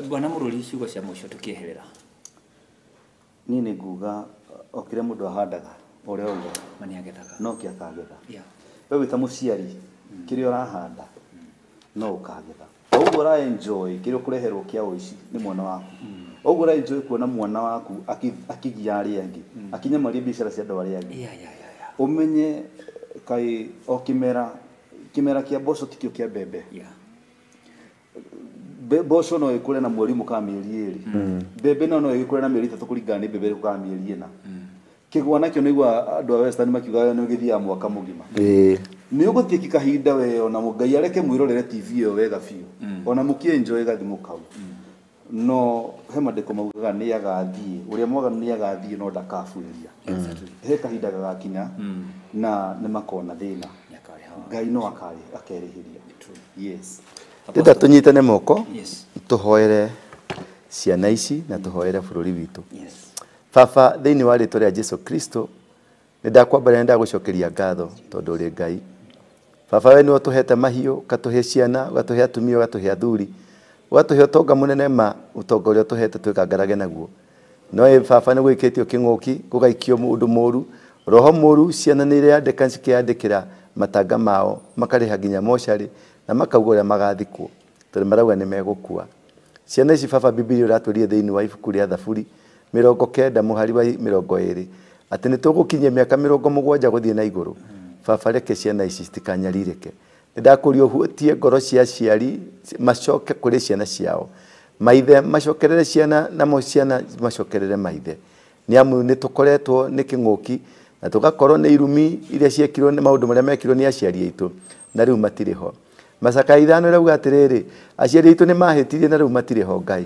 Bwana Mũrũri, ciugo cia mũico tũkĩeherera. Niĩ nĩ nguga o kĩrĩa mũndũ ahandaga ũrĩa ũguo ma nĩ agethaga. No kĩ akagetha. We wĩ ta mũciari kĩrĩa ũrahanda no ũkagetha. O ũguo ũra enjoy kĩrĩa ũkũreherwo kĩa ũici nĩ mwana waku. O ũguo ũra enjoy kuona mwana waku akĩgia arĩa angĩ, akĩnyamaria biacara cia andũ arĩa angĩ. Ũmenye Kaĩ o kĩmera kĩmera kĩa mboco tikĩo kĩa mbembe. Yeah. Mboco no ĩkũre na mweri ũmwe kana mĩeri 2. Mbembe no ĩkũre na mĩeri 3 kũringana nĩ mbembe ĩrĩkũ kana mĩeri 4. Kĩgwa nakĩo nĩigua andũ a Western makiuga nĩ gĩthiaga mwaka mũgima. Nĩ ũgũthiĩ kahinda we ona Ngai areke mwĩrorere TV ĩyo wega biũ. Ona mũkĩenjoy gathimũ kau. No he mandĩko maugaga nĩ agathiĩ, ũrĩa mwaganu nĩ agathiĩ no ndakabuĩria. He kahinda gagakinya na nĩ makona thĩna. Ngai no akerĩhĩria. Yes. Ndĩrenda tũnyitane moko. Yes. Tũhoere ciana ici na tũhoere bũrũri witũ. Yes. Baba, thĩinĩ wa rĩtwa rĩa Jesu Kristo, nĩ ndakwambara nĩ ndagũcokeria ngatho tondũ ũrĩ Ngai. Baba, we nĩwe ũtũhete mahiũ, ũgatũhe ciana, ũgatũhe atumia, ũgatũhe athuri, ũgatũhe ũtonga mũnene ma ũtonga ũrĩa ũtũhete twĩkangarage naguo. No ĩ baba, nĩ gwĩkĩtio kĩng'ũki, gũgaikio ũndũ mũru, roho mũru, ciana nĩ ireyandĩka cikeyandĩkĩra matanga mao, makarĩha nginya mocarĩ na makauga ũrĩa magathikwo, tondũ marauga nĩ megũkua. Ciana ici baba, Bibilia ũratwĩrire thĩinĩ wa ibuku rĩa Thaburi 90 mũhari wa 20 atĩ nĩ tũgũkinyia mĩaka 70 gũthiĩ na igũrũ. Baba, reke ciana ici citikanyarirĩke. Nĩ ndakũria ũhutie ngoro cia aciari macoke kũrĩ ciana ciao, maithe macokerere ciana, namo ciana macokerere maithe. Nĩ amu nĩ tũkoretwo nĩ kĩng'ũki na tũgakorwo nĩ irumi iria ciekirwo nĩ maũndũ marĩa mekirwo nĩ aciari aitũ na rĩu matirĩ ho. Macakaya 5 ĩrauga atĩrĩrĩ, aciari aitũ nĩ mahĩtirie na rĩu matirĩ ho Ngai.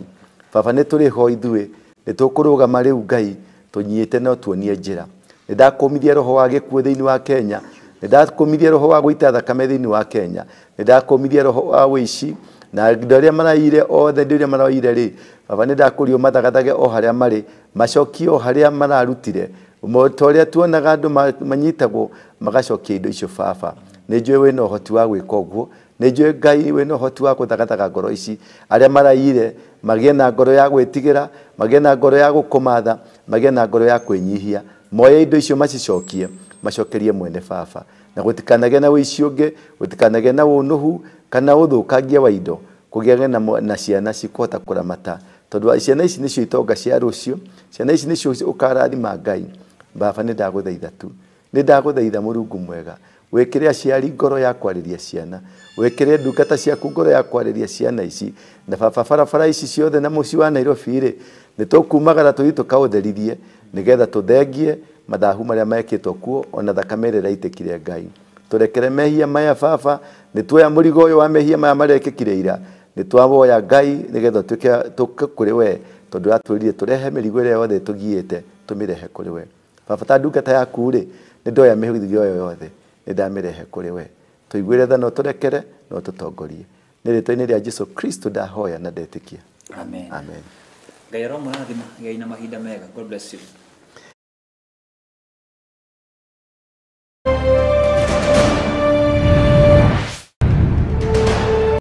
Baba, nĩ tũrĩ ho ithuĩ, nĩ tũkũrũgama rĩu Ngai, tũnyite no tuonie njĩra. Nĩ ndakũmithia roho wa gĩkuũ thĩinĩ wa Kenya, nĩ ndakũmithia roho wa gũita thakame thĩinĩ wa Kenya, nĩ ndakũmithia roho wa ũici na andũ arĩa maraiyire othe, andũ arĩa maraiyire rĩ, baba nĩ ndakũria ũmathagathage o harĩa marĩ, macokie o harĩa mararutire. Ta ũrĩa tuonaga andũ manyitagwo magacokia indo icio baba. Nĩ njũĩ wĩna ũhoti wa gwĩka ũguo, nĩ njũĩ Ngai wĩna ũhoti wa gũthagathaga ngoro ici, arĩa maraiyire magĩe na ngoro ya gwĩtigĩra, magĩe na ngoro ya gũkũmatha, magĩe na ngoro ya kwĩnyihia, moye indo icio macicokie, macokerie mwene baba. Na gũtikanagĩe na ũici ũngĩ, gũtikanagĩe na ũnũhu kana ũthũkangia wa indo, kũgĩage na ciana cikũhota kũramata, tondũ ciana ici nĩcio itonga cia rũciũ, ciana ici nĩcio ũkarathima Ngai. Baba, nĩ ndagũthaitha tu, nĩ ndagũthaitha Mũrungu mwega, wĩkĩre aciari ngoro ya kwarĩria ciana, wĩkĩre ndungata ciaku ngoro ya kwarĩria ciana ici. Na baba, barabara ici ciothe na mũciĩ wa Nairobi rĩ, nĩ tũkumagara tũthiĩ tũkaũtherithie nĩgetha tũthengie mathahu marĩa mekĩtwo kuo, ona thakame ĩrĩa ĩraitĩkire Ngai. Tũrekere mehia maya baba, nĩ tuoya mũrigo ũyũ wa mehia maya marekĩkire ira, nĩ twawoya Ngai nĩgetha tũke kũrĩ we, tondũ ũratwĩrire tũrehe mĩrigo ĩrĩa yothe tũgiĩte, tũmĩrehe kũrĩ we. Baba, ta ndungata yaku rĩ, nĩ ndoya mĩrigo ĩyo yothe, nĩ ndamĩrehe kũrĩ we. Tũiguĩre tha na ũtũrekere na ũtũtongorie. Nĩ rĩtwa-inĩ rĩa Jesu Kristo ndahoya na ndetĩkia. Amen. Amen. Ngai aromũrathima, gĩai na mahinda mega. God bless you.